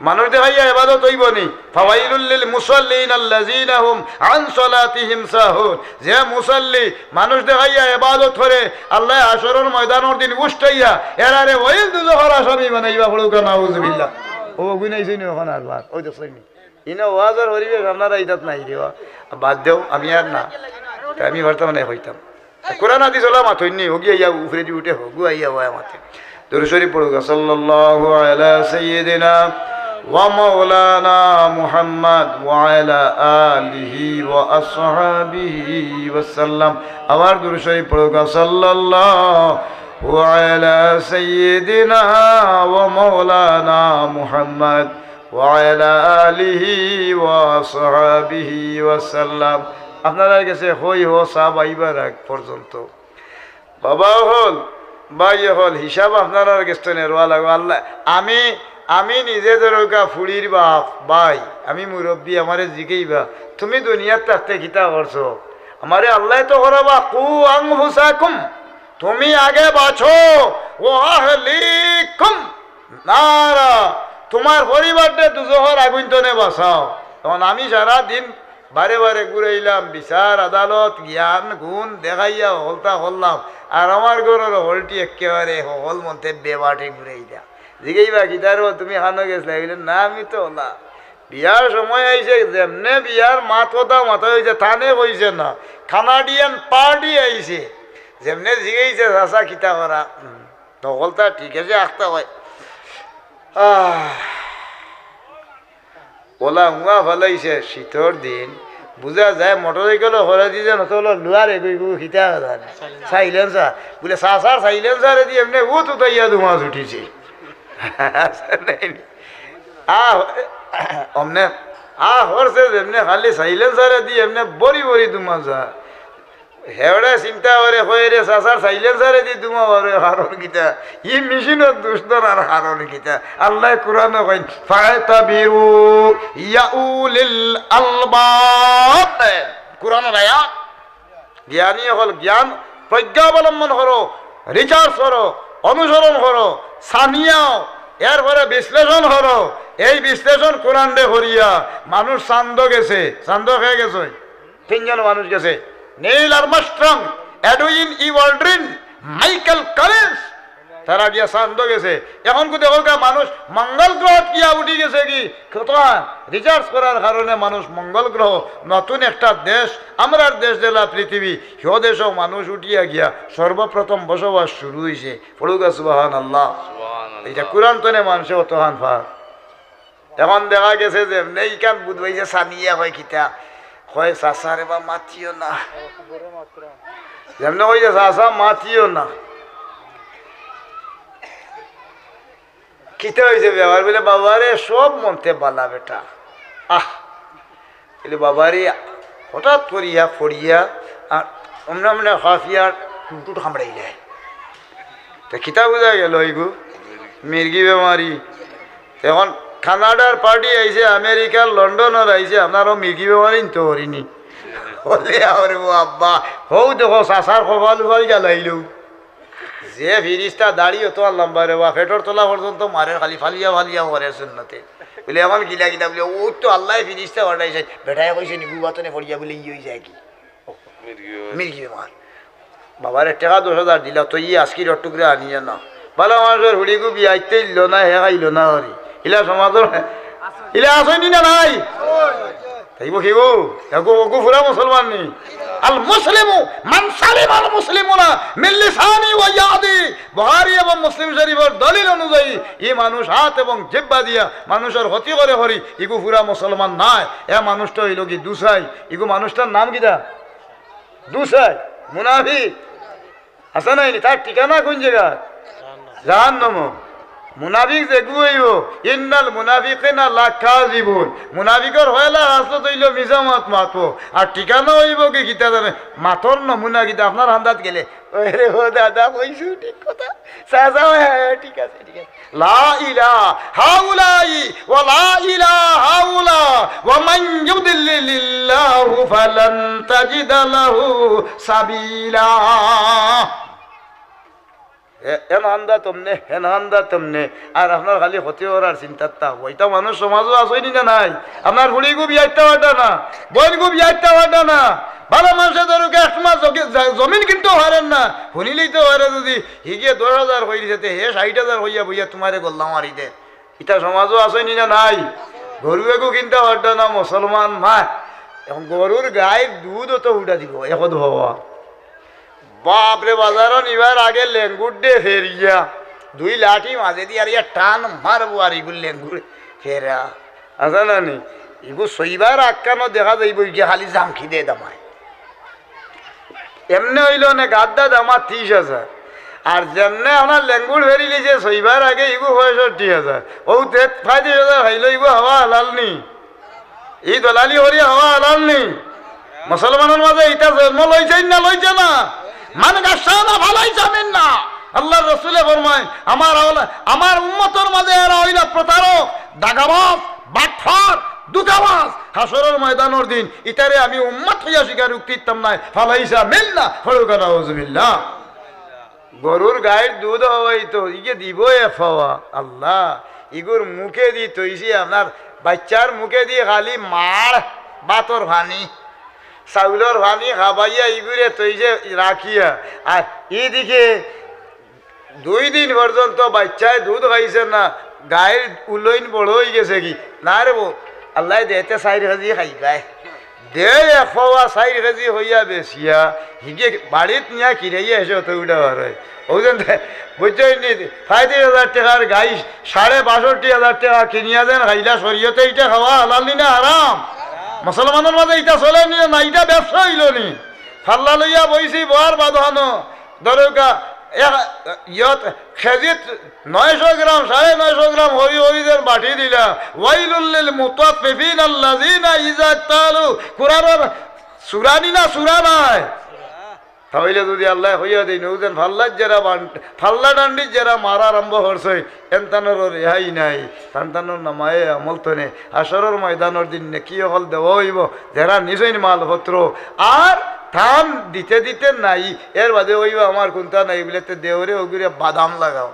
মানুষ দেখাইয়া ইবাদত অইবো নি? ফাওয়াইলুল লিল মুসাল্লিন আল্লাযিনা হুম আন সালাতিহিম সাহুন। যে মুসাল্লি মানুষ দেখাইয়া ইবাদত করে, আল্লায় হাশরর ময়দানর দিন উষ্টাইয়া এরারে ওয়াইল দুজখর আসামি বানাইবা, পড়ুক্কা নাউজুবিল্লাহ। ও গুনাইছইন অখন আর বার, ওই দেখছইন নি? ইনো ওয়াজর পরিবেশ আপনারা ইতাত নাই দেওয়া। বাদ দেও, আমি আর না। তা আমি পারতাম না কইতাম। কোরআন হাদিস ওলা মাতইন নি, হগি আইয়া উপরেদি উঠে হগু আইয়া ওয়া মাতে। দুরূদ শরীফ পড়ুক্কা, সাল্লাল্লাহু আলা সাইয়্যিদিনা ওয়া মাওলানা মুহাম্মদ ওয়া আলা আলিহি ওয়া আসহাবিহি ওয়া সাল্লাম। আবার দুরূদ শরীফ পড়ুক্কা, সাল্লাল্লাহু আলা সাইয়্যিদিনা ওয়া মাওলানা মুহাম্মদ ওয়া আলা আলিহি ওয়া আসহাবিহি ওয়া সাল্লাম। আপনারার গেছে হই হো সাব আইবার আগ পর্যন্ত। বাবা অকল, ভাই অকল, হিসাব আপনারার গেছ থনে নেওয়া লাগবো। আল্লাহ, আমি, আমি নিজে ধরুক্কা ফুড়ির বাপ, ভাই, আমি মুরব্বি, আমারে জিগাইবা, "তুমি দুনিয়াত থাকতে কিতা করছো?" আমারে আল্লায় তো করাবা, "কু আনফুসাকুম", তুমি আগে বাঁচো, "ওয়া আহলিকুম নারা", তুমার পরিবাররে দুজখর আগুইন থনে বাঁচাও। অখন আমি সারা দিন বারে বারে ঘুরাইলাম, বিচার আদালত, জ্ঞান গুণ দেখাইয়া হকলতা করলাম, আর আমার ঘরর হকলটি একেবারে হকল মন্তে বেবাটে ঘুরাইলা। জিগাইবা, "কিতারে বা তুমি কানো গেছলায়?" বুলে, "না, আমি তো অলা বিয়ার সময় আইছে, যেমনে বিয়ার মাত কথা মাতা অইছে, তানে কইছে না, কানাডিয়ান পার্টি আইছে, যেমনে জিগাইছে, 'চাচা কিতা করা?' হুম, হকলতা ঠিক আছে, আখতা কয়।" আহ, অলা হুয়া ফালাইছে শীতর দিন, বুঝা যায় মোটরসাইকেল হরে দি যেন তো অলা লুয়ার এগু এগু কিতা জানে, সাইলেন্সার। বুলে, "চাচার সাইলেন্সারে দি এমনে উত উতাইয়া ধুমাস উঠিছে।" আহ, অমনে, আহ, হরছে যেমনে খালি সাইলেন্সারে দি এমনে বড়ি বড়ি ধুমাস যায়। হেওড়ে চিন্তা করে, কয়, "রে চাচার সাইলেন্সারে দি ধুমা বারর কারণ কিতা?" ই মেশিনর দোষ ধরার কারণ কিতা? আল্লায় কোরআনো কইন, "ফাতাবিরু ইয়া উলিল আলবাব।" কোরআনর আয়াত। জ্ঞানী অকল জ্ঞান, প্রজ্ঞা অবলম্বন করো, research করো, অনুসরণ করো, ছানিয়াও, এরপরে বিশ্লেষণ করো। এই বিশ্লেষণ কোরআনরে করিয়া মানুষ চান্দো গেছে, চান্দো কে গেছে? তিনজন মানুষ গেছে, নীল আর্মস্ট্রং, এডুইন ই ওয়াল্ড্রিন, মাইকেল কলিন্স, তারা গিয়া চান্দো গেছে। এখন কু দেখো গা, মানুষ মঙ্গল গ্রহত গিয়া উঠি গেছে কি? কতখান research করার কারণে মানুষ মঙ্গল গ্রহ নতুন একটা দেশ, আমরার দেশ যেলা পৃথিবী, হে দেশও মানুষ উঠিয়া গিয়া সর্বপ্রথম বসবাস শুরু হইছে। পড়ুকা সুবহানাল্লাহ। সুবহানাল্লাহ। ইটা কুরআন তনে মানষে অতখান পার। এখন দেখা গেছে যেমনে ইখান বুধবাই যে সানিয়া কয় কিতা, কয়, "চাচা রে বা মাতিও না।" যেমনে কইছে, "চাচা মাতিও না।" কিতা হইছে বেবার? বলে, "বাবারে, সব মনতে বালা বেটা।" আহ, বলে, "বাবারে, হঠাৎ করিয়া পড়িয়া আর অমনে অমনে হাফিয়া টুটটুট কামড়াইলে।" তো কিতা বুঝা গেল ইগু? মির্গি বেমারি। এখন কানাডার পার্টি আইছে, আমেরিকার, লন্ডনর আইছে, আপনারও মির্গি বেমারি নিতে পারিনি। বলে, "আরে ও আব্বা, হউ দেখো, চাচার কপাল উপাল জ্বালাইলো।" যে ফিরিস্তা দাড়ি অত লম্বা রে বা, পেটর তলা পর্যন্ত মারের, খালি ফালিয়া ফালিয়া মরে সুন্নতে। বলে, "এমন গিলা গিলা?" বলে, "ও তো আল্লায় ফিরিস্তা পাঠাইছে, বেটায় কইছে নি, গুবাতনে পড়িয়া বলে ই হই যায় কি?" মির্গি বেমার। বাবারে টেকা দশ হাজার দিলা, তো ই আজকির টুকরা আনিয়া না। বালা মানষর হুড়িগু বিয়াইতে ইল না, হে খাইল না হরি। ইলা সমাজর, ইলা আছইন নি না নাই? তাইবো কিবো? এগু, অগু পুরা মুসলমান নি? আল মুসলিমু মান সালিমাল মুসলিমুনা মিন লিসানি ওয়া ইয়াদি। বুখারী এবং মুসলিম শরীফর দলিল অনুযায়ী ই মানুষ হাত এবং জিব্বা দিয়া মানুষর ক্ষতি করে করি, ইগু পুরা মুসলমান নায়। এ মানুষটা হইল কি দুসাই। ইগু মানুষটার নাম কিতা? দুসাই, মুনাফিক। আছে নাই নি? তার ঠিকানা কোন জায়গা? জাহান্নাম। মুনাফিক যেগু অইবো, ইন্নাল মুনাফিকিনা লাকাযিবুন। মুনাফিকর পয়লা খাসলত অইলো মিছা মাত মাতবো। আর ঠিকানা অইবো কি কিতা জানে? মাতর নমুনা কিতা আপনার হান্দাত গেলে, "ওরে ও দাদা, কইছু ঠিক কথা।" চাচা, "হ্যাঁ, হ্যাঁ, ঠিক আছে, ঠিক আছে।" লা ইলা হাউলাই ওয়া লা ইলা হাউলা ওয়া মান ইউদিল্লিল্লাহু ফালান তাজিদা লাহু সাবিলা। এ-, এন হান্দা তমনে, হেন হান্দা তমনে, আর আপনার খালি ক্ষতি করার চিন্তাত তা। ওইটা মানুষ সমাজও আছইন নি না নাই? আপনার ফুড়িগু বিয়াইতা পারতা না, বইনগু বিয়াইতা পারতা না, বালা মানষে ধরুক এক মাস জগে-, জ-, জমিন কিনতে পারেন না, হুনিলেই তো পারে যদি হিগে দশ হাজার কই দিছে, তে হে ষাইট হাজার কইয়া বইয়া তুমারে গল্লা মারি দে। ইতা সমাজও আছইন নি না নাই? গরু এগু কিনতা পারতা না মুসলমান মায়। এখন গরুর গাইর দুধও তো উঠা দিব, এখন হওয়া। বাপরে, বাজারো নিবার আগে লেঙ্গুর দে ফেরিয়া, দুই লাঠি মাঝে দি আর ইয়া টান মারবো আর ইগুর লেঙ্গুর ফেরা। আছে না নি? ইগু সইবার আক্কানো দেখা যাইবো, ইগে খালি জামখি দে দামায়। এমনে অইলো নে গাদ্দা দামা ত্রিশ হাজার। আর যেমনে আপনার লেঙ্গুর ফেরিলিছে সইবার আগে ইগু পঁয়ষট্টি হাজার। ও তে পঁয়ত্রিশ হাজার খাইলো, ইগু হাওয়া হালাল নি? ই দলালি করি হাওয়া হালাল নি? মুসলমানর মাঝে ইটা জন্ম লইছে না লইছে না? মান গাশশানা ফালাইসা মিন্না। আল্লাহর রসুলে ফরমায়, আমার আওলা-, আমার উম্মতর মাঝে এরা অইলা প্রতারক, দাগাবাজ, বাটপার, ধোকাবাজ। হাশরর ময়দানর দিন ইতারে আমি উম্মত অইয়া স্বীকারোক্তি দিতাম নায়, ফালাইসা মিন্না। পড়ুক্কা নাউজুবিল্লাহ। গরুর গাইর দুধ হওয়াই তো, ইগে দিব এ ফাওয়া। আল্লাহ, ইগুর মুখে দি তৈছে আপনার বাইচ্চার মুখে দি খালি মাড়, ভাতর পানি, চাউলর পানি খাবাইয়া ইগুরে তৈছে রাখিয়া। আর ইদিকে দুই দিন পর্যন্ত বাইচ্চায় দুধ খাইছে না, গাইর উলইন বড় অইগেছে কি? না রে বো, আল্লায় দেতে চাইর কেজি খাইবায়। দে এক ফাওয়া চাইর কেজি কইয়া বেচিয়া, হিগে বাড়িত নিয়া খিরাইয়া এসে অত উঠা বার হয়। অউ যেন দে-, বুঝছইন নি? পঁয়ত্রিশ হাজার টেকার গাই সাড়ে বাষট্টি হাজার টেকা কিনিয়া যেন খাইলা, শরীয়তে ইটা খাওয়া হালাল নি না হারাম? মুসলমানর মাঝে ইটা চলে নি না, ইটা ব্যবসা অইলো নি? ফাল্লা লইয়া বইছি, বওয়ার বাদ হানো, ধরুক্কা, এক, ইয়ত, কেজিত নয়শো গ্রাম, সাড়ে নয়শো গ্রাম হরি হরি যেন বাটি দিলা। ওয়াইলুল লিল মুতাফফিফিন আল্লাযিনা ইযা ইক্তালু। কুরআনর সূরা নি না সূরা নায়? তা অইলে যদি আল্লায় কইয়া দেইন, অউ যেন ফাল্লার যেরা বান-, ফাল্লা ডান্ডির যেরা মারা আরম্ভ করছে, এন তানরও রেহাই নাই। তান তানর নামায়ে আমল তনে হাশরর ময়দানর দিন নেকি অকল দেওয়া অইবো। যেরা নিছইন মালপত্র, আর তান দিতে দিতে নাই, এর বাদে অইবো আমার কুন্তা নাই, বুলে তে দেওরে অগুরে বাদাম লাগাও।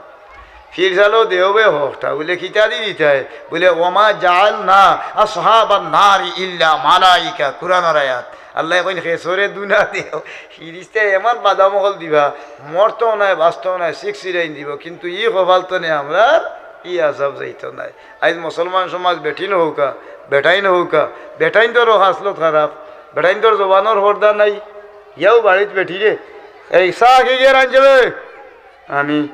ফিরসালো দেও বে হকটা, বুলে কিতা দি দিতায়? বুলে, "ওয়ামা জাআলনা আসহাবান নারি ইল্লা মালাইকা", কুরআনর আয়াত। আল্লায় কইন, "খেছরে দুনা দেও।" ফিরিস্তায় এমন বাদাম অকল দিবা, মরতো নায়, বাঁচতো নায়, সিক্সিরাইন দিবো, কিন্তু ই কপাল তনে আমরার ই আজাব যাইতো নায়। আইজ মুসলমান সমাজ বেটিন হউক্কা, বেটাইন হউক্কা, বেটাইনতর খাসলত খারাপ, বেটাইনতর জবানর পর্দা নাই, ইয়াও বাড়িত বেটিরে, "এই চা কে গিয়া রানছে বে?" আমি,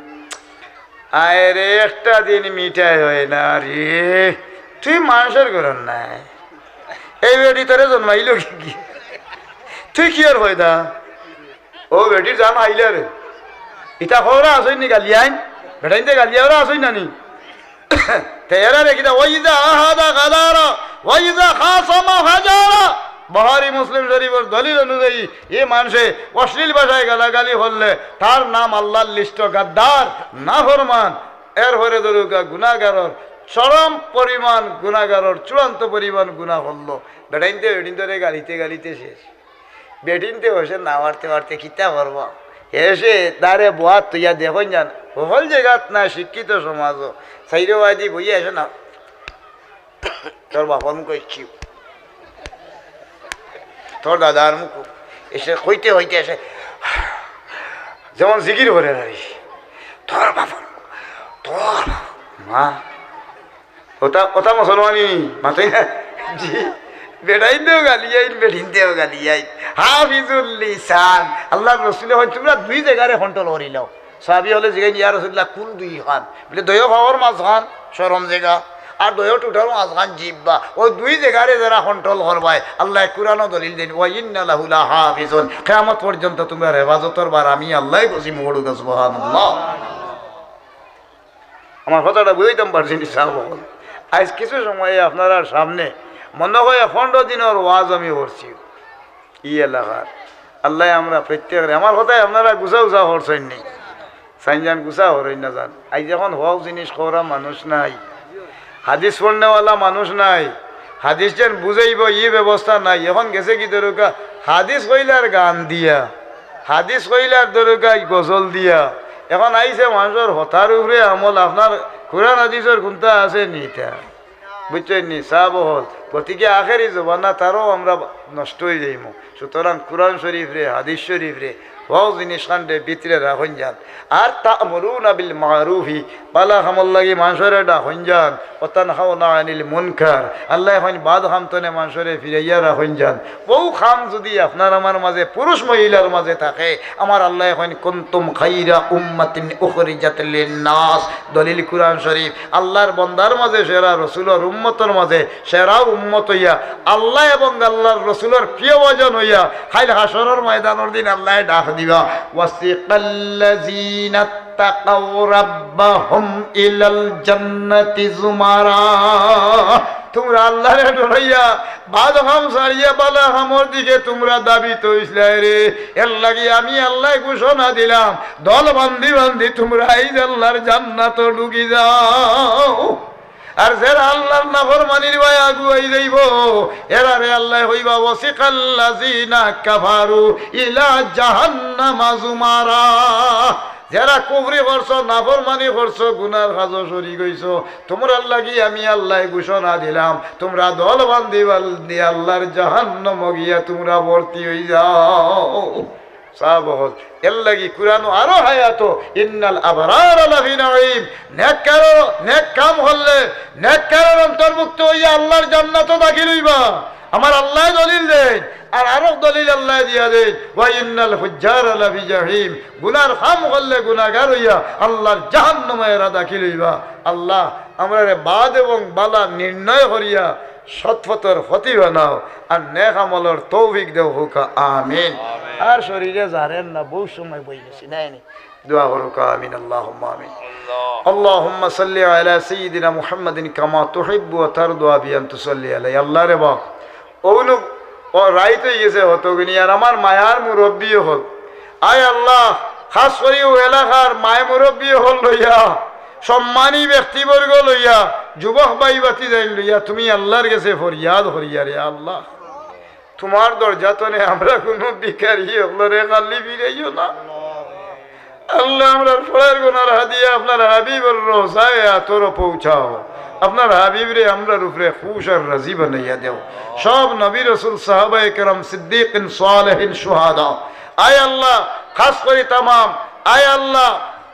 "আয় রে, একটা দিন মিঠাই হয় না রে, তুই মানষর ঘরর নায়।" এই বেটি তোরে জন্মাইলো কিগিয়ে? তুই কিওর পয়দা? অউ বেটির জান খাইলা রে। ইতা কওরা আছইন নি গালিয়াইন? বেটাইন্তে গালিয়াওরা আছইন না নি? তে এরারে কিতা, "ওয়াইজা আহাদা গাদারা, ওয়াইজা খাসামা ফাজারা।" বুখারী মুসলিম শরীফর দলিল অনুযায়ী, ই মানষে অশ্লীল ভাষায় গালাগালি করলে তার নাম আল্লার লিস্টো গাদ্দার, নাফরমান। এরপরে ধরুকা গুনাগারর চরম পরিমাণ, গুনাগারর চূড়ান্ত পরিমাণ গুনা করলো। বেটাইন্তে বেটিন্তরে গালিতে গালিতে শেষ। বেটিন্তে অইছে না পারতে পারতে কিতা করবা? এসে তারে বওয়াত থইয়া দেখইন যান, হকল জাগাত না শিক্ষিত সমাজও, চাইরোবায়দি বইয়া এসে না, "তোর বাপর মুখো ইচ্ছি, তোর দাদার মুখো।" এসে কইতে কইতে এসে যেমন জিকির করে আর কি, "তোর বাপর মুখো, তোর মা।" ওটা, ওটা মুসলমানি মাতইন না? জি, বেটাইন্তেও গালিয়াইন, বেটিন্তেও গালিয়াইন। হাফিজুল লিসান, আল্লার রসুলে কইন, "তুমরা দুই জাগারে control করিলাও।" সাহাবী অকলে জিগাইন, "ইয়া রাসুলুল্লাহ, কুন দুইখান?" বলে, "দুইও পাওর মাঝখান, শরম জাগা, আর দুইও ঠুটর মাঝখান জিব্বা। অউ দুই জাগারে যেরা control করবায়, আল্লায় কুরআনো দলিল দেইন, 'ওয়া ইন্না লাহু লাহাফিজুন।' কিয়ামত পর্যন্ত তুমরার হেফাজতর ভার আমি আল্লায় গছিমু।" পড়ুক্কা সুবহানাল্লাহ। আমার কথাটা বুঝাইতাম পারছি নি সাব অকল? আইজ কিছু সময় আপনারার সামনে মনো অয় পনরো দিনর ওয়াজ আমি করছি। ই এলাকার আল্লায় আমরা প্রত্যেকরে, আমার কথায় আপনারা গুছা উছা করছইন নি? চাইন যান গুছা করইন না যান। আইজ অখন হক জিনিস কওরা মানুষ নাই, হাদিস পড়নেওয়ালা মানুষ নাই, হাদিস যেন বুঝাইবো ই ব্যবস্থা নাই। অখন গেছে কি ধরুকা, হাদিস কইলার গান দিয়া, হাদিস কইলার ধরুকা গজল দিয়া। অখন আইছে মানষর হতার উপরে আমল, আপনার কুরআন হাদিসর কুনটা আছে নি ইতা? বুঝছইন নি? সাব অকল। গতিকে আখেরি জমানাত আরো আমরা নষ্ট অই যাইমু। সুতরাং কুরআন শরীফরে, হাদিস শরীফরে, হক জিনিসখানরে ভিতরে রাখইন যান। আর তা'মুরুনা বিল মা'রুফি, ভালা কামর লাগি মানষরে ডাকইন যান। ওয়া তানহাউনা আনিল মুনকার, আল্লায় কইন বাদ কাম তনে মানষরে ফিরাইয়া রাখইন যান। অউ কাম যুদি আপনার আমার মাঝে, পুরুষ মহিলার মাঝে থাকে, আমার আল্লায় কইন, "কুনতুম খাইরা উম্মাতিন উখরিজাত লিন্নাস।" দলিল কুরআন শরীফ। আল্লার বন্দার মাঝে সেরা, রসুলর উম্মতর মাঝে সেরা উম্মত অইয়া, আল্লা এবং আল্লার রসুলর প্রিয়ভাজন অইয়া, কাইল হাশরর ময়দানর দিন আল্লায় ডাক দিবা, "ওয়াসিকাল্লাযীনাত্তাকাউ রাব্বাহুম ইলাল জান্নাতি যুমারা।" তুমরা আল্লারে ডরাইয়া, বাদ কাম ছাড়িয়া ভালা কামর দিকে তুমরা ধাবিত অইছলায় রে। এরলাগি আমি আল্লায় ঘোষণা দিলাম, দল বান্ধি বান্ধি তুমরা আইজ আল্লার জান্নাতো ঢুকি যাও। আর যেরা আল্লার নাফরমানির বায় আগুয়াই যাইবো, এরারে আল্লায় কইবা, "ওয়াসিকাল্লাযীনা কাফারু ইলা জাহান্নামা যুমারা।" যেরা কুফরি করছো, নাফরমানি করছো, গুনার কাজো শরিক অইছো, তুমরার লাগি আমি আল্লায় ঘোষণা দিলাম, তুমরা দল বান্ধি বান্ধি আল্লার জাহান্নামো গিয়া তুমরা ভর্তি অই যাও। সাব অকল, এরলাগি কুরআনো আরো আয়াতো, "ইন্নাল আবরারা লাফি নাঈম", নেককারর, নেক কাম করলে, নেককারর অন্তর্ভুক্ত অইয়া আল্লার জান্নাতো দাখিল অইবা। আমার আল্লায় দলিল দেইন, আর আরক দলিল আল্লায় দিয়া দেইন, "ওয়া ইন্নাল ফুজ্জারা লাফি জাহিম", গুনার কাম করলে গুনাগার অইয়া আল্লার জাহান্নামো এরা দাখিল অইবা। আল্লা, আমরারে বাদ এবং বালা নির্ণয় করিয়া সৎ পথর পথি বানাও, আর নেক আমলর তৌফিক দেও, কউক্কা আমিন। আর শরীরে জারের না, বউত সময় বই গেছি, নাই নি? দোয়া করুক্কা আমিন, আল্লাহুম্মা আমিন। আল্লাহুম্মা সাল্লি আলা সাইয়্যিদিনা মুহাম্মাদিন কামা তুহিব্বু ওয়া তারদা বিআন তুসাল্লি আলাইহি। আল্লা রে বা, অউ লোক, অউ রাইত অই গেছে অতগুনি, আর আমার মায়ার মুরব্বি অকল। আয় আল্লা, খাছ করি অউ এলাকার মায় মুরব্বি অকল লইয়া, সম্মানী ব্যক্তিবর্গ লইয়া, যুবক ভাই ভাতিজাইন লইয়া, তুমি আল্লার গেছে ফরিয়াদ করিয়ার, ইয়া আল্লা, তুমার দরজা তনে আমরা কুনু ভিখারি অকলরে খালি ফিরাইও না। আল্লাহ, আমরার পড়ার গুনার হাদিয়া আপনার হাবিবর রওজায় আতর পৌঁছাও। আপনার হাবিবরে আমরার উপরে খুশ আর রাজি বানাইয়া দেও। সব নবী, রসুল, সাহাবায়ে কেরাম, সিদ্দিকিন, সালেহিন, শুহাদা, আয় আল্লাহ, খাস করি তামাম, আয় আল্লাহ,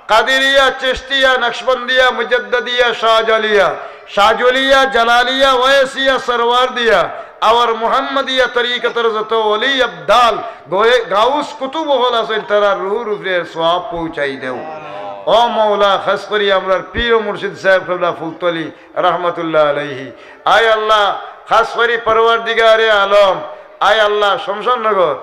কাদিরিয়া, চিশতিয়া, নকশবন্দিয়া, মুজাদ্দদিয়া, শাহজালিয়া, শাহজুলিয়া, জালালিয়া, ওয়েসিয়া, সরওয়ারদিয়া, আবার মুহাম্মদিয়া তরিকতর যত ওলি আবদাল, গয়ে-, গাউস কুতুব অকল আছইন, তারার রুহুর উপরে এর সওয়াব পৌঁছাই দেও। ও মওলা, খাস করি আমরার পীর ও মুর্শিদ সাহেব কিবলা ফুলতলি রহমতুল্লাহ আলাইহি, আয় আল্লাহ, খাস করি পরওয়ারদিগারে আলম, আয় আল্লাহ, শমশেরনগর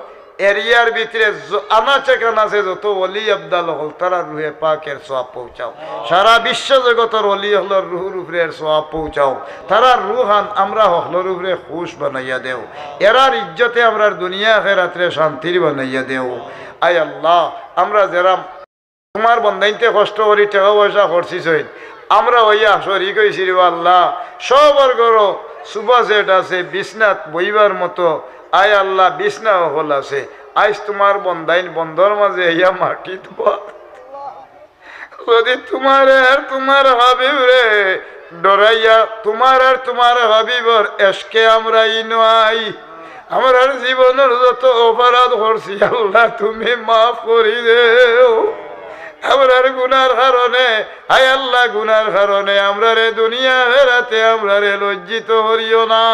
এরিয়ার ভিতরে য-, আনাচে কানাচে যত ওলি আবদাল অকল, তারার রুহে পাকের সওয়াব পৌঁছাও। সারা বিশ্ব জগতর ওলি অকলর রুহুর উপরে এর সওয়াব পৌঁছাও। তারার রুহান আমরা হকলর উপরে খুশ বানাইয়া দেও। এরার ইজ্জতে আমরার দুনিয়া আখেরাতরে শান্তির বানাইয়া দেও। আয় আল্লাহ, আমরা যেরা তুমার বন্দাইন্তে কষ্ট করি টেকা পয়সা খরচিছইন, আমরা অইয়া শরিক অইছি রে আল্লাহ। সবর ঘরো সুফা সেট আছে, বিছনাত বইবার মতো। আয় আল্লাহ, বিছনা অকল আছে। আইজ তুমার বন্দাইন বন্দর মাঝে আইয়া মাটিত বা। যদি তুমারে আর তুমার হাবিবরে ডরাইয়া, তুমার আর তুমার হাবিবর এশকে আমরা ইনো আই, আমরার জীবনর যত অপরাধ করছি, আল্লাহ, তুমি মাফ করি দেও। আমরার গুনার কারণে, আয় আল্লাহ, গুনার কারণে আমরারে দুনিয়া আখেরাতে আমরারে লজ্জিত করিও না।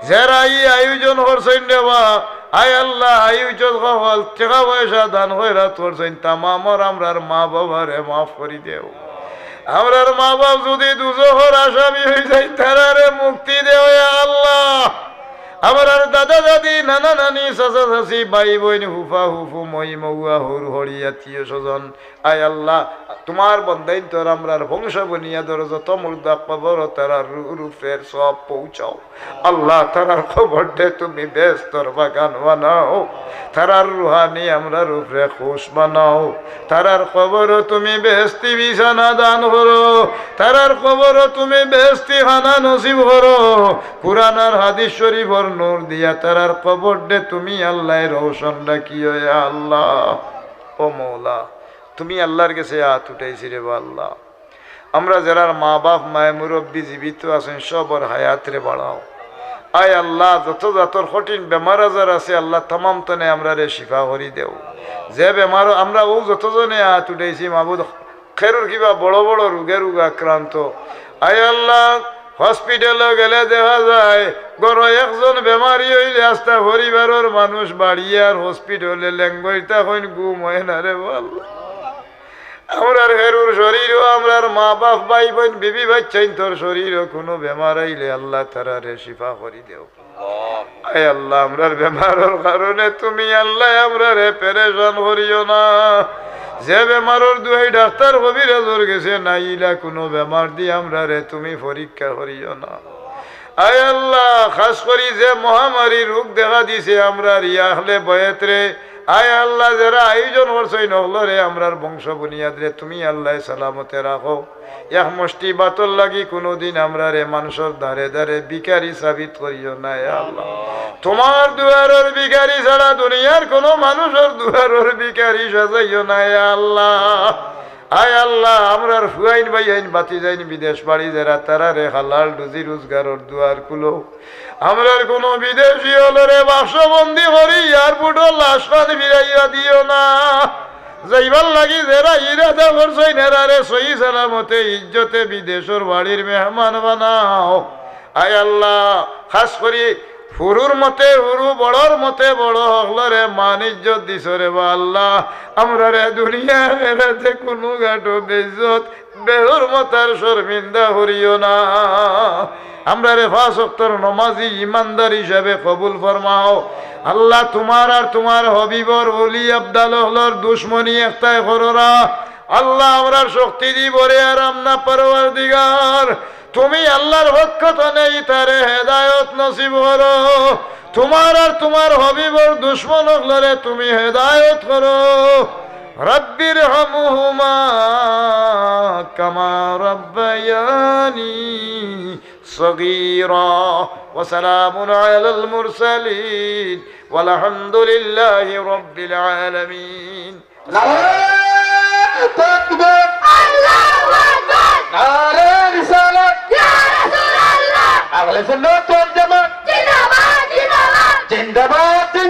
যেরা ই আয়োজন করছইন রে বা, আয় আল্লাহ, আয়োজক অকল টেকা পয়সা দান খয়রাত করছইন, তামামর আমরার মা বাবারে মাফ করি দেও। আমরার মা বাপ যদি দুজখর আসামি অইযাইন, তারারে মুক্তি দেও, ইয়া আল্লাহ। আমরার দাদা দাদি, নানা নানি, চাচা চাচি, ভাই বইন, ফুফা ফুফু, মই মউয়া, হুর হড়ি, আত্মীয় স্বজন, আয় আল্লাহ, তুমার বন্দাইন্তর আমরার বংশ বুনিয়াদর যত মুর্দা কবরো, তারার রুহুর উপরে এর সওয়াব পৌঁছাও। আল্লাহ, তারার কবররে তুমি বেহেস্তর বাগান বানাও। তারার রুহানি আমরার উপরে খুশ বানাও। তারার কবরো তুমি বেহেস্তি বিছানা দান করো। তারার কবরো তুমি বেহেস্তি খানা নসিব করো। কুরআন আর হাদিস শরিফর নূর দিয়া তারার কবররে তুমি আল্লাহ রওশন রাখিও, ইয়া আল্লাহ। ও মওলা, তুমি আল্লাহর গেছে আত উঠাইছি রে বা আল্লাহ। আমরা যেরার মা বাপ, মায়ে মুরব্বি জীবিত আছইন, সবর হায়াতরে বাড়াও। আয় আল্লাহ, যত জাতর কঠিন বেমার আজার আছে, আল্লাহ, তামাম তনে আমরারে শিফা করি দেও। যে বেমার আমরা অউ যতজনে আত উঠাইছি, মাবুদ, কেউর কিবা বড় বড় রোগে রোগ আক্রান্ত। আয় আল্লাহ, হসপিটালো গেলে দেখা যায়, ঘরো একজন বেমারি অইলে আস্তা পরিবারর মানুষ বাড়িয়া আর হসপিটালে লেঙ্গইতা কইন ঘুম অয় না রে বা আল্লাহ। আমরার কেউর শরীরো, আমরার মা বাপ, ভাই বইন, বিবি বাচ্চাইন্তর শরীরো কুনু বেমার আইলে আল্লাহ তারারে শিফা করি দেও। আয় আল্লাহ, আমরার বেমারর কারণে তুমি আল্লাহ আমরারে পেরেশান করিও না। যে বেমারর দুয়াই ডাক্তার কবিরাজর গেছে নাই, ইলা কুনু বেমার দি আমরারে তুমি পরীক্ষা করিও না। আয় আল্লাহ, খাস করি যে মহামারী রোগ দেখা দিছে আমরার ই আহলে বয়েতরে, আয় আল্লাহ, যেরা আয়োজন করছইন অকলরে, আমরার বংশ বুনিয়াদরে তুমি আল্লাহ সালামতে রাখো। এক মুষ্টি ভাতর লাগি কুনুদিন আমরারে মানষর দ্বারে দ্বারে ভিখারি সাবিত করিও না, ইয়া আল্লাহ। তুমার দুয়ারর ভিখারি ছাড়া দুনিয়ার কুনু মানষর দুয়ারর ভিখারি সাজাইও না, ইয়া আল্লাহ। আয় আল্লাহ, আমরার ফুয়াইন, ভাইয়াইন, ভাতিজাইন বিদেশ বাড়ি যেরা, তারারে হালাল রুজি রোজগারর দুয়ার খুলো। আমরার কুনু বিদেশি অকলরে বাক্সবন্দি করি এয়ারপোর্টো লাশখান ফিরাইয়া দিও না। যাইবার লাগি যেরা ইরাদা করছইন, এরারে সহি সালামতে ইজ্জতে বিদেশর বাড়ির মেহমান বানাও। আয় আল্লাহ, খাস করি হুরুর মতে হুরু, বড়র মতে বড় অকলরে মান ইজ্জত দিছো রে বা আল্লাহ। আমরারে দুনিয়া আখেরাতে কুনু ঘাটো বেইজ্জত, বেহুরমত আর শরমিন্দা করিও না। আমরারে পাঁচ ওয়াক্তর নমাজি ইমানদার হিসাবে কবুল ফরমাও। আল্লাহ, তুমার আর তুমার হাবিবর ওলি আবদাল অকলর দুশমনি একটাই করো না। আল্লাহ, আমরার শক্তি দি ভরে আর আমনা পরওয়ারদিগার, তুমি আল্লাহর পক্ষ তনে ইতারে হেদায়ত নসিব করো। তুমার আর তুমার হাবিবর দুশমন অকলরে তুমি হেদায়ত করো। رب ارحمهما كما ربياني صغيرا. وسلام على المرسلين والحمد لله رب العالمين. নারায়ে তাকবীর। আল্লাহু আকবার। নারায়ে রিসালাত। ইয়া রাসূলুল্লাহ। আহলে সুন্নাত ওয়াল জামাত। জিন্দাবাদ, জিন্দাবাদ। জিন্দাবাদ,